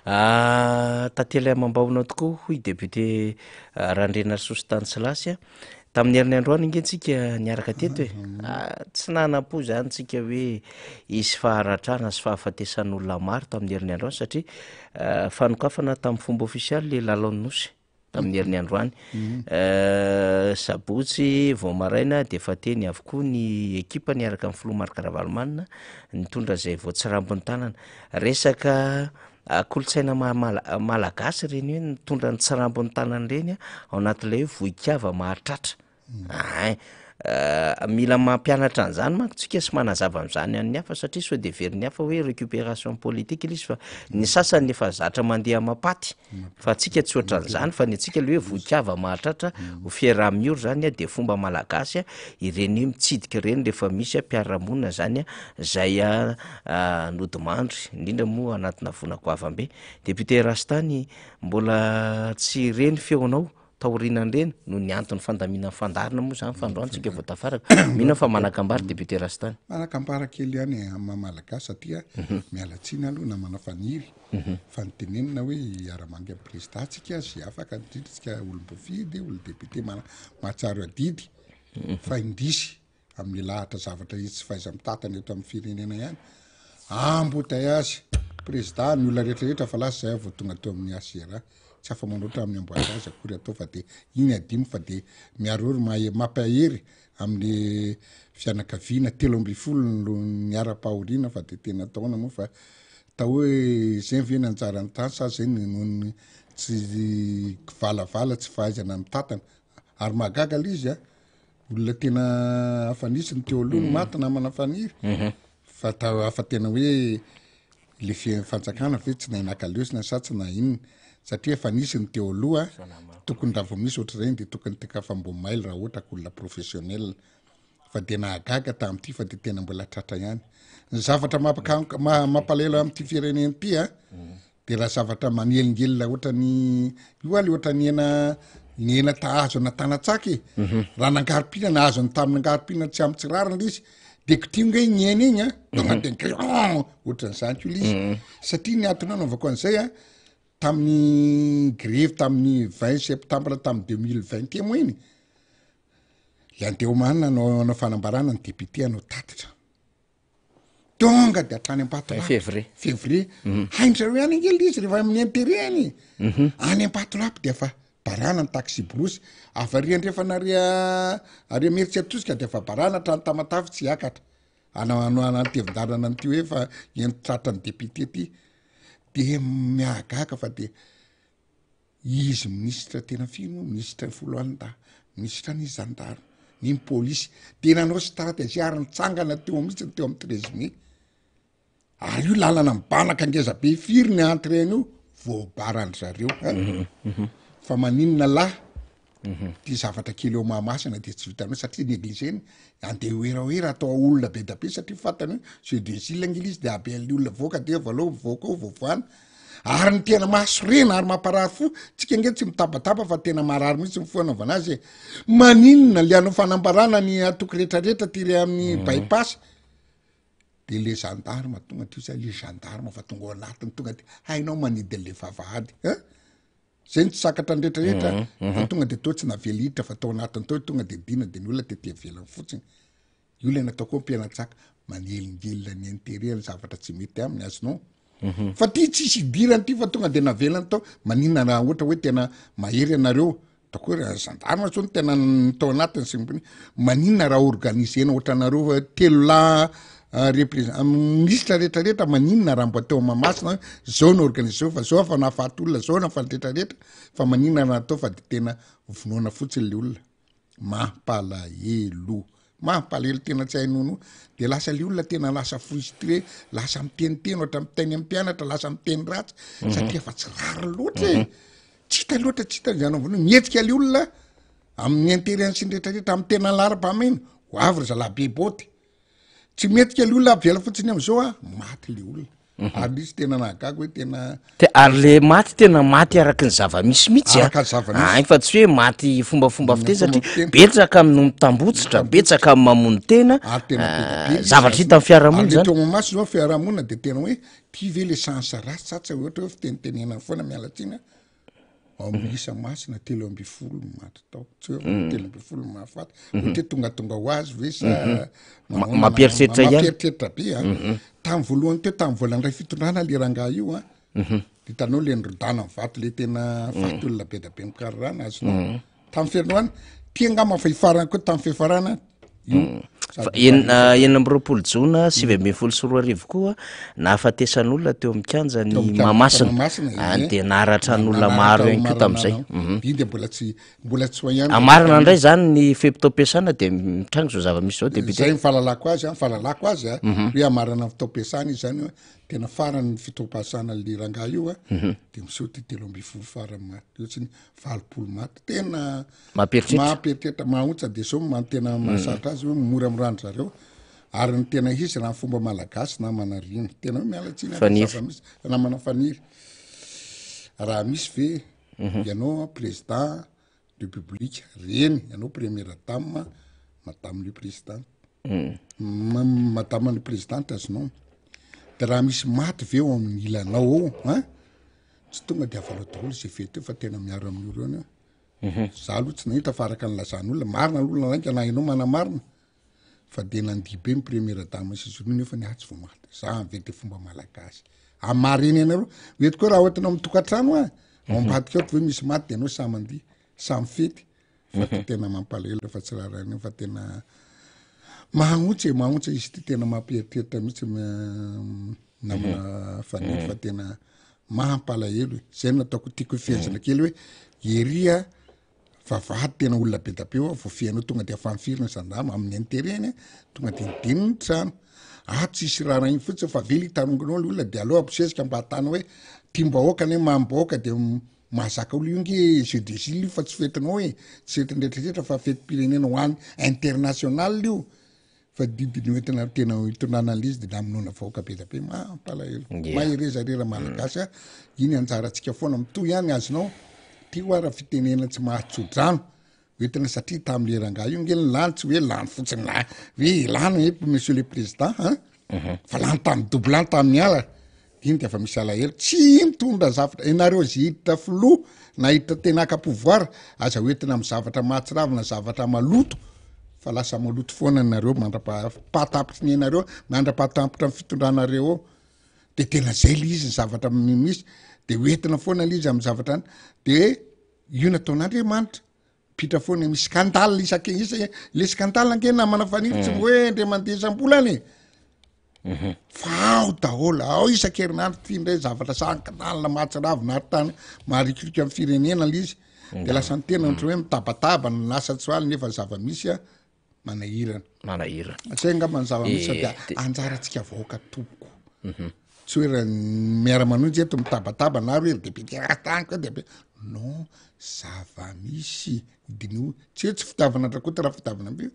Ah, tantely amam-bahona tokoa hoy député ah, Randrianarisoa Stanislas a. Tamin'ny herin'ny androany ange tsika niaraka teto e. Ah, tsy nanam-po zany tsika hoe hisy faharatrana sy fahafatesan'olona maro tamin'ny herin'ny androany satria ah, fanokafana tamin'ny fomba ofisialy le lalaon'ny Nosy. tamin'ny herin'ny androany. Sabotsy vao maraina dia efa teny avokoa ny ekipa niaraka amin'ny filoha Marc Ravalomanana nitondra izay voatsirambin'ny tanana. Resaka kolontsaina maha malagasy ireny hoe mitondra ny tsirambin'ny tanana ireny ao anatin'ilay hoe vohikava mahatratra. Ein, mila mampianatra an'izany manko tsika sy manazava an'izany an'ny hafa satria sao de heverin'ny hafa hoe récupération politique ilay izy fa ny sasany efa zatra mandeha amam-paty fa antsika tsy ohatran'izany fa ny antsika le hoe vohikava mahatratra ho fiaraha-miory zany a de fomba malagasy a ireny hoe mitsidika ireny rehefa misy a mpiara-monina zany a zay a nodimandry indrindra moa anatina voina goavam-be. Député Rastany mbola tsy re ny feonao Taorianan'ireny, noho ny antony fandaminan'ny fandaharana moa izany fa androany tsika vao tafaraka. Mino aho fa manan-kambara député Rastany. Manan-kambara kely ihany e, amin'ny maha Malagasy satria miala tsiny aloha namana Faniry fa nitenenina hoe hiara-mandeha amin'ny président tsika sy afaka indrindra tsika olom-boafidy, olom-député mahatsiaro adidy fa indrisy amin'ny lahatra zavatra izy tsy fahaiza-mitantana eto amin'ny firenena ihany. Embouteillage, prezida, ny olona rehetra rehetra fa lasa zay aho vao tonga teo amin'ny HCRA. Tsy afa-manoatra amin'ny embouteillage akory atao fa de iny adino fa de miariory mahe mampahery amin'ny fianakaviana 13 no niara-pahoriana fa de tena ataona moa fa atao hoe zay ve ny anjaran'ny tany sa zay ny noho ny tsy kivalavala tsy fahaizana mitantana ary mahagaga le izy a. Olona tena hafa nisy ny teo aloha ny maty namana Faniry fa ta- hafa tena hoe le fi- fanjakana ve tsy nahay naka lesona sa tsy nahay inona satria efa nisy ny teo aloha tokony raha vao misy ohatr'ireny de tokony teka mbo mailo raha ohatra ka olona professionnel fa de nahagaga tamin'ity fa de tena mbola tratra ihany ny zavatra mampaka- ma- mampalahelo amin'ity firenena ity a De raha zavatra manelingelina ohatran'ny io ale ohatran'ny hena ny hena ta azo ana tanatsaka e raha nangarom-pina na azony tamin'ny nangarom-pina tsy amin'ny tsy rariny le izy de kitio nge iny hena iny a tonga de gron ohatran'izany koa le izy satria ny antony anaovako an'izay a tamin'ny grevy tamin'ny 20 septembre tamin'ny 2021 moa iny le andeha omanina hanao hanao fanambarana ny député hanao tatitra Tonga de hatrany Ambatolampy. Février. Février. Hain-dry zareo ihany ange le izy rehefa amin'ny intérêt-ny e. Any Ambatolampy de efa barana ny taxi-brousse. Avy ary andrefana ary ary Imerintsiatosika de efa barana hatrany Tamatave tsy hiakatra. Ana- ana- anatevin-dalana an'ity hoe efa ento tratran'ny député ty. De mihagaga fa de Izy minisitra tena firy moa? Minisitra ny foloalindahy, minisitra ny zandary, ny ny polisy. De nanao stratégie ary nitsangana teo mihitsy teo amin'ny 13 mai. Ary io lalana mibanaka ngeza be firy ny entrée an'io? voabaran-dry zareo a. Fa maninona lahy ty zavatra kely eo Mahamasina de tsy vitanao satria negligena, andeha hoerahoera atao olona be da be satria fantany hoe jeu des îles ange le izy de haben'ny olona voaka de avy aleo mivoaka ao voavoana. Ary ny tena mahasorena ary mamparary fo, tsika ange tsy mitabataba fa tena marary mihitsy ny fo anaovana azy e. Maninona le hanao fanambarana ny antoko retraretra ty re amin'ny bypass de le gendarme tonga ty sa le gendarme fa tonga ao anatiny tonga de hainao manidy an'le vavahady hein? Zay ny tsy sakatra ny retraretra fa tonga de toa tsy navela hiditra fa tao anatiny tao tonga de dina de ny olona tety ivelany fotsiny. Io le natao koa mpianatsaka manelingelina ny intérêt ny zavatra tsy mety aminy azonao. Fa ty tsisy idirany ty fa tonga de navelany tao, maninona raha ohatra hoe tena mahery ianareo, ataoko hoe raha gendarme zao no tena ny tao anatiny sy ny maninona raha organiser-na ohatranareo telo lahy représent- ministra retraretra, maninona raha mba teo Mahamasina hoe zao no organiser fa zao fa nahafaty olona, zao nahafaty retraretra, fa maninona raha atao fa de tena vonoana fotsiny le olona. Mampalahelo. Mampalahelo tena tsy hay nono. De lasa le olona tena lasa frustré, lasa miteniteny ohatra miteny amin'ny mpianatra, lasa miteny ratsy satria efa tsy rariny loatra e. Tsy hita loatra, tsy hita izay anaovana io. Mihetsika le olona amin'ny intérêt-ny sy ny retraretra amin'ny tena laharam-pahamehana. Ho avy ry zalahy be boty. Tsy mihetsika le olona avela fotsiny am'izao a, maty le olona. Ary izy tena nahagaga hoe tena. Te ary le maty tena maty araky ny zava-misy mihitsy a. Araka ny zava-misy. Ay fa tsy hoe maty fombafomba Ny fiteny fomba satria fiteny. betsaka amin'ny mitambotsitra, betsaka amin'ny mamono tena, Ary tena be dia be izy zavatra hita amin'ny fiarahamonina Ary le zany. teo Mahamasina zao fiarahamonina de tena hoe ty ve le chance ratsy sa tsy ohatra hoe fitenitenenana foana miala tsiny a. Ao amin'ny isa masina 13 no maty tao, tsy hoe 13 no mahafaty, ohatra hoe tongatonga ho azy ve sa manahoana na Mampieritreritra ihany. Mampieritreritra be a. Tamin'ny voalohany teo, tamin'ny vola nandray fitondrana le rangahy io a, de hitanao le nirodana ny vato, le tena faty olona be da be mikararana azonao. Tamin'ny fiandohana, ty angamba fa hifarana koa tamin'ny fiafarana io. Fa enina, 26 jona 2019 koa nahafatesan'olona teo amin'ny kianjan'i Teo amin'ny kianjan'i Mahamasina. Mahamasina, Any ie. dia naratra an'olona Naratra maro ihany koa marina tamin'izay. anao. Iny dia mbola tsy, mbola tsy ho ihany. Amarina indray izany ny fe-potoam-piasana dia mitranga izao zava-misy izao député. Izay ny fahalalako azy, ny fahalalako azy a, hoe amarina ny fotoam-piasana izy izany hoe tena farany ny fotoam-piasana le rangahy io a, dia miseho ty 13 farany maty, ohatrany 80 maty. Tena Mampieritreritra. Mampieritreritra, mahaontsa dia zao no tena mahasarotra azy hoe mora mirandry zareo. Ary ny tena izy raha ny fomba malagasy namana rina. Tena hoe miala tsiny aho fa Faniry. zava-misy. Namana Faniry. Raha misy ve ianao président république, reny ianao première dame, madame le président. Madame le présidente azonao. De raha misy maty ve ao amin'ny ilanao ao, hein? Tsy tonga de avalao daholo izay fety eo fa tena miaro amin'io reo anie. Za aloha tsy nahita fa araka ny lazan'olona, marina aloha na lainga na ianao manamarina fa de nandihy be ny première dame sy izy ireo nefa ny ahy tsy vao maty. Za ve de fomba malagasy. Amareny anareo, mety koa raha hoentina amin'ny tokantrano ah, ao ambadika ao hoe misy maty de anao samy mandihy, samy fety. Fa de tena mampalahelo rehefa tsy rarahina eo fa tena mahaontsa e, mahaontsa izy ity tena mampieritreritra mihitsy namana Faniry fa tena mampalahelo e. Zay no nataoko tiako hifehezana kely hoe ery a vavahady tena olona be da be eo a, voafehinao tonga de afanifirina gendarme amin'ny intérêt-ny tonga de midino ny trano. Ah tsisy raharahiany fotsiny fa avela hitarongona le olona de aleo abosesika mba ahatana hoe tiam-bahoaka anie mamim-bahoaka de mahazaka olona io nge jeu des îles io fa tsy fetinao e, tsy fetin'ny retraretra fa fetim-pirenena ho an'ny international io. Fa didy no entina tena hitondrana an'ilay izy de namonoana vahoaka be dia be, mampalahelo. Mahereza re Ramalagasy a, iny anjarantsika foana, mitohy ihany azonao, ty hoa raha fitenenana tsy mahatso-drano, hoentina satria tamin'le rangahy io nge ny lany tsy hoe lany fotsiny la hoe lany hoe monsieur le président an, fa lany tamin'ny double lany tamin'ny ala. Iny de efa misy alahelo, tsy mitondra zavatra, ianareo zay hiditra filoha na hiditra tena haka pouvoir, aza hoentina amin'ny zavatra mahatsiravina, zavatra maloto, fa lasa maloto foana nareo mandrapahatapitry ny ainareo, mandrapahatapitra ny fitondranareo eo, de tena zay le izy ny zavatra misy, de hoentina foana le izy amin'ny zavatra any, de io nataon'Andriamanitra, mipitra foana misy scandale isaky isa le scandale ange namana Faniry tsy hoe ndre mandeha isam-bolana e. Fa ao daholo, ao isan-kerinandro ty indray zavatra scandale mahatsiravina ary tany maharikoriko amin'ny firenena le izy. De lasa ny tena ohatry hoe mitabataba ny lasa tsy hoaly nefa ny zava-misy a manahirana. Manahirana. Zay angamba ny zava-misy Eh, fa dia de- anjarantsika vahoaka tompoko. Tsy hoe raha miara-manonja eto mitabataba na hoe ry député raha tany koa de non, zava-misy diniho, tsy hoe tsy fitiavana an-dRakoto raha fitiavana an-dry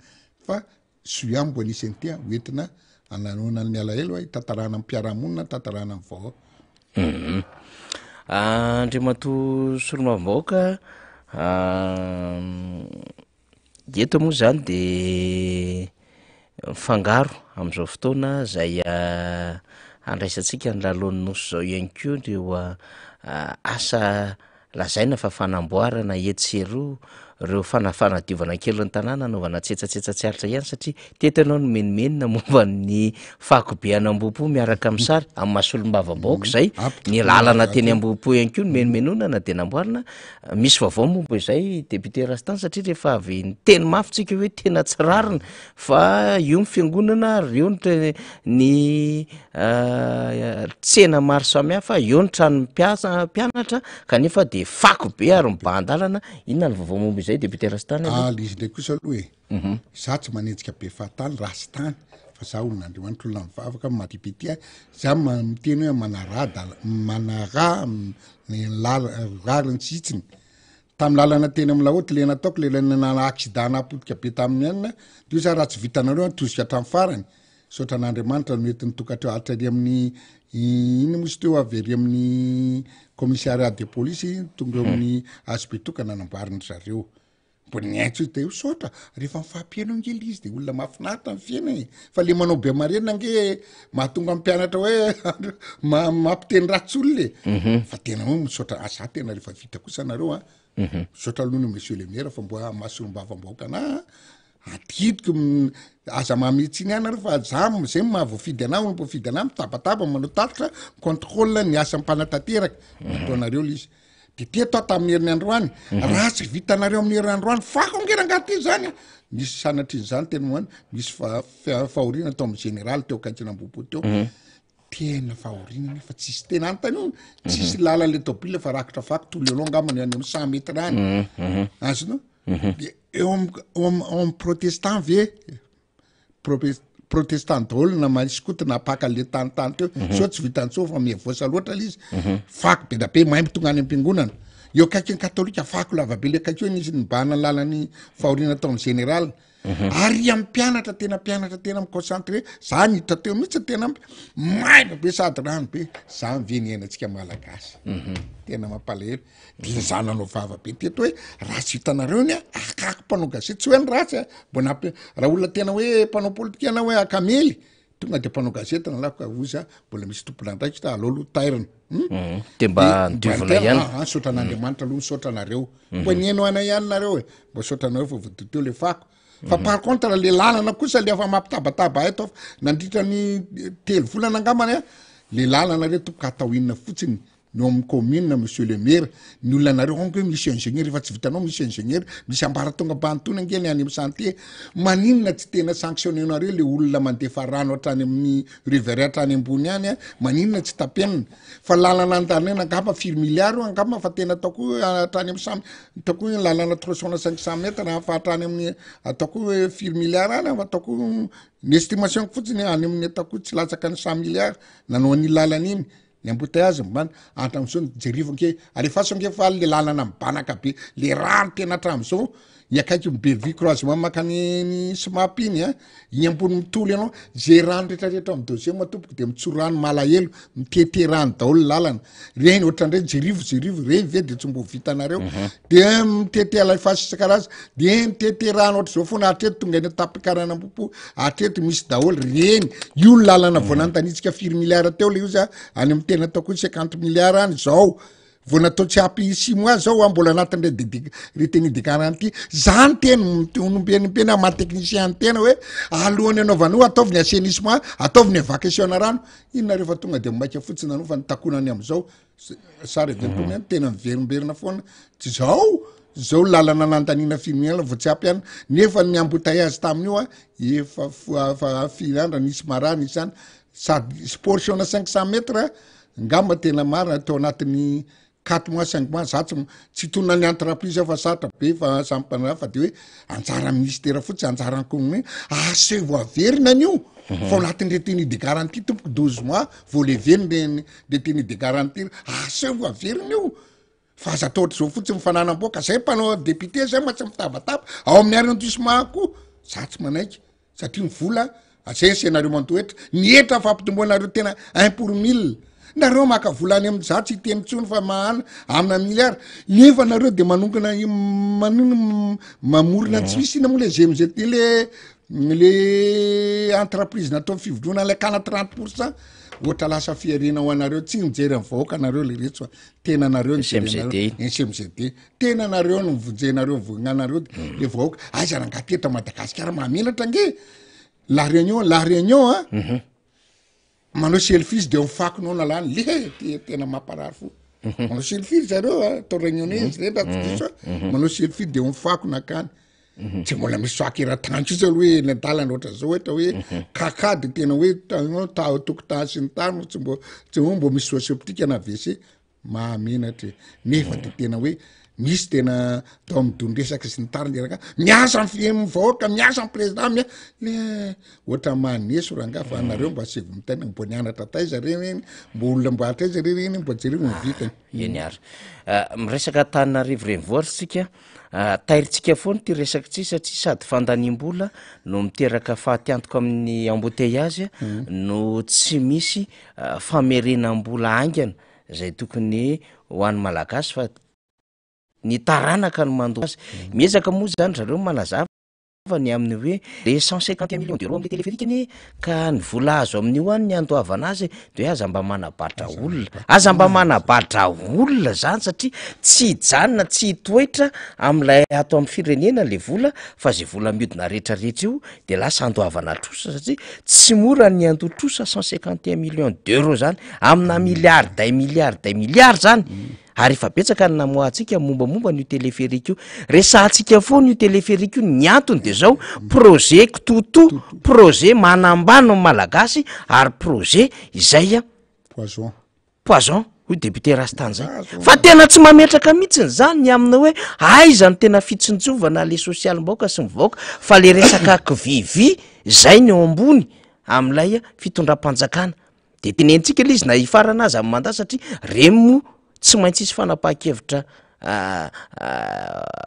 fa soa mbo anisan'ity ho entina hanaroana ny alahelo hitantarana amin'ny mpiara-monina, hitantarana amin'ny vahoaka. Andriamatoa Solombavambahoaka, eto moa zany de mifangaro amin'izao fotoana zay handraisantsika ny lalaon'ny nosy zao ihany koa ireo asa lazaina fa fanamboarana etsy sy eroa, ireo fana- fanadiovana kely ny tanàna anaovana tsetsatsetsa tsy aritra ihany satria teto ianao nimenomenona momba ny fako be any Ambohipo miaraka amin'ny sary, amin'ny maha solombavambahoaka izay, ny lalana teny Ambohipo ihany koa nimenomenonana dia namboarina, misy vaovao momba izay député Rastan satria rehefa avy niteny mafy tsika hoe tena tsy rariny fa io ny fiangonana ary eo ny ny tsena maro samihafa, eo ny tranon'ny mpiasa mpianatra kanefa de fako be ary mibahan-dalana, inona ny vaovao momba izay député Rastany aloha? Ah, le izy ndray kosa aloha e, za tsy manenjika be fahatany Rastany fa za olon'Andriamanitra, olona mivavaka, maha député ahy, za miteny hoe manaraha-dala- manaraha ny lala- rariny sy hitsiny, Tamin'ny lalana teny amin'ny lahaoty le nataoko le nanana accident nahapotika be tamin'ny anona de io za raha tsy vitanareo an tosika hatramin'ny farany misaotra an'Andriamanitra noentiny tokantreo hatrary amin'ny inona moa izy teo avy ery amin'ny commissariat de police tonga eo amin'ny HB tokana namboarin-dry zareo mbo niantso izy de misaotra rehefa mifampihaino ange le izy de olona mahafinaritra ny fiainana e fa le manao be marenina ange mahatonga ny mpianatra hoe mampiteny ratsy olona e mhm. fa tena hoe misaotra ah, za tena rehefa vita kosa nareo a mhm. misaotra aloha ny monsieur le maire fa mbo mahasolombavam-bahoaka ana adidiko aza mamitsiny any nareo fa za zay mahavoafidy anah olom-boafidy anah mitabataba manao tatitra contrôle ny asa mpanatanteraka mhm. ataonareo le izy De teto aho tamin'ny herin'ny androany, raha tsy vitanareo amin'ny herin'ny androany, fako ange rangaha ty zany a! Nisy sanatrian'izany teny moana, nisy fahoriana tao amin'ny général teo akaikin'Ambohipo teo. Tena fahoriana nefa tsisy tena anontanio, tsisy lalana le tôbila fa rakotra fako tout le long angamba ny any amin'ny 100 mètres any. Azonao? De eo am protestant ve? Protestant daholo na mahay skoto na paka le tany tany teo mhm. sao tsy vitan'ny soa fa miavosa loatra le izy mhm. fako be da be maimbo tonga any am-piangonana eo akaiky ny katolika fako lava be le akaiky eo nisy nibahana lalan'ny fahoriana tao amin'ny général mhm. ary amin'ny mpianatra tena mpianatra tena mi-concentré za niditra teo mihitsy tena maimbo be sady rano be zany ve ny iainantsika malagasy tena mampalahelo de za nanao vava be teto hoe raha tsy hitanareo ny akako mpanao gazety tsy hoe ny ratsy a mbo nampi raha olona tena hoe mpanao politika na hoe akamely tonga de mpanao gazety nalako ka oza mbola misy tompon'andraikitra aleo aloha tairina hmm? Mhm. De mba diovina ihany ah, ah, misaotra an'Andriamanitra aloha misaotra anareo mhm. mbo nihaino anay ihany nareo e mbo misaotra anareo fa voadio teo le fako fa mhm. par contre le lalana kosa le efa mampitabataba ahy tao nandritra ny telo volana angambany a le lalana re tompoko atao inona fotsiny ny ao amin'ny commune monsieur le maire ny olona anareo ange misy ingénieur efa tsy vitanao misy ingénieur misy ambaratonga ambany ange ny any amin'ny santé maninona tsy tena sanctionner-nareo le olona mandefa rano hatrany amin'ny rivière hatrany ambony any a maninona tsy tapenina fa lalana andanena angamba firy milliard io angamba fa tena ataoko hoe hatrany amin'ny cent ataoko hoe lalana trois cent na cinq cent mètres fa hatrany amin'ny ataoko hoe firy milliard any ataoko ny estimation fotsiny any amin'ny ataoko hoe tsy latsaka ny cent milliard nanao an'iny lalana iny Ny embouteillage mibana hatramin'izao ny jerivo ange alefaso ange fa le lalana mibanaka be le rano tena hatramin'izao ny akaiky ny Bellevue croisement makany ny Smap iny a iny ambony mitoly ianao ze rano rehetrarehetra ao amin'ny deuxième tompoko de mitsorano malahelo mitete rano daholo ny lalana reny ohatran'ireny jerivo jerivo reny ve de tsy mbo vitanareo mhm. de mitete alefaso isan-karazany de mitete rano ohatr'izao foana hatreto tonga eny an-tapikarana ambopo Hatreto misy daholo reny io ny lalana vao nanontaniantsika firy milliard teo le izy a any amin'ny tena ataoko hoe cinquante milliard any zao vao natao tsy ampy six mois zao a mbola anatin'ny de retenue de garantie zany teny onombenipeny maha technicien ny tena hoe alohan'ny anaovana io ataovy ny assainissement ataovy ny évacuation rano inona rehefa tonga de maika fotsiny anao fa ny takonany am'izao Sary avy eto ihany tena miverimberina foana tsy zao zao lalana nandaniana firy vao tsy ampy ihany nefa ny embouteillage tamin'io a efa fa firy andro nisy marary nisy any sady portion na cinq cent mètres ngamba tena marina teo anatin'ny. Quatre mois, cinq mois, za tsy tsy hitonona ny entreprise aho fa sarotra be fa samy mpandraharaha fa de hoe anjaran'ny ministera fotsiny, anjaran'ny commune, asevo averina an'io fa ao anatin'ny retenue de garantie tompoko 12 mois vao lever ny retenue de garantie, asevo averina io fa aza atao ohatr'izao fotsiny ny fananam-boaka, zay mpanao député zay ma tsy mitabataba ao amin'ny arrondissement koa, za tsy manaiky. satria ny vola zay asianareo mandoa hetra, ny hetra fampitomboanareo tena un pour mille, nareo maka vola any amin'ny za tsy hiteny intsony fa mahana amina milliard, nefa nareo de manongona manona mamorona tsy misy ina moa le GMGT le le entreprise natao fivondrona le kana 30 pour cent ohatra lasa fiharena ho anareo tsy mijery ny vahoaka nareo le retso tena nareo ny SMGD. SMGD Tena nareo no vonjenareo vognanareo le vahoaka aiza rangaha ty eto Madagasikara mahamenatra ange la réunion la réunion a mhm. manao selfie de mifako nao nalany le ty tena mamparary fo mhm. manao selfie zareo a atao réunionnais izy reny raha tsy diso a mhm. manao selfie de mifako nakany tsy mbola misy fako eran-tany kosa aloha hoe eny an-dalana ohatra zao ohatra hoe kaka de tena hoe ta tokotany sy ny tariny tsy mbo tsy mbo mbo misy fosse septique na WC Mahamenatra e! Nefa de tena hoe misy tena tao amin'ny don-dresaka sy ny tariny le rangahy, miasa ny fi- vahoaka, miasa ny président, mia- le ohatra maneso rangahy fa nareo mba asivo mitaina, mbo nianatra taiza re reny, mbo olona mbo hatraiza re reny, mbo jereo ny vitany. Eny ary. Miresaka Antananarivo renivohitra isika, tairintsika foana ity resaka ity satria sady fandaniam-bola no miteraka fatiantoka amin'ny embouteillage no tsy misy famerenam-bola haingana izay tokony ho an'ny Malagasy fa ny taranaka no mandoa azy. Miezaka moa zany zareo manazava ny amin'ny hoe le 151 millions d'euros amin'le téléphérique anie ka ny vola azo amin'io any ny andoavana azy de hoe aza mba manabatra olona, aza mba manabatra olona zany satria tsy hijanona tsy hitoetra amin'ilay ato amin'ny firenena le vola fa zay vola mihodina rehetrarehetra io de lasa andoavana trosa satria tsy mora ny andoa trosa 151 millions d'euros zany amina milliard day milliard day milliard zany ary efa betsaka ny namoahantsika mombamomba an'io téléphérique io resahantsika foana io téléphérique io ny antony de zao projet kitotoa projet manambany ny malagasy ary projet izay a poison Poison, hoy député Rastany zay. Fa tena tsy mametraka mihitsiny zany ny amina hoe aiza no tena fitsinjovana le sosialim-bahoaka sy ny vahoaka fa le resaka kivivy zay ny eo ambony amin'ilay fitondram-panjakana. De tenenitsika le izy na hifarana aza ny mandat satria reny moa tsy maintsy hisy fanapahan-kevitra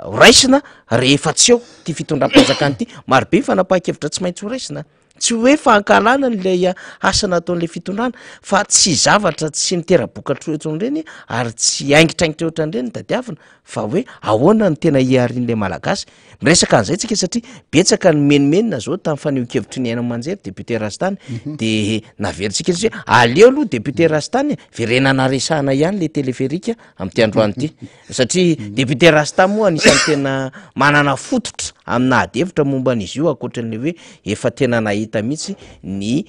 horaisina rehefa tsy eo ty fitondram-panjakana ity. Marobe ny fanapahan-kevitra tsy maintsy horaisina. Tsy hoe fankahalana ilay asa nataon'ilay fitondrana fa tsy zavatra tsy nitera-bokatra ohatran'ireny ary tsy haingitraingitra ohatran'ireny no tadiavina fa hoe ahoana no tena hiarin'ilay Malagasy. Miresaka an'izay tsika satria betsaka ny menomenona zao tamin'ny fanehoan-kevitry ny haino aman-jery député Rastany de naverintsika izy hoe aleo aloha député Rastany verenana resahana ihany le téléphérique amin'ity androany ity. Satria député Rasta moa anisan'ny tena manana fototra amina ady hevitra momba an'izy io ankoatran'ilay hoe efa tena nahita mihitsy ny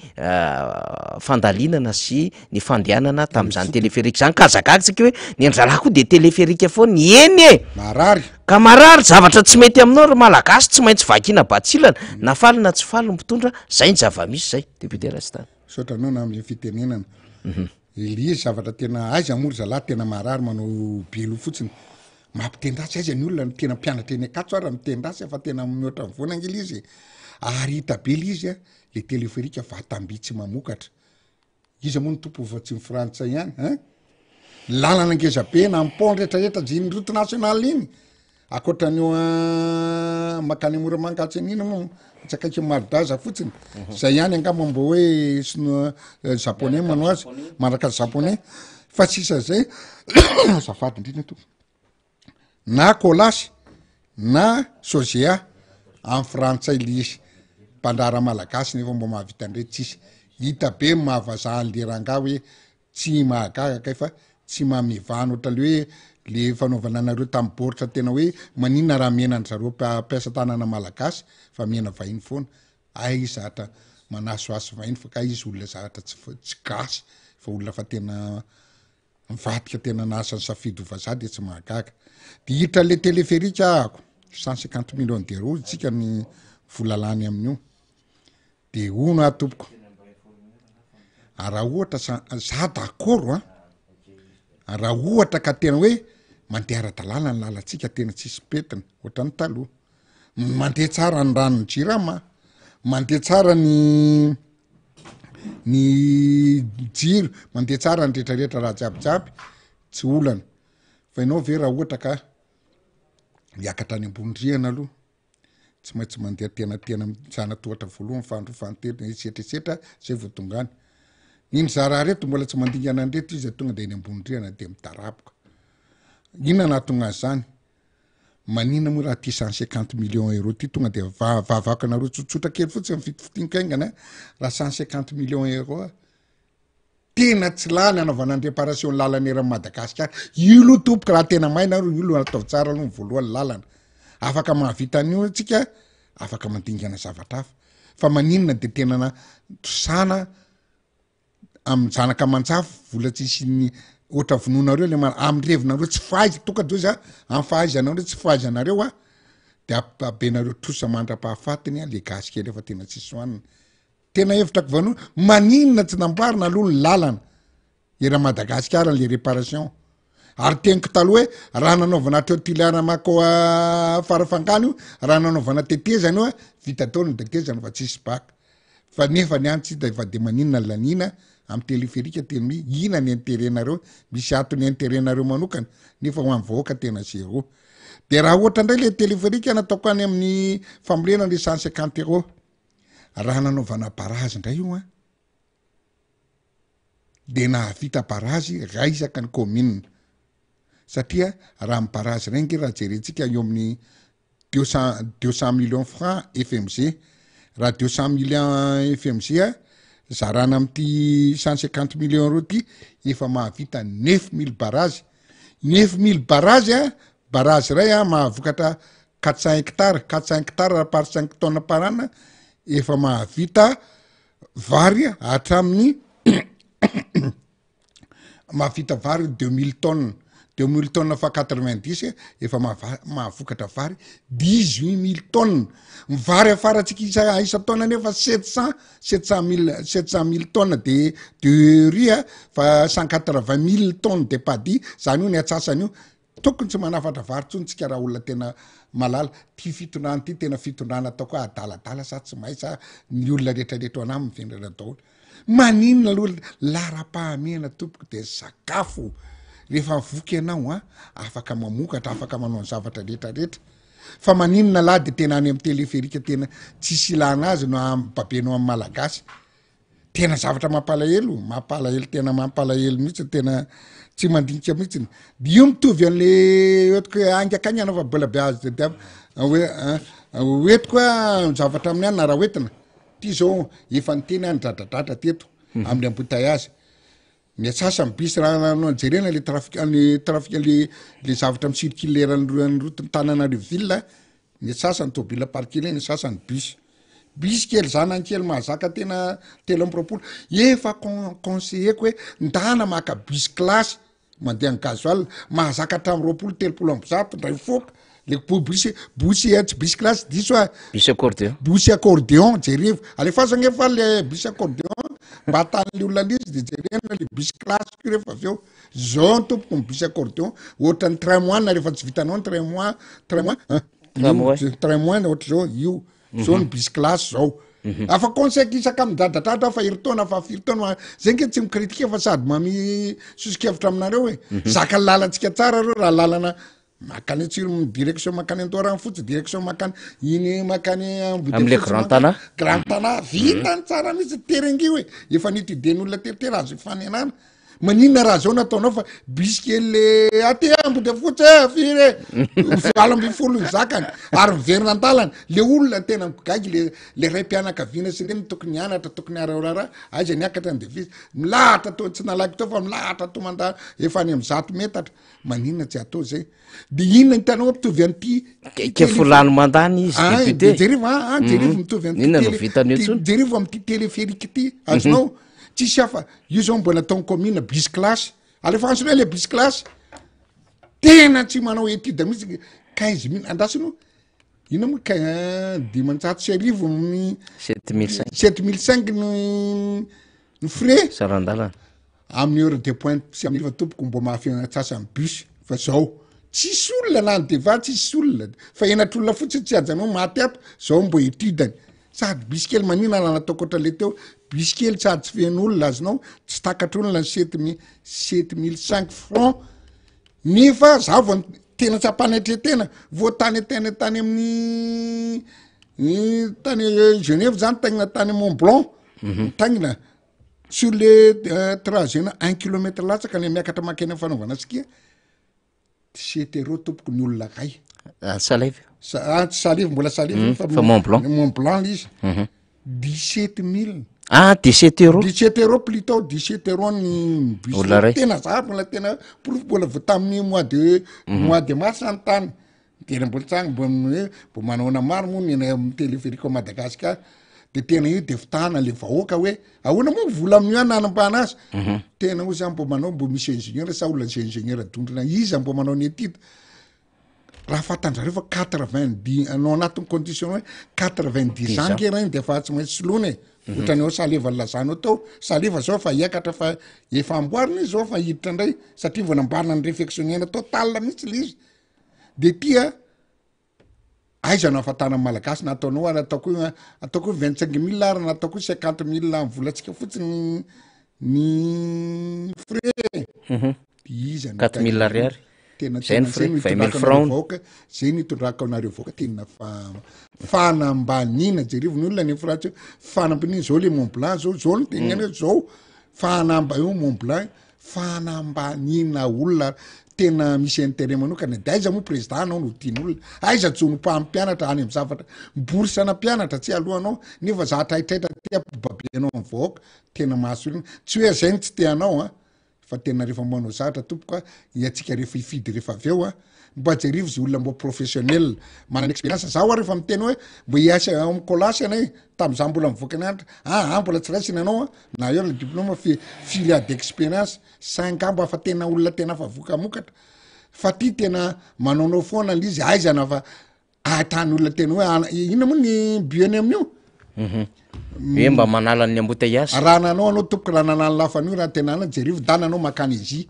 fandalinana sy ny fandehanana tamin'izany téléphérique zany ka aza gaga tsika hoe ny an-drahalahy koa de téléphérique foana eny e! Marary. Ka marary zavatra tsy mety aminao ry Malagasy tsy maintsy vakiana batsilana na faly na tsy faly ny mpitondra zay ny zava-misy zay député Rasta. Misaotra anao na amin'ilay fitenenana. Elie zavatra tena aiza moa ry zalahy tena marary manao be loha fotsiny mampiteny ratsy aiza ny olona ny tena mpianatra eny Ankatso ary miteny ratsy fa tena mihoatra ny voana ange le izy e ary hita be le izy a le teleferika vatam-by tsy mamokatra iza moa ny tompony fa tsy ny frantsay ihany hein lalana ngeza be na ny pont retraretra iny route nationale iny Ankoatra ny eo mankany Moramanga atsy an'iny moa tsy akaiky Maridaza fotsiny. Mhm. Zay ihany angamba mbo hoe sinoa eh, japonais manao azy, manaraka japonais. Fa sisa zay azafady indrindra tompoko. Na Colas na Sogea amin'ny frantsay le izy. Mpandraharaha malagasy nefa mbo mahavita an'ireny tsisy. Hita be ny maha vazaha an'le rangahy hoe Tsy mahagaga kay fa tsy mamivana ohatra le hoe le fanaovana anareo tamin'ny baoritra tena hoe maninona raha mena an-dry zareo mpiasa tanana malagasy fa mena vahiny foana, hay izy zatra manasohaso vahiny fa kay izy olona zatra tsy tsy gasy fa olona fa tena mivadika tena nahazo ny safidy ho vazaha de tsy mahagaga. De hiditra le téléphérique ahako, 150 millions d'euros isika ny vola lany amin'io. De hono aho tompoko, a raha ohatra sa za d'accord an, Raha ohatra ka tena hoe mandeha ara-dalàna ny lalantsika tena tsisy pentina ohatran'ny taloha, mandeha tsara ny ranon'ny jirama, mandeha tsara ny ny jiro, mandeha tsara ny retraretra raha jiaby jiaby, tsy olana. Fa ianao ve raha ohatra ka miakatra any ambony rihana aloha, tsy maintsy mandeha tena tena zana-tohatra voalohany, faharoa, fahatelo, etsetra etsetra zay vao tonga any. Ny ny zara reto mbola tsy mandingana an'ireto izy tonga de eny ambony rihana de midaraboka. Inona nahatonga an'izany? Maninona moa raha ty 150 millions euros ty tonga de vavako anareo tsotsotra kely fotsiny fitifitiniko haingana raha 150 millions euros Tena tsy lany anaovana ny réparation ny lalana eran'i Madagasikara. Io aloha tompoko raha tena may nareo io aloha ataovy tsara aloha ny voalohany lalana. Afaka mahavita an'io antsika, afaka mandingana zavatra hafa. Fa maninona de tena na tosana amin'ny zanaka aman-jafy vola tsisy ny ohatra vonoinareo le mara amin'ny revinareo tsy fahaiza tonga de ozy a amin'ny fahaizanareo tsy fahaizanareo a de abenareo trosa mandra-pahafatiny a le gasy kely efa tena tsisy hohanina. Tena hevitra ko vano, maninona tsy namboarina aloha ny lalana eran'i Madagasikara le réparation. Ary teniko taloha hoe raha nanaovana hatreo Toliara mako Farafangana io, raha nanaovana tetezana io, vita daholo ny tetezana fa tsisy bac. Fa nefa ny any tsy hita fa de maninona laniana amin'ny téléphérique teny mi, ina ny intérêt-nareo, misy antony intérêt-nareo manokana nefa ho an'ny vahoaka tena zéro. De raha ohatra indray le téléphérique nataoko any amin'ny fambolena le 150 euros. Raha nanaovana barazy indray io an, de nahavita barazy ray isaka ny commune, satria raha ny barazy ray nge raha jerentsika eo amin'ny deux cent 200 millions francs FMG, raha 200 millions FMG a zarana amin'ity 150 millions euros ty efa mahavita 9000 barazy, 9000 barazy a, barazy ray a mahavokatra 400 hectares, 400 hectares par 5 tonnes par an, efa mahavita vary hatramin'ny mahavita vary 2000 tonnes, 2000 tonnes fois 90 efa mahavokatra vary 18000 tonnes. Ny vary afarantsika isa isan-taona nefa 700 700 mille 700 mille tonnes de de riz a, fa 180 mille tonnes de paddy, zany io ny atsasany io. Tokony tsy manafatra vary tsony tsika raha olona tena malala. Ty fitondrana ty tena fitondrana ataoko hoe adaladala sa tsy mahay sa ny olona rehetra rehetra ao anaminy mivendrana daholo. Maninona aloha laharam-pahamehana tompoko de sakafo. Rehefa voky ianao an, afaka mamokatra, afaka manao ny zavatra rehetra rehetra. Fa maninona lahy de tena any amin'ny téléphérique tena tsisy ilana azy no babenao amin'ny malagasy. Tena zavatra mampalahelo, mampalahelo tena mampalahelo mihitsy, tena tsy mandinika mihitsy. Io mitovy an'le entiko hoe haingakaingana fa mbola be azo tadiavina hoe hoentiko a zavatra amin'ny anona raha hoentina. Ty zao efa niteny aho nidradradradra teto mhm. amin'ny embouteillage. Ny atsasany bus raha no jerena le trafic ny trafic le le zavatra mi-circuler eran'ny route ny Tananarivo ville Ny sasany tôbila parking ny sasany bus. Bus kely zanany kely mahazaka tena 23. Efa conseilleko hoe ndana maka bus classe mandeha ny gasoil mahazaka hatramin'ny 20 130 ndray foka le bus bus tsy bus classe diso a. Bus accordéon. Bus accordéon jerevo. Alefaso anefa le bus accordéon mba atan'le olona an'izy de jerena le bus classe ko rehefa avy eo. Zao tompoko ny bus accordéon ohatran'ny tramway rehefa tsy vitanao ny tramway tramway Tramway. tramway ohatra zao io zao ny bus classe zao mhm. afa conseil isaka midradradradra fa herintaona fa firy taona zay nge tsy mikritika fa sady mami soso-kevitra aminareo e mhm. zaka lalantsika tsara reo raha lalana Makany Antsirimo direction makany Andoharanofotsy direction makany iny makany Amle Grand Tana. Grand Tana vita ny tsara mihitsy terengio e efa nitiden'olona teritery azo ifanenana maninona raha zao nataonao fa bus kely le aty Ambodiafotsy e firy e 18 ny zakany ary miverina an-dalana le olona tena gaigy le le raim-pianakaviana sy reny tokony hianatra tokony hararara aiza niakatra ny devise milahatra toa tsy nalaiko teo fa milahatra toa manda efa any amin'ny 100 metatra Maninona tsy atao zay? De inona hitanao mitovy an'ity Ke folany mandany izy ah, député. Jerevo ah, ah jerevo mhm. mitovy an'ity. Inona no vitany intsony? Jerevo amin'ity téléphérique ity, azonao. Mhm. Tsisy hafa. Io zao mbola ataon'ny commune bus classe. Alefanso le bus classe. Tena tsy manao étude mihitsy 15 mille andrasy no. Inona moa ka 1500 ny 7005 7005 ny ny frais. Saran-dalana. Amin'ny heure de pointe sy amin'ny hariva tompoko mbo mahafeno antsasany bus fa zao tsisy olona na ny devant tsisy olona fa henatr'olona fotsiny tsy ajanao maty ato zao mbo étude-ny sady bus kely manina raha nataoko ohatran'le teo bus kely sady tsy feno olona azonao tsy takatr'olona ny sept mille 7005 francs nefa za vao tena tsy ampanetretena vao tany tany tany amin'ny tany Genève zany taingina tany Mont Blanc taingina Sur le trajet na un kilomètre latsaka le miakatra mankeny amin'ny fanaovana ski 17 euros tompoko ny olona ray. Ah, Salève. Sa- ah, tsy Salève, mbola Salève Mm, fa fa Mont Blanc. Mont Blanc le izy. Mhm. 17 mille. Ah, 17 euros. 17 euros plutôt 17 euros ny bus. Olona ray. Tena za mbola tena porofo mbola vao tamin'ny mois de Mhm. mois de mars ny tany. Tena mbola tsang mbo hoe mbo manahoana maro moa ny eny amin'ny téléphérique ao Madagascar de tena io de fitahana le vahoaka hoe ahoana moa ny vola amin'io any nanambana azy mhm. tena hoy za mbo manao mbo misy ingénieur sa olona zay ingénieur dondrona iza mbo manao ny étude raha fantandrareo fa 90 anao anatin'ny condition hoe 90 ans nge raha de efa tsy maintsy soloina e mhm. ohatrany ao saleva lazanao tao saleva zao fa hiakatra fa efa amboarina izy zao fa hiditra indray satria vao namboarina ny réfectionner total mihitsy le izy De tia aiza no ahafantarana ny malagasy na ataonao ary ataoko hoe ataoko hoe 25000 ary na ataoko hoe 50000 amin'ny volantsika fotsiny ny frais. Mhm. Iza no 4000 ariary. Tena Zay ny tena frais, zay no 20000 itondrako anareo francs. vahoaka, zay no itondrako anareo vahoaka tena fa fanambaniana jereo ny olona any Frantsa io, fanambaniana zao le Mont Blanc zao, zao no tenenina hoe zao fanamba io Mont Blanc Fanambaniana olona tena misy intérêt manokana de aiza moa président anao no tian'olona aiza jono mpampianatra any am zavatra bourse ana mpianatra tsy alohanao nefa za traitraitra ty ampibabenao am vahoaka tena mahasolona tsy hoe zay no tsy te anao a fa tena rehefa manao zavatra tompoko a iatsika rehefa hifidy rehefa avy eo a mba jerivo ze olona mbo professionnel manana expérience za hoa rehefa miteny hoe mbo hiasa ao am colas ianay tamza mbola mivoaka nianatra aa ah, mbola tsy raisina ianao a na eo le diplôme fi firy ans d'expérience cinq ans mba fa tena olona tena fa vokamokatra fa ty tena manaonao foana le izy aiza na fa ahitany olona tena hoe ana- inona moa ny but-ny amin'io Mhm. Hoe mba manala ny embouteillage. Raha nanao anao tompoko raha nanano lafany io raha tena anana jerivo dana anao makany Asie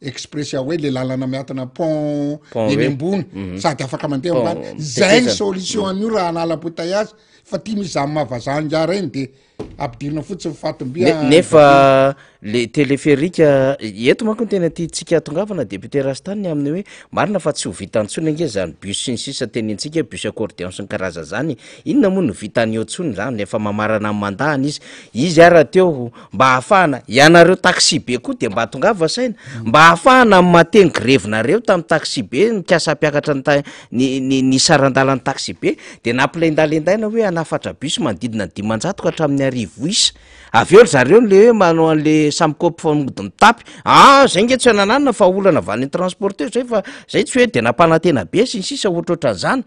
express hoe le lalana miatona pont Pont eny hoe. ambony Mhm. sady afaka mandeha Pont ambany zay ny tetezana. solution an'io raha hanala embouteillage fa ty misy zany mahavazaha ingahy reny de ampidirina fotsiny fatim-by Ne- a- nefa le téléphérique eto manko no tena tiantsika hatongavana député Rastany ny amin'ny hoe marina fa tsy ho vita intsony ange zany bus sy ny sisa tenenintsika hoe bus accordéon sy ny karazany zany inona moa no vitany eo intsony zany efa mamarana ny mandat-ny izy izy ara teo Mba ahafahana, ianareo taxi be koa dia mba tongava saina, mba ahafahana mate ny grevy-nareo tamin'ny taxi be nikasa hampiakatra ny ta- ny ny ny saran-dalan'ny taxi be dia nampilendalendaina hoe hanafatra bus manodidina ny 500 ka hatramin'ny 1000 isa. Avy eo ry zareo le hoe manao an'le samy kopy fa mody mitapy, ah zay nge tsy anananana fa olana avy any amin'ny transporteur zay fa zay tsy hoe dia nampanantena be sy ny sisa ohatrohatran'izany.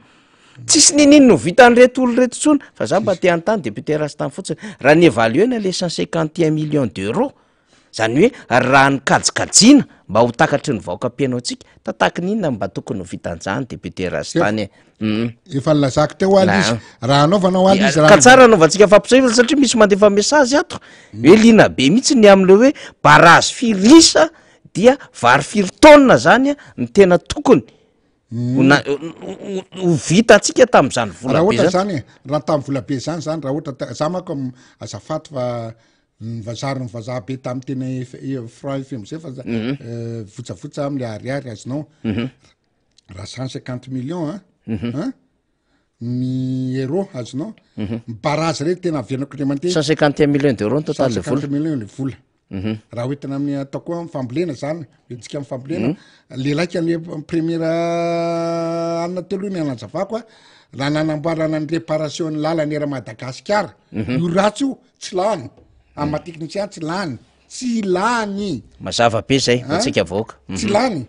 Tsisy niniana ho vitan'ireto olona ireto intsony fa za mba te hanontany député Rastan fotsiny raha ny évaluer-na le 151 millions d'euros zany hoe raha ny kajikajiana mba ho takatry ny vahoaka mpihaino antsika tataky ny inona mba tokony ho vitan'izany député Rastan e mm. Efa nilazako teo aly izy raha anaovana ho aly izy ka tsara anaovantsika fampisehoana satria misy mandefa message ato hoe liana be mihitsy ny amin'le hoe barazy firy isa dia vary firy taonina zany no tena tokony Ho na- ho vitantsika tamin'izany vola Raha be ohatra zany. zany e, raha tamin'ny vola be zany zany raha ohatra ta- za manko am- azafady fa ny vazaha ry ny vazaha be tamin'ny tena F- e- franc FM zay fa za- Mhm. eh, votsavotsa am'le ariary azonao. Mhm. Raha 150 millions an, Mhm. an, ny euro azonao, Mhm. ny barazy reny tena averina indray mandeha. 151 millions d'euros ny total le vola. 150 millions le vola. Mhm. Raha hoentina amin'ny atao koa amin'ny fambolena zany, hoentintsika amin'ny fambolena, Mhm. le laika le première alina teo aloha ny anazavako a, raha nanamboarana ny réparation ny lalana eran'i Madagasikara, Mhm. io ratsy io tsy lany, amin'ny maha technicien tsy lany, tsy lany. Mazava be zay ho Hein? antsika vahoaka. Tsy Mhm. lany.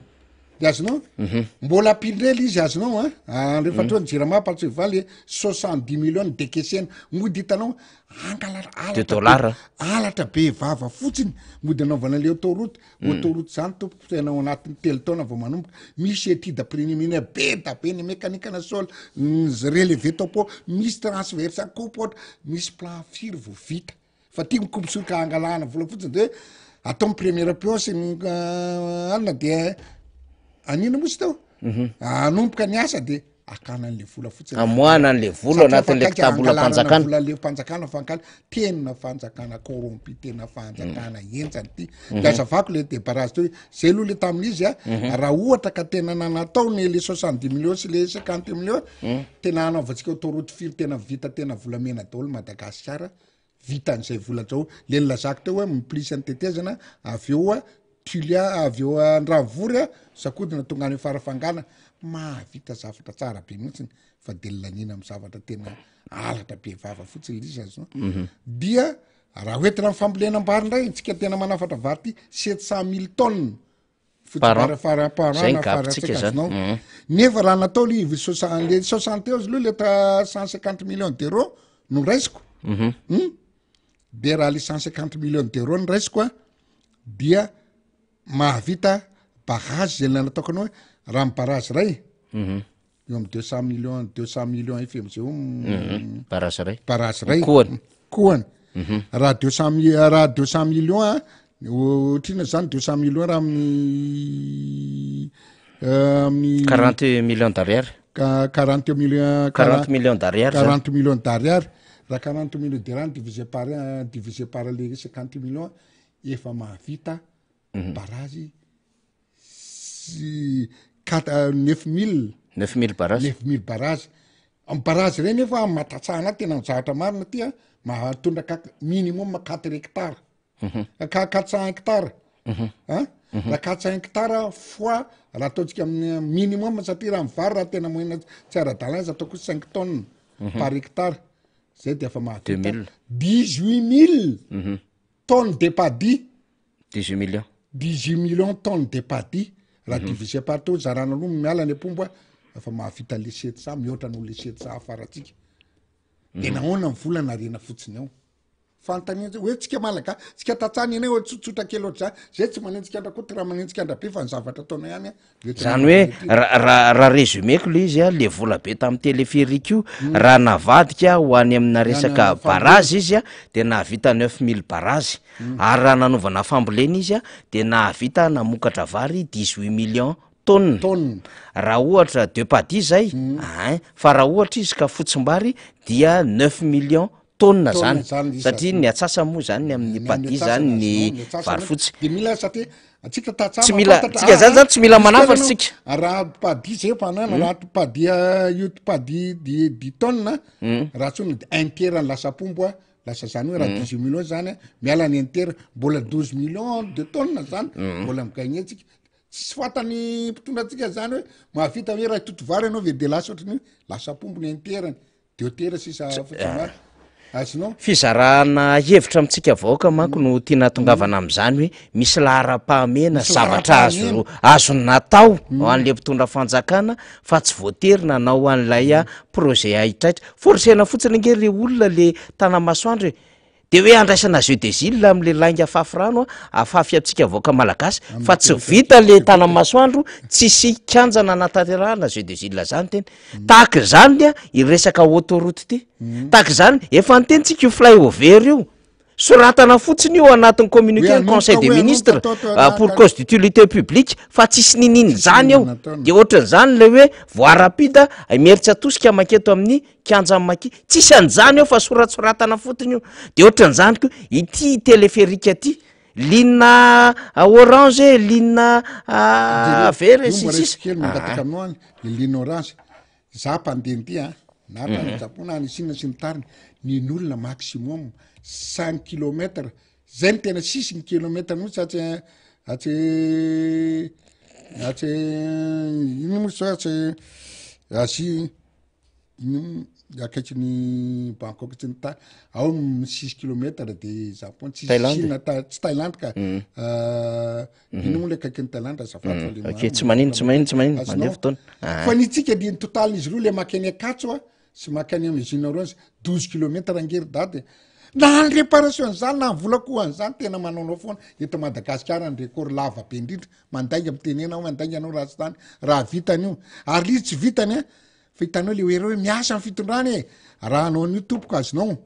De azonao? Mhm. Mbola ampindray le izy azonao an, ah, rehefa Mhm. teo ny jirama Patsivaly 70 millions ny décaissena, mody hitanao angalatra De alatra be, dollars. alatra be vava fotsiny, mody anaovana le autoroute, Mm. autoroute zany tompoko tena ao anatin'ny telo taona vao manomboka, misy étude préliminaire be da be ny mécanique na sol, ny relevé topo, misy transversal coupe ohatra, misy plan firy vao vita, fa ty mikopisoroka angalana vola fotsiny de hoe. Atao ny première pioche ny alina de anina moa izy teo? Anomboka ny asa de akana an'le vola fotsiny. Amoahana an'le vola anatin'le kitabolam-panjakana. Vola le fanjakana fankala tena fanjakana corrompu tena fanjakana henjana ity. De azavako le débarras teo hoe zay aloha le tamin'izy a, raha ohatra ka tena nanatao ny le 70 millions sy le 50 millions tena hanaovantsika autoroute firy tena vita tena volamena daholo Madagasikara vitan'izay vola zao le nilazako teo hoe mi-plus ny tetezana avy eo a Tulia avy eo Andravory a sakodina tonga any Farafangana mahavita zavatra tsara be mihitsiny fa de laniana amy zavatra tena alatra be vava fotsiny le izy azonao dia raha hoentina amy fambolena-bary indray tsika tena manafatra vary ty 700 mille tonnes Par an. Fara par Zay an ny na gapitsika faratsika zany. azonao. Nefa raha natao le izy soixante le 71 aloha le ta 150 millions d'euros no raisiko. De raha le 150 millions d'euros no raisiko a dia mahavita barrage zay nataoko anao hoe raha ny barrage ray eo amy 200 millions 200 millions FMG eo Barrage ray. Barrage ray. Kohany. Kohany. Raha 200 mi-, raha 200 millions a, ohatrina zany 200 millions raha amin'ny amin'ny 40 millions d'ariary. Ka-, 40 millions, 40 millions d'ariary zany. 40 millions d'ariary. Raha 40 millions d'ariary divisé par un, divisé par le 50 millions, efa mahavita barrage sy quatre, 9000. 9000 barrage. 9000 barrage. Amy barrage reny nefa matatsaha tena ny zavatra marina ty a, mahatondra minimum 4 hectares. Ka 400 hectares. Hein? Raha 400 hectares fois raha ataontsika amin'ny minimum satria raha mivary raha tena moyenne tsy ara-dalàna izy ataoko hoe 5 tonnes par hectare. Zay de efa mahavita 2000. 18 000 tonnes de paddy. 18 millions. 18 millions tonnes de paddy. Raha divisé par teo zarana aloha miala ny apombo a, efa mahavita le 700 mihoatra noho le 700 afarantsika. De nahoana ny vola nariana fotsiny ao? Fanontaniana zay, hoe tsika Malagasy, tsika tantsaha anie hoe tsotsotra kely ohatr'izany, zay tsy manenjika an-dRakoto raha manenjika an-dRabe fa ny zavatra ataonay ihany a, de tsy Zany hoe manenjika an-dRabe. raha résumé-ko le izy a, le vola be tamin'ny téléphérique io, raha navadika ho any amina resaka barrage izy a, de nahavita 9000 barrage. Ary raha nanaovana fambolena izy a, de nahavita namokatra vary 18 millions tonnes. Tonnes. Raha ohatra de paddy zay, ein, fa raha ohatra izy ka fotsim-bary dia 9 millions tonnes Tonnes zany, zany izy satria zany. ny atsasany moa zany ny amin'ny Ny paddy amin'ny zany atsasany ny azonao, ny atsasany vary fotsy. De mila satria antsika tantsaha Tsy mila, mahafantatra, tsika zany ah, zany tsy mila misy manafatra kely tsika. anao, raha paddy zay fa anana, raha paddy, ah, io paddy dix tonnes, raha tsoina de un tiers ny lasa pombo a, lasa zany hoe raha 18 millions zany a, miala ny un tiers, mbola 12 millions de tonnes zany, mbola mi-gagner tsika. Tsisy fantany mpitondra antsika zany hoe mahavita hoe raha hitoto vary ianao ve de lasa ohatran'ny hoe lasa pombo ny un tiers-ny. Deux tiers sisa fotsiny vary. Azonao? Fizarana hevitra amintsika vahoaka manko no tiana hahatongavana amin'izany hoe misy laharam-pahamehana Misy zavatra azo laharam-pahamehana. azo natao ho an'ilay mpitondra fanjakana fa tsy voatery nanao an'ilay projet haitraitra. Forcena fotsiny ange re olona le Tanamasoandro e! De hoe andraisana jeu des îles am'le lainga afafy rano a, afafy antsika vahoaka malagasy fa tsy vita le Tanamasoandro, tsisy kianja nanatanterahana jeu des îles zany teny. Tahaka izany a i resaka autoroute ty, tahaka izany efa niteny tsika io fly over io, soratana fotsiny io anatin'ny communiqué ny conseil des ministres pour cause d'utilité publique fa tsisy niniana izany eo, de ohatran'izany le hoe voie rapide Imerintsiatosika manketo amin'ny kianjan'ny Maki, tsisy an'izany eo fa soratsoratana fotiny io, de ohatran'izany koa ity téléphérique ty, ligne orange e, ligne vert e, sy ny sisa. Kely mangataka aminao any le ligne orange, za mpandehandeha an, na tany Japon na any Chine sy ny tariny, ny olona maximum cinq kilomètres, zay no tena sisiny kilomètre mihitsy atsy atsy atsy ino moa zao atsy Asie. Ino akaikin'i Bangkok tsy ny ta- ao six kilomètre de Japon tsy Thaïlande? Chine ta- tsy Thaïlande ka. Ino moa le akaikin'i Thaïlande azafady fa le Ok, tsy manino, tsy manino, tsy manino, Azonao? mandeha fotoana. Ah. Fa ny tsika de ny totalin'izy roa le makany Ankatso a sy makany amin'ny usine orange 12 kilomètre ange ry dada e. Na ny réparation an'izany na ny vola koa an'izany tena manaonao foana eto Madagasikara ny record lava be indrindra mandainga mitenena aho mandainga anao raha tsy tany raha vitany io ary le izy tsy vitany a Fa hitanao le hoe reo hoe miasa ny fitondrana e! Raha hanao an'io tompoko azonao.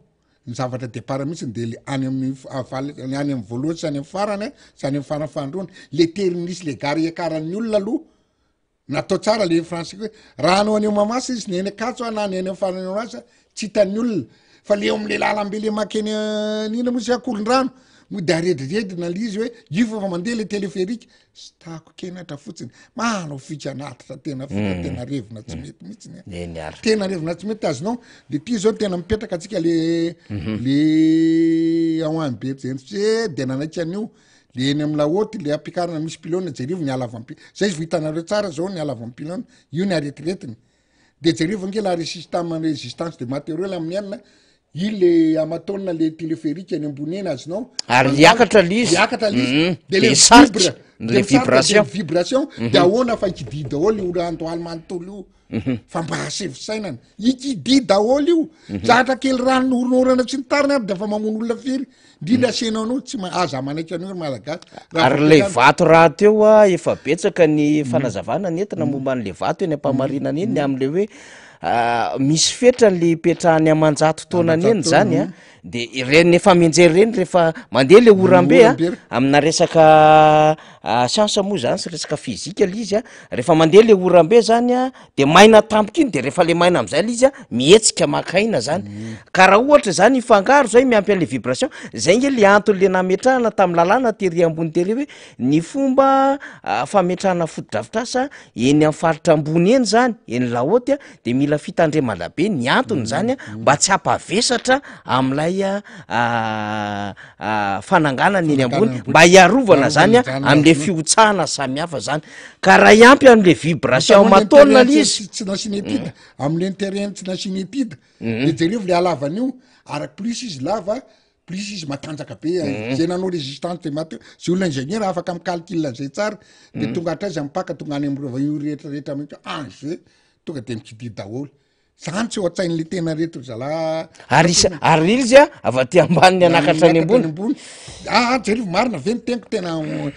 Ny zavatra départ mihitsy de le any amin'ny aval- ny any amin'ny voalohany sy any amin'ny farany a, sy any amin'ny farany fahandroany, le terminus le gare iakaran'ny olona aloha natao tsara le français hoe raha anao any Mahamasina izy ny eny Ankatso a na ny any amin'ny farany Mahamasina tsy hitan'ny olona fa le eo am'le lalambe le makeny an'ina moa izy Akorondrano moa de aredriredrina le izy hoe io fa fa mandeha le téléphérique Sitako kenatra fotsiny, manao fika anatitra tena fika mm. tena revina tsy mm. mety mihitsy ny. Eny ary. Tena revina tsy mety azonao. Le ty zao tena mipetraka atsika le mhm. le ao any be tsy de nanaiky an'io. Le eny amin'ny laoty le ampiakarina misy pylône jerivo ny halavam-pi. Zay izy vao hitanareo tsara zao ny halavam-pylône. Io ny aretiretiny. De jerivo ange la résistance résistance de matériaux la amin'ny anina io le amataonina le téléphérique any ambony eny azonao. Ary hiakatra le izy. Hiakatra le izy. Mhm. De le De sarotra vibre, le de misarotra, de vibration. vibration. Mhm. De ahoana fa hikidia daholo io andohaly manontolo io. Mhm. Fa mba asaivo fisainana. Hikidia daholo io. Mhm. Zatra kely rano oronorana tsy ny tariny ary de efa mamono olona firy. Indrindra asianao an'io tsy ma- aza manaiky an'io ry Malagasy. Raha Ary vao le tena- vato rahateo a, efa betsaka ny fanazavana nentina momba an'le vato eny Ampamarinana eny, ny amin'le hoe misy fetrany le ipetrahany aman-jato taonany eny zany a, de ireny efa mianjera ireny rehefa mandeha le oram-be a, amina resaka siansa moa zany sy resaka fizika le izy a, rehefa mandeha le oram-be zany a, de maina tampoka iny de rehefa le maina am'zay le izy a mihetsika maka aina zany, ka raha ohatra zany hifangaro zay miampy an'le vibration, zay nge le antony le nametrahana tamin'ny lalàna tery ambony tery hoe ny fomba fametrahana fotodrafitrasa eny am'faritra ambony eny zany, eny la haute a de mila fitandremana be ny antony zany a mba tsy hampavesatra am'lay fananganana eny ambony mba hiarovana zany a am'le fihotsahana samihafa zany ka raha hiampy am'le vibration mataonina le izy tsy nasiana étude am'le terrain tsy nasiana étude de jerevo le halavany io ary plus izy lava plus izy matanjaka be zay nanao résistance de maty zay olona ingénieur afaka mi-calcul an'zay tsara de tonga hatraiza mipaka tonga any am'ireo io rehetrarehetra mihitsy en jeu tonga de mikidia daholo Zany tsy ao an-tsain'le tena reto ry zalahy. Ary isa, ary izy a avy aty ambany ny hanakatra any ambony. Ah, ah, jereo marina ve ny teniko tena hoe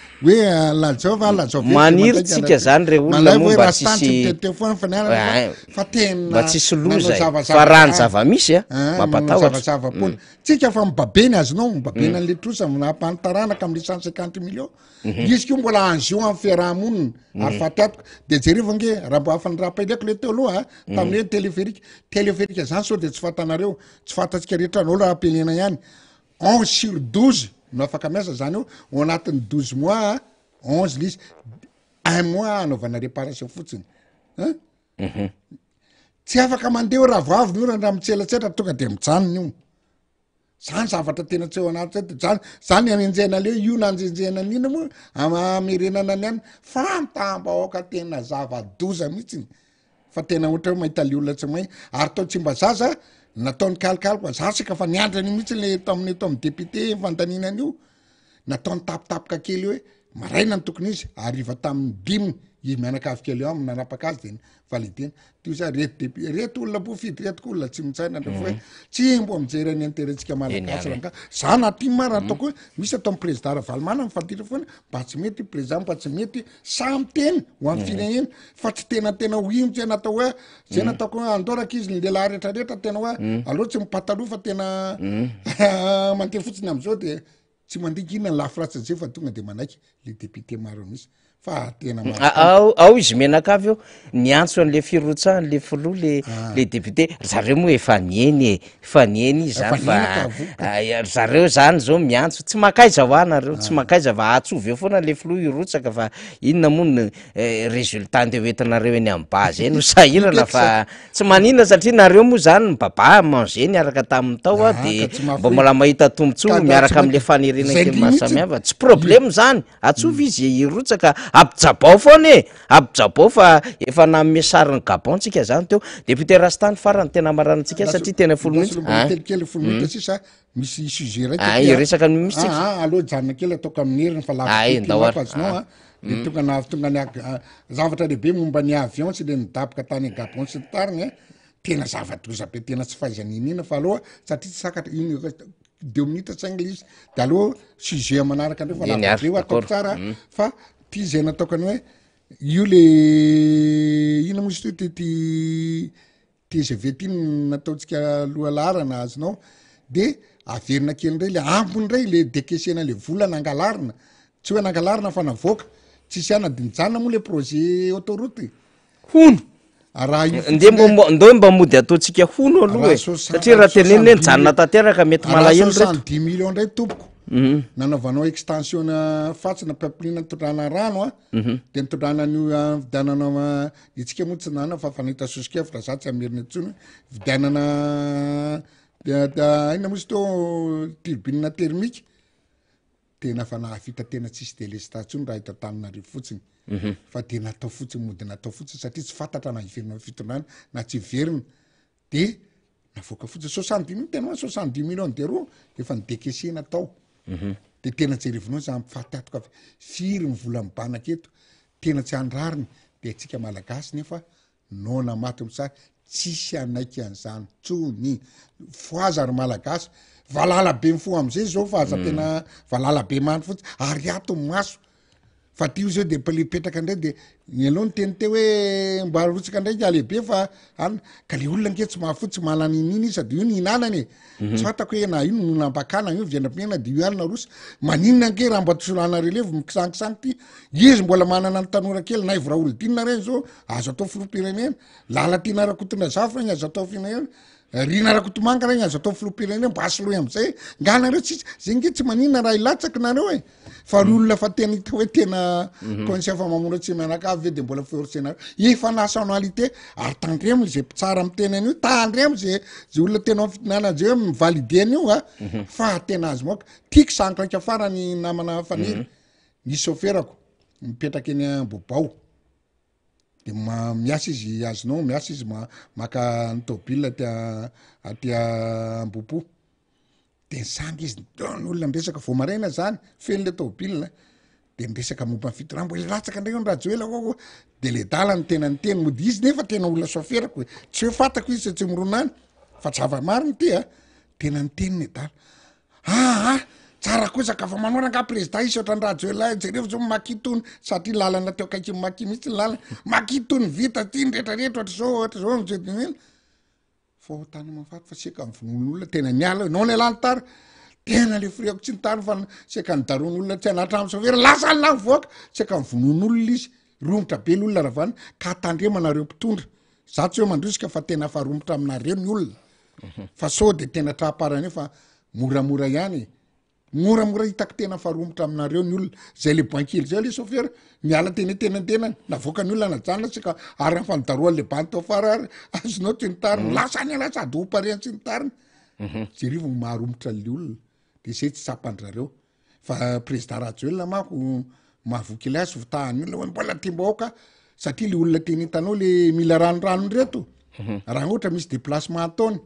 ah, lazao va lazao ve? Maniry tsika zany re olona moa mba tsisy teo foana fa niaraka fa tena mba tsisy loza e. Fa raha ny zava-misy a ah, mampatahotra. Zava-poana. Tsika fa mibabena azonao, mibabena an'le trosa nampantaranaka am'le 150 millions. Izy koa mbola enjeu amin'ny fiaraha-monina ary faty atoka. De jerevo ange raha mbo afa nirapeleko le teo aloha tamin'ny hoe téléphérique. Téléphérique zany sao de tsy fantanareo, tsy fantatsika rehetra anao rapelena ihany. 11 sur 12 no afaka miasa zany eo ao anatin'ny 12 mois, 11 le izy. Un mois anaovana réparation fotsiny. Hein? Tsy afaka mandeha eo raha vao avy ny orana raha mitselatselatra tonga de mijanona io. Zany zavatra tena tsy ao anaty saina, zany zany ny anenjehana le hoe io nanjenjehana an'ina moa amerenana ny any, fantam-bahoaka tena zava-doza mihitsiny fa tena ohatra hoe mahita le olona tsy mahay, ary tao Tsimbazaza nataony kalikaly fa za saika fa niandry an'io mihitsy le tamin'ny eto amin'ny député fandaniana an'io, nataony tapitapoka kely hoe maraina ny tokony izy, hariva tamin'ny dimy izy mianakavy kely eo aminy nanapaka azy de validena toy izay reto député reto olona mpofidy reto koa olona tsy mitsaina ndray hoe tsy mbo mijery ny intérêt-tsika malagasy rangahy za na tim raha ataoko hoe misy atao amin'ny président Ravalomanana mifanditra foana mba tsy mety président mba tsy mety samy teny ho an'ny firenena fa tsy tena tena ho ino tsy natao hoe zay nataoko hoe andao rankizy ny lehilahy rehetrarehetra tena hoe aleo tsy mipataloha fa tena mandeha fotsiny am'izao de Tsy mandika inona ny lafy ratsiny zay fa tonga de manaiky le député maro an'isa fa tena maro. Ao ao izy mianakavy eo niantso an'le firotsahany le filoha le Ah. le député ry zareo moa efa nieny e efa nieny izy zany Efa fa nieny ka voky. ah, ry zareo zany zao miantso tsy mankaiza hoa nareo tsy Ah. mankaiza fa atsovy eo foana le filoha hirotsaka fa inona moa ny eh, résultat ndeha hoentinareo eny amin'ny base eny ho sahirana fa Tsy maninona satria nareo moa zany mibaba manger niaraka taminy tao a de mba mbola mahita tombotsoa miaraka amle faniriana kely maro samihafa, tsy problème zany, atsovy izy hirotsaka, ampijabao foana e, ampijabao fa efa nanome sarin'i Gabon tsika zany teo, député Rastany farany tena hamaranantsika satria tena folo minitra Mbola kelikely folo minitra sisa misy sujet raiky Ah, aty a. hiresaka ny misy tsika. Ah, ah, aleo hijanona kely ataoko amin'ny heriny fa lava Ah, be ty ndao ary. mapa azonao Ah. a. De tonga na tonga ny ag- ah, zavatra lehibe momba ny avion sy le nidaboka tany Gabon sy ny tariny a, tena zava-doza be tena tsy fahaizana iniana fa aloha satria tsy sakatra iny deux minutes saingy le izy de aleo sujet manaraka ndreo fa Eny lava ary, be io ataoko d'accord. tsara Mm. fa ty zay nataoko any hoe io le ina moa izy ty ty ty TGV ty no nataontsika lohalaharana azonao. de averina kely indray le ambiny indray le decaissena le vola nangalarina, tsy hoe nangalarina fa navoaka, tsisy ana de nijanona moa le projet autoroute. Hono! Raha io Ndeha fotsiny mbo indray- mbo- ndao mba mody ataontsika hono aloha Raha e. soixante- Satria raha tenenina hoe soixante-dix nijanona tanteraka mety Raha malahelo reto. soixante-dix millions indray tompoko, Mhm. nanaovanao extension na fatsina pipeline nitondrana rano a, Mhm. de nitondrana an'io ah, nividianana ah, itsika moa tsy nanana fa fa nahita soso-kevitra za tsy hamerina intsony, vidianana de- de- inona moa izy teo turbine thermique, tena fa nahavita tena tsisy delestage intsony raha eto Antananarivo fotsiny Mhm. fa de natao fotsiny mody natao fotsiny satria tsy fantatra na hiverina amin'ny fitondrana na tsy hiverina de navoaka fotsiny soixante dix mille tena hoe soixante dix millions d'euros efa nidekesena tao Mhm. de tena jerevinao za mifatiatoka avy firy ny vola mibanaka eto tena tsy andrariny de antsika malagasy nefa Noana maty mosary, tsisy hanaiky an'izany tsony. Fohaza ry malagasy, valala be mifoha am'zay zao fa aza tena valala be mandry fotsiny, ary ato ny maso. Fa ty zao de le mipetraka ndray de ianao niteny teo hoe mba arotsaka ndray ka lehibe fa an, ka le olona ange tsy mahafoy tsy mahalany iniana izy sady io ny hinanany e. Tsy fantako hoe na io no nampakana io viandram-piainana de io ihany naroso. Maninona ange raha mba solana relevy mikisangisangy ty, izy mbola manana ny tanora kely Naivo Raholidinina reny zao azo atao filoham-pirenena, Lalatiana Rakotondrazafy reny azo atao firenena, Rina Rakotomanga reny azo atao filoham-pirenena, mba soloy am'zay, nga nareo tsisy, zay nge tsy maninona raha hilatsaky nareo e, fa ry olona fa tena hita hoe tena conscient fa mamono tsy mianakavy ve de mbola forcer-nareo, efa nationalité, ary tandremo zay mpitsara miteny an'io, tandremo zay zay olona tena ao fitondrana zay hoe mi-valider an'io a, fa tena azo moka, tiako sandraika farany namana Faniry, nisy chauffeur-ko mipetraka eny Ambohibao, de ma- miasa izy azonao miasa izy ma- maka ny tôbila aty a- aty Ambohipo, de nisangy izy de ny olona miresaka vao maraina zany feno le tôbila de miresaka momba ny fitondrana mbola hilatsaka ndray eo ny Rajoelina ho'a de le dala no tena niteny mody izy nefa tena olona chauffeur-ko e, tsy hoe fantako izy tsy mirona any fa zava-marina ity a, tena niteny ny adala. Aa tsara kosa ka fa manao rangah prezida hisy ohatran'i Rajoelina jereo zao maki tony satria lalana teo akaikin'ny maki mihitsy ny lalana maki tony vita ty ny retraretra ohatr'izao ohatr'izao ny jedenena fa ho tany mahafaty fa seka ny vonoan'olona tena niala eo nao ny alany tara tena le firehako tsy nitany fa seka ny daroan'olona tsy anatrano sofera lasa ny lany voaka seka ny vonoan'olona izy romotra be ny olona ravana ka tandremanareo mpitondra za tsy hoe mandrisika fa tena fa romotra aminareo ny olona Fa sao de tena traparany eo fa moramora ihany e. Moramora hitako tena fa romotra aminareo ny olona. Zay le boin kely zay le chauffeur miala teny an-tenantenany, navoaka ny olona najanona tsy ka ary ny fanidaroan'le bandy tao afara ary azonao tsy ny tariny. Lasa any ialahy sady ompareny sy ny tariny. Jereo vao maharomotra le olona. De zay tsy tsapan-drareo. Fa président Rajoelina manko mahavoky ilay azy fitahan'ny olona hoe mbola tiam-bahoaka satria le olona teny hitanao le mila ranoranony reto raha ohatra misy déplacement ataony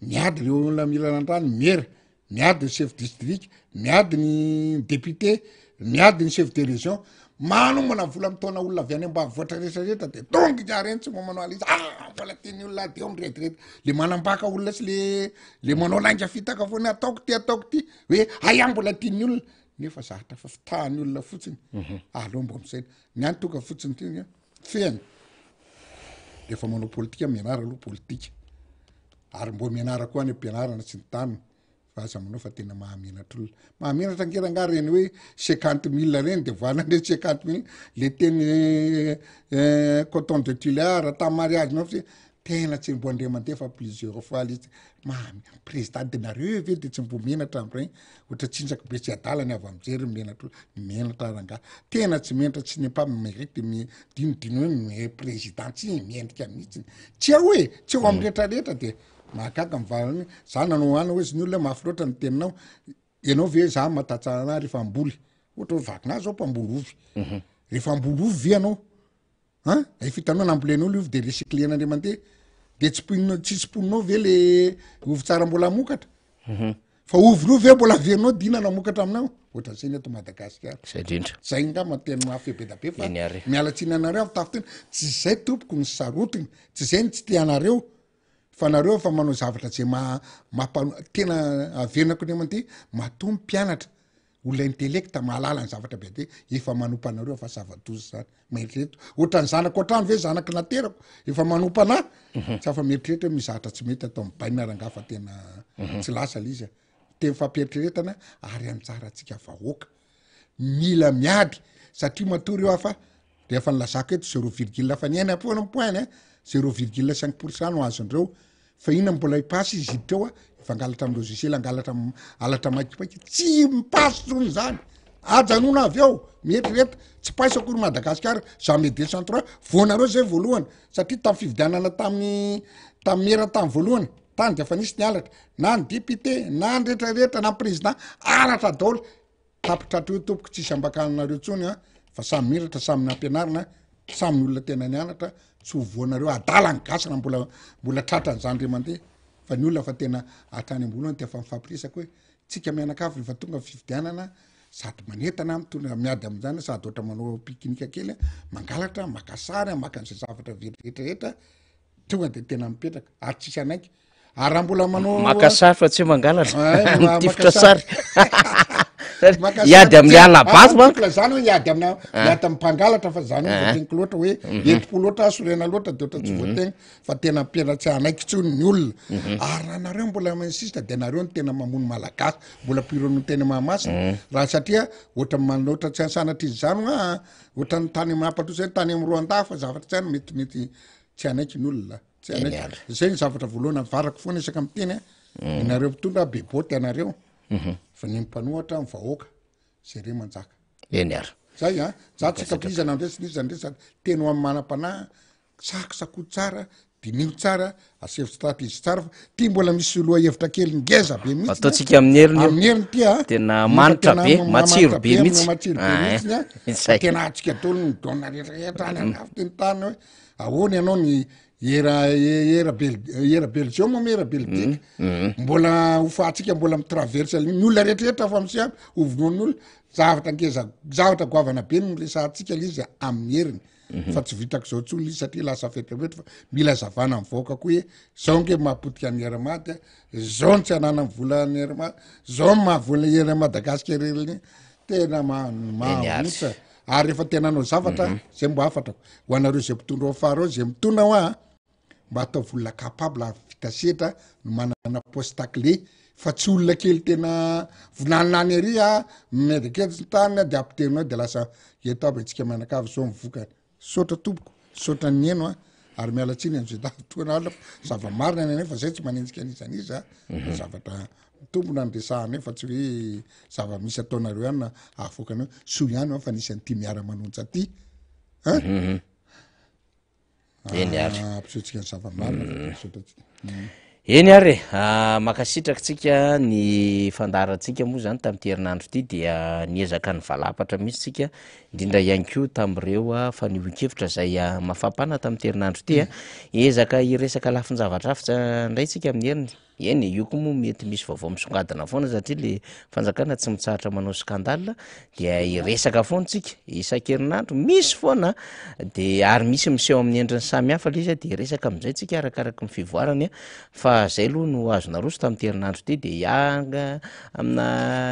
miady le olona mila ranoranony miera miady ny chef district miady ny député miady ny chef de région manomana vola mitaona olona avy any ambanivohitra rehetrarehetra de tonga iza reny tsy mba manao alisa ah mbola tian'ny olona de eo mirediredy le manambaka olona sy le le manao lainga fitaka foana ataoko ty ataoko ty hoe aia mbola tian'ny olona nefa zahatra fa fitahan'ny olona fotsiny mhm. aleo mbo misaina ny any tonga fotsiny ty ny fehany rehefa manao politika mianara aloha politika ary mbo mianara koa any ampianarana tsy ny taniny fa aza manao fa tena mahamenatra olona mahamenatra ange rangaha reny hoe cinquante mille reny de voana ndre cinquante mille le teny eh, eh, coton de tuléar tamy mariage nao fa tena tsy mbo andre mandeha fa plusieurs fois le izy mamy président de nareo ve de tsy mbo menatra amregny ohatra tsinjaka be tsy adala ny avy amjery menatra menatra rangaha tena tsy menatra tsy n'est pas mérite mi dinodino hoe me président tsy mendrika mihitsiny tsy ao e tsy ao amy retraretra de Mahagaga ny valiny, za nanao any hozy ny olona mafy loatra ny teninao, ianao ve za mahatantsara anah rehefa hamboly, ohatra hoe vakina zao mpamboly ovy, mhm. rehefa hamboly ovy ve ianao an, efa hitanao nambolenao le ovy de recyclena ndray mandeha, de tsipoinao tsy tsiponinao ve le ovy tsara mbola hamokatra? Mhm. Fa ovy roa ve mbola averinao dina namokatra aminao? Ohatran'izay ny eto Madagasikara. Zay indrindra. Zay ngamba tena mafy be da be fa miala tsiny anareo avy tafiteny, tsy zay tompoko ny sarotiny, tsy zay ny tsy tia anareo, Fa nareo efa manao zavatra zay maha mampa tena averinako ny aman-ty matoa mpianatra. Olona intellect mahalala ny zavatra be dia efa manompa anareo fa zava-doza zany. Mieritrereta ohatran'ny zanako an-trano ve zanaky naterako efa manompa anah tsy afa mieritreritra hoe misy zavatra tsy mety atao amin'ny baina rangaha fa tena tsy lasa le izy a. Teny fampieritreretana ary anjarantsika vahoaka mila miady satria matory eo aho fa rehefa nilazako eto zero virgule fa niaina foana ny point a zero virgule cinq pour cent no azondreo fa inona mbola hipasy izy hiditra eo a efa angalatra amy logiciel angalatra halatra maikipaika tsy mipasy tsony zany ajanona avy eo mieritrereta tsy paiso akory madagasikara jamais 203 voanareo zay voalohany satria tamy fividianana tamin'ny tamy mera tamy voalohany tany de efa nisy ny halatra na ny député na ny retraretra na ny président halatra daoly Tapitra hatreo tompoko tsisy ambakananareo tsony a fa samy miratra samy nampianarina samy olona tena nianatra tsy ho voanareo adala ny gasy raha mbola mbola tratran'izany re mandeha fa ny olona fa tena hatrany amboalohany de efa mifampiresaka hoe tsika mianakavy rehefa tonga fifidianana sady manentana mitondra miady amin'izany sady ohatra manao pikinika kely mangalatra maka sary maka an'izay zavatra very rehetrarehetra tonga de tena mipetraka ary tsisy anaiky ary raha mbola manao maka sary fa tsy hoe mangalatra Eh, mitifitra maka sary. sary Maka hiady sary. amin'ny hala-bato Ah, manko zany hoe hiady amina Ah. miady amin'ny mpangalatra fa zany hoe Ah. voateniko loatra hoe entipo loatra sorena loatra de ohatra tsy voategna fa tena mpiana tsy hanaiky tsony ny olona ary raha nareo mbola minsiste de nareo no tena mamono malagasy mbola pirono tena mahamasina raha satria ohatra manoatra tsy sanatria zany hoa ohatra ny tany mampandroso zay tany amin'ny Rwanda fa zavatra tsy any mety mety tsy hanaiky ny olona tsy Eny hanaiky ary. zay ny zavatra voalohany avarako foana isaka miteny a nareo mpitondra be boty anareo fa ny mpanohatra ny vahoaka zay re manjaka Eny ary. zay a za tsy kapizana andresy n'iza andresy teny ho amin'ny manam-panahy sakosakoa tsara diniho tsara asevo stratégie tsara fa ty mbola misy loha hevitra kely ngeza be mihitsy Ataontsika amin'ny heriny io. amin'ny heriny ty a Tena Nefa manitra tena be, ma- matsiro manitra be be, mihitsy. matsiro be Ah, mihitsy a. Izay. Tena atsika daholo ny dona rehetrarehetra any andafy ny tany hoe ahoana ianao ny era era bel era belgium moa era belgique mbola hofahantsika mbola mitraverse ny olona rehetrarehetra fa misy aby hovonoan'ny olona zavatra ngeza zavatra goavana be no resahantsika le izy amin'ny heriny fa tsy vitako zao tsony izy satria lasa fetrapetra fa mila zavana amin'ny vahoaka koa hoe zao nge mahapotika ny Air Mad a, zao ny tsy ananan'ny vola ny Air Mad, zao ny mahavola Air Madagascar ireny tena ma- mahaontsa ary rehefa tena hanao zavatra zay mbo hafatrako ho anareo zay mpitondra ao afara ao zay mitondra hoa mba ataovy olona capable hahavita sedra no manana poste clé fa tsy olona kely tena vinaninany ery a miendrikendriky ny tany de ampiterinao de lasa eto aby antsika mianakavy zao ny vokany saotra tompoko saotra ny heno a ary miala tsiny am'zay dafotoana alina fa zava-marina ny anay fa zay tsy manenjika an'iza n'iza fa zavatra mitombona ny resahanay fa tsy hoe zava-misy ataonareo ihany na ahafoakanao soa ihany fa nisy an'ity miara-manonja ty an Eny ary. Ah, ampisehotsika ny zava-marina fa misaotra antsika. Eny ary e, ah, mankasitraka tsika ny fandaharantsika moa zany tamin'ity herinandro ity dia niezaka nivalapatra mihitsy tsika indrindra ihany koa tamin'ireo ah, fanehoan-kevitra izay ah, mafampana tamin'ity herinandro ity ah. Hiezaka hiresaka lafin-javatra hafa indray tsika amin'ny heriny. Eny e, io koa moa mety misy vaovao misongadina foana satria le fanjakana tsy mitsahatra manao scandale dia hiresaka foana tsika isan-kerinandro, misy foana de ary misy miseho amin'ny endriny samy hafa le izy de hiresaka amin'izay tsika arakaraky ny fivoarany fa zay aloha no azo naroso tamin'ity herinandro ity de hianga amina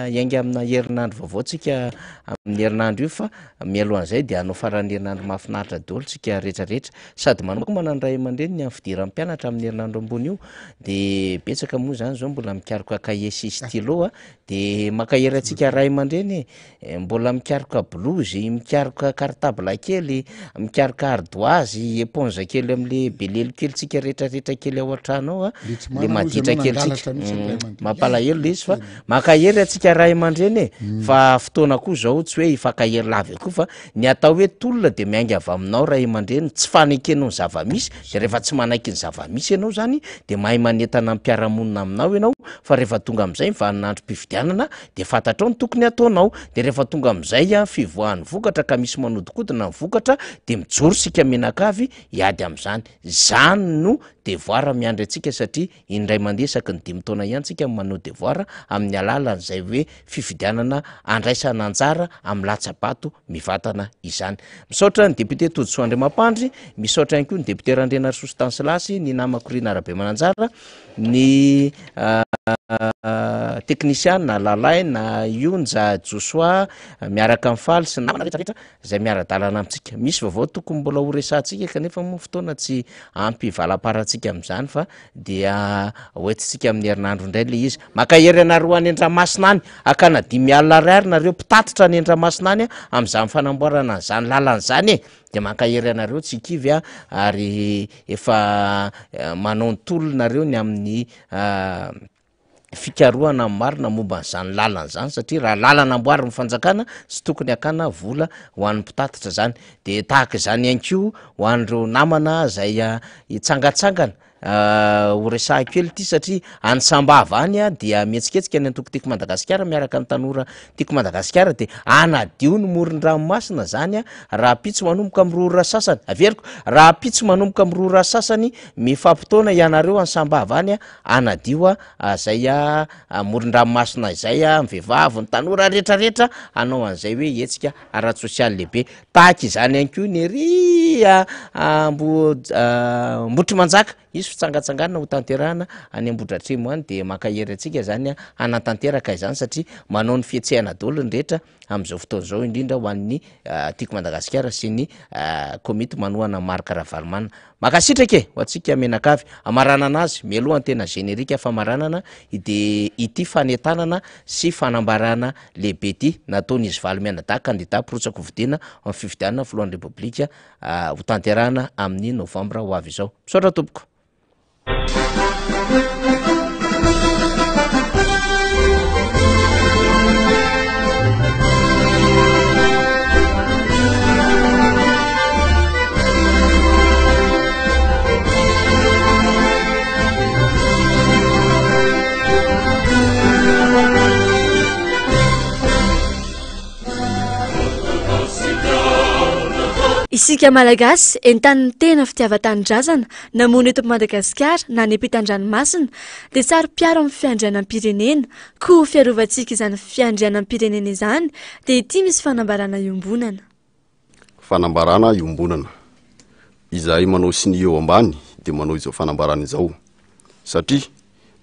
hiainga amina herinandro vaovao tsika amin'ny herinandro io fa mialohan'izay de hanao faran'ny herinandro mahafinaritra daholo tsika rehetrarehetra sady manomana ny ray aman-dreny ny amin'ny fidiran'ny mpianatra amin'ny herinandro ambony io de betsaka moa zany zao mbola mikaroka kahie sy stylo a, de mankahery antsika ray aman-dreny e, mbola mikaroka blouse, mikaroka cartable kely, mikaroka ardoise, éponge kely am'le be lelo kelintsika rehetrarehetra kely ao an-trano ao a, Le tsy le manana ozy maditra ianao kelintsika, nangalatra mihitsy ny ray aman-dreny. mampalahelo le izy fa mankahery antsika ray aman-dreny e, fa fotoana koa zao tsy hoe hifankahery lava koa fa Ny atao hoe tolona dia miainga avy aminao ray aman-dreny, tsy fanekenao ny zava-misy, dia rehefa tsy manaiky ny zava-misy ianao izany dia mahay manentana ny mpiara-monina aminao ianao fa rehefa tonga amin'izay ny vaninandrom-pifidianana dia fantatrao ny tokony hataonao, dia rehefa tonga amin'izay fivoahan'ny vokatra ka misy manodikodina ny vokatra dia mijoro isika mianakavy hiady amin'izany, izany no devoir miandry antsika satria Indray mandeha isaky ny dimy taona ihany tsika no manao devoir amin'ny alalan'izay hoe fifidianana andraisana anjara amin'ny latsa-bato mivantana izany. Misaotra ny député Todisoa Andriamampandry, misaotra ihany koa ny député Randrianarisoa Stanislas, ny namako Rina Rabemananjara, ny teknisiana Lalaina, Ionja, Josoa miaraka amin'i Faly sy ny namana rehetra rehetra izay miara-dalana amintsika. Misy vaovao tokony mbola ho resahantsika kanefa moa fotoana tsy ampy valamparantsika amin'izany fa dia hoentintsika amin'ny herinandro indray ilay izy. Mankahery anareo any Andramasina any, hakana 5 alina ariary nareo mpitatitra any Andramasina any amin'izany fanamboarana an'izany lalana izany e! Dia mankahery anareo tsy kivy a, ary efa manao ny tolona nareo ny amin'ny fikarohana ny marina momba an'izany lalana izany satria raha lalana amboarin'ny fanjakana tsy tokony hakana vola ho an'ny mpitatitra izany, de tahaka izany ihany koa ho an'ireo namana izay hitsangatsangana Ho resahiko kely ity satria any Sambava any dia mihetsiketsika ny antoko Tiako Madagasikara miaraka ny tanora Tiako Madagasikara dia hanadio ny moron-dranomasina zany rahampitso manomboka amin'ny 2 ora sasany. Averiko, rahampitso manomboka amin'ny 2 ora sasany mifampitaona ianareo any Sambava any hanadio izay moron-dranomasina izay, ny vehivavy, ny tanora rehetrarehetra hanao an'izay hoe hetsika ara-tsosialy lehibe. Tahaka izany ihany koa ny ery Ambohitrimanjaka, hisy fitsangatsanganana ho tanterahana any Ambohidratrimo any dia mankahery antsika izany hanatanteraka izany satria manao ny fihetsehana daholo ny rehetra amin'izao fotoana izao indrindra ho an'ny Tiako Madagasikara sy ny komity manohana an'i Marc Ravalomanana. Mankasitraka e! Ho antsika mianakavy. Hamaranana azy, mialoha ny tena générique famaranana dia ity fanentanana sy fanambarana lehibe ity nataon'izy valo mianadahy kandida mpirotsaka-hofidiana amin'ny fifidianana filohan'ny Repoblika hotanterahana amin'ny novambra ho avy izao. Misaotra tompoko. Isika Malagasy entanin'ny tena fitiavan-tanindrazana na monina eto Madagasikara na any ampitan-dranomasina dia saro-piaro amin'ny fiandrianam-pirenena. Koa ho fiarovantsika izany fiandrianam-pirenena izany dia ity misy fanambarana iombonana. Fanambarana iombonana. Izahay manao sonia eo ambany dia manao izao fanambarana izao. Satria,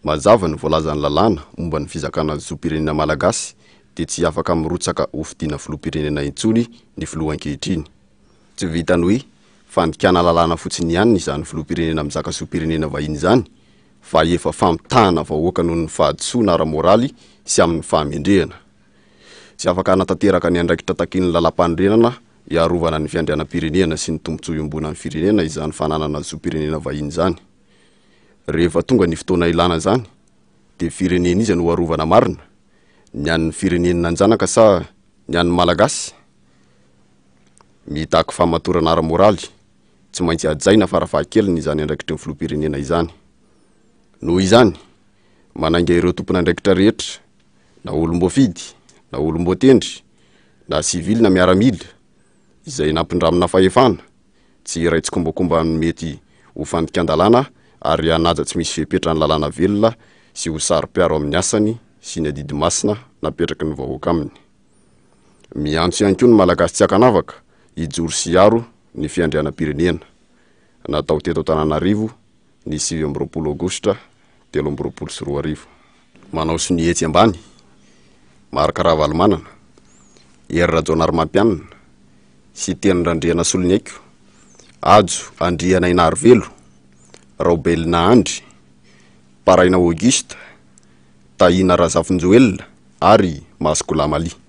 mazava ny voalazan'ny lalàna momba ny fizakana ny zom-pirenena malagasy dia tsy afaka mirotsaka hofidiana filoham-pirenena intsony ny filoha ankehitriny. Tsy vitan'ny hoe fandikana lalàna fotsiny ihany izany filoham-pirenena mizaka zom-pirenena vahiny izany fa efa famitahana vahoaka noho ny fahadisoana ara-moraly sy amin'ny fahamendrehana. Tsy afaka hanatanteraka ny andraikitra takian'ny lalàmpanorenana hiarovana ny fiandrianam-pirenena sy ny tombontsoa iombonan'ny firenena izany fananana zom-pirenena vahiny izany. Rehefa tonga ny fotoana ilana izany, dia firenena iza no ho arovana marina? Ny an'ny firenena nanjanaka sa ny an'ny Malagasy? Mitaky fahamatorana ara-moraly, tsy maintsy hajaina farafahakeliny izany andraikitry ny filoham-pirenena izany. Noho izany, manainga ireo tompon'andraikitra rehetra, na olom-boafidy, na olom-boatendry, na sivily na miaramila, izay nampindramina fahefana, tsy hiray tsikombakomba amin'ny mety ho fandikan-dalàna ary hanaja tsy misy fepetra ny lalàna velona sy ho saro-piaro amin'ny asany sy ny adidy masina napetraky ny vahoaka aminy. Miantso ihany koa ny Malagasy tsy ankanavaka hijoro sy hiaro ny fiandrianam-pirenena. Natao teto Antananarivo ny 29 aogositra 2023. Manao sonia etsy ambany, Marc Ravalomanana, Hery Rajaonarimampianina, Siteny Randrianasoloniaiko, Hajo Andrianainarivelo, Raobelina Andry, Paraina Auguste, Tahina Razafinjoelina ary Masy Goulamali.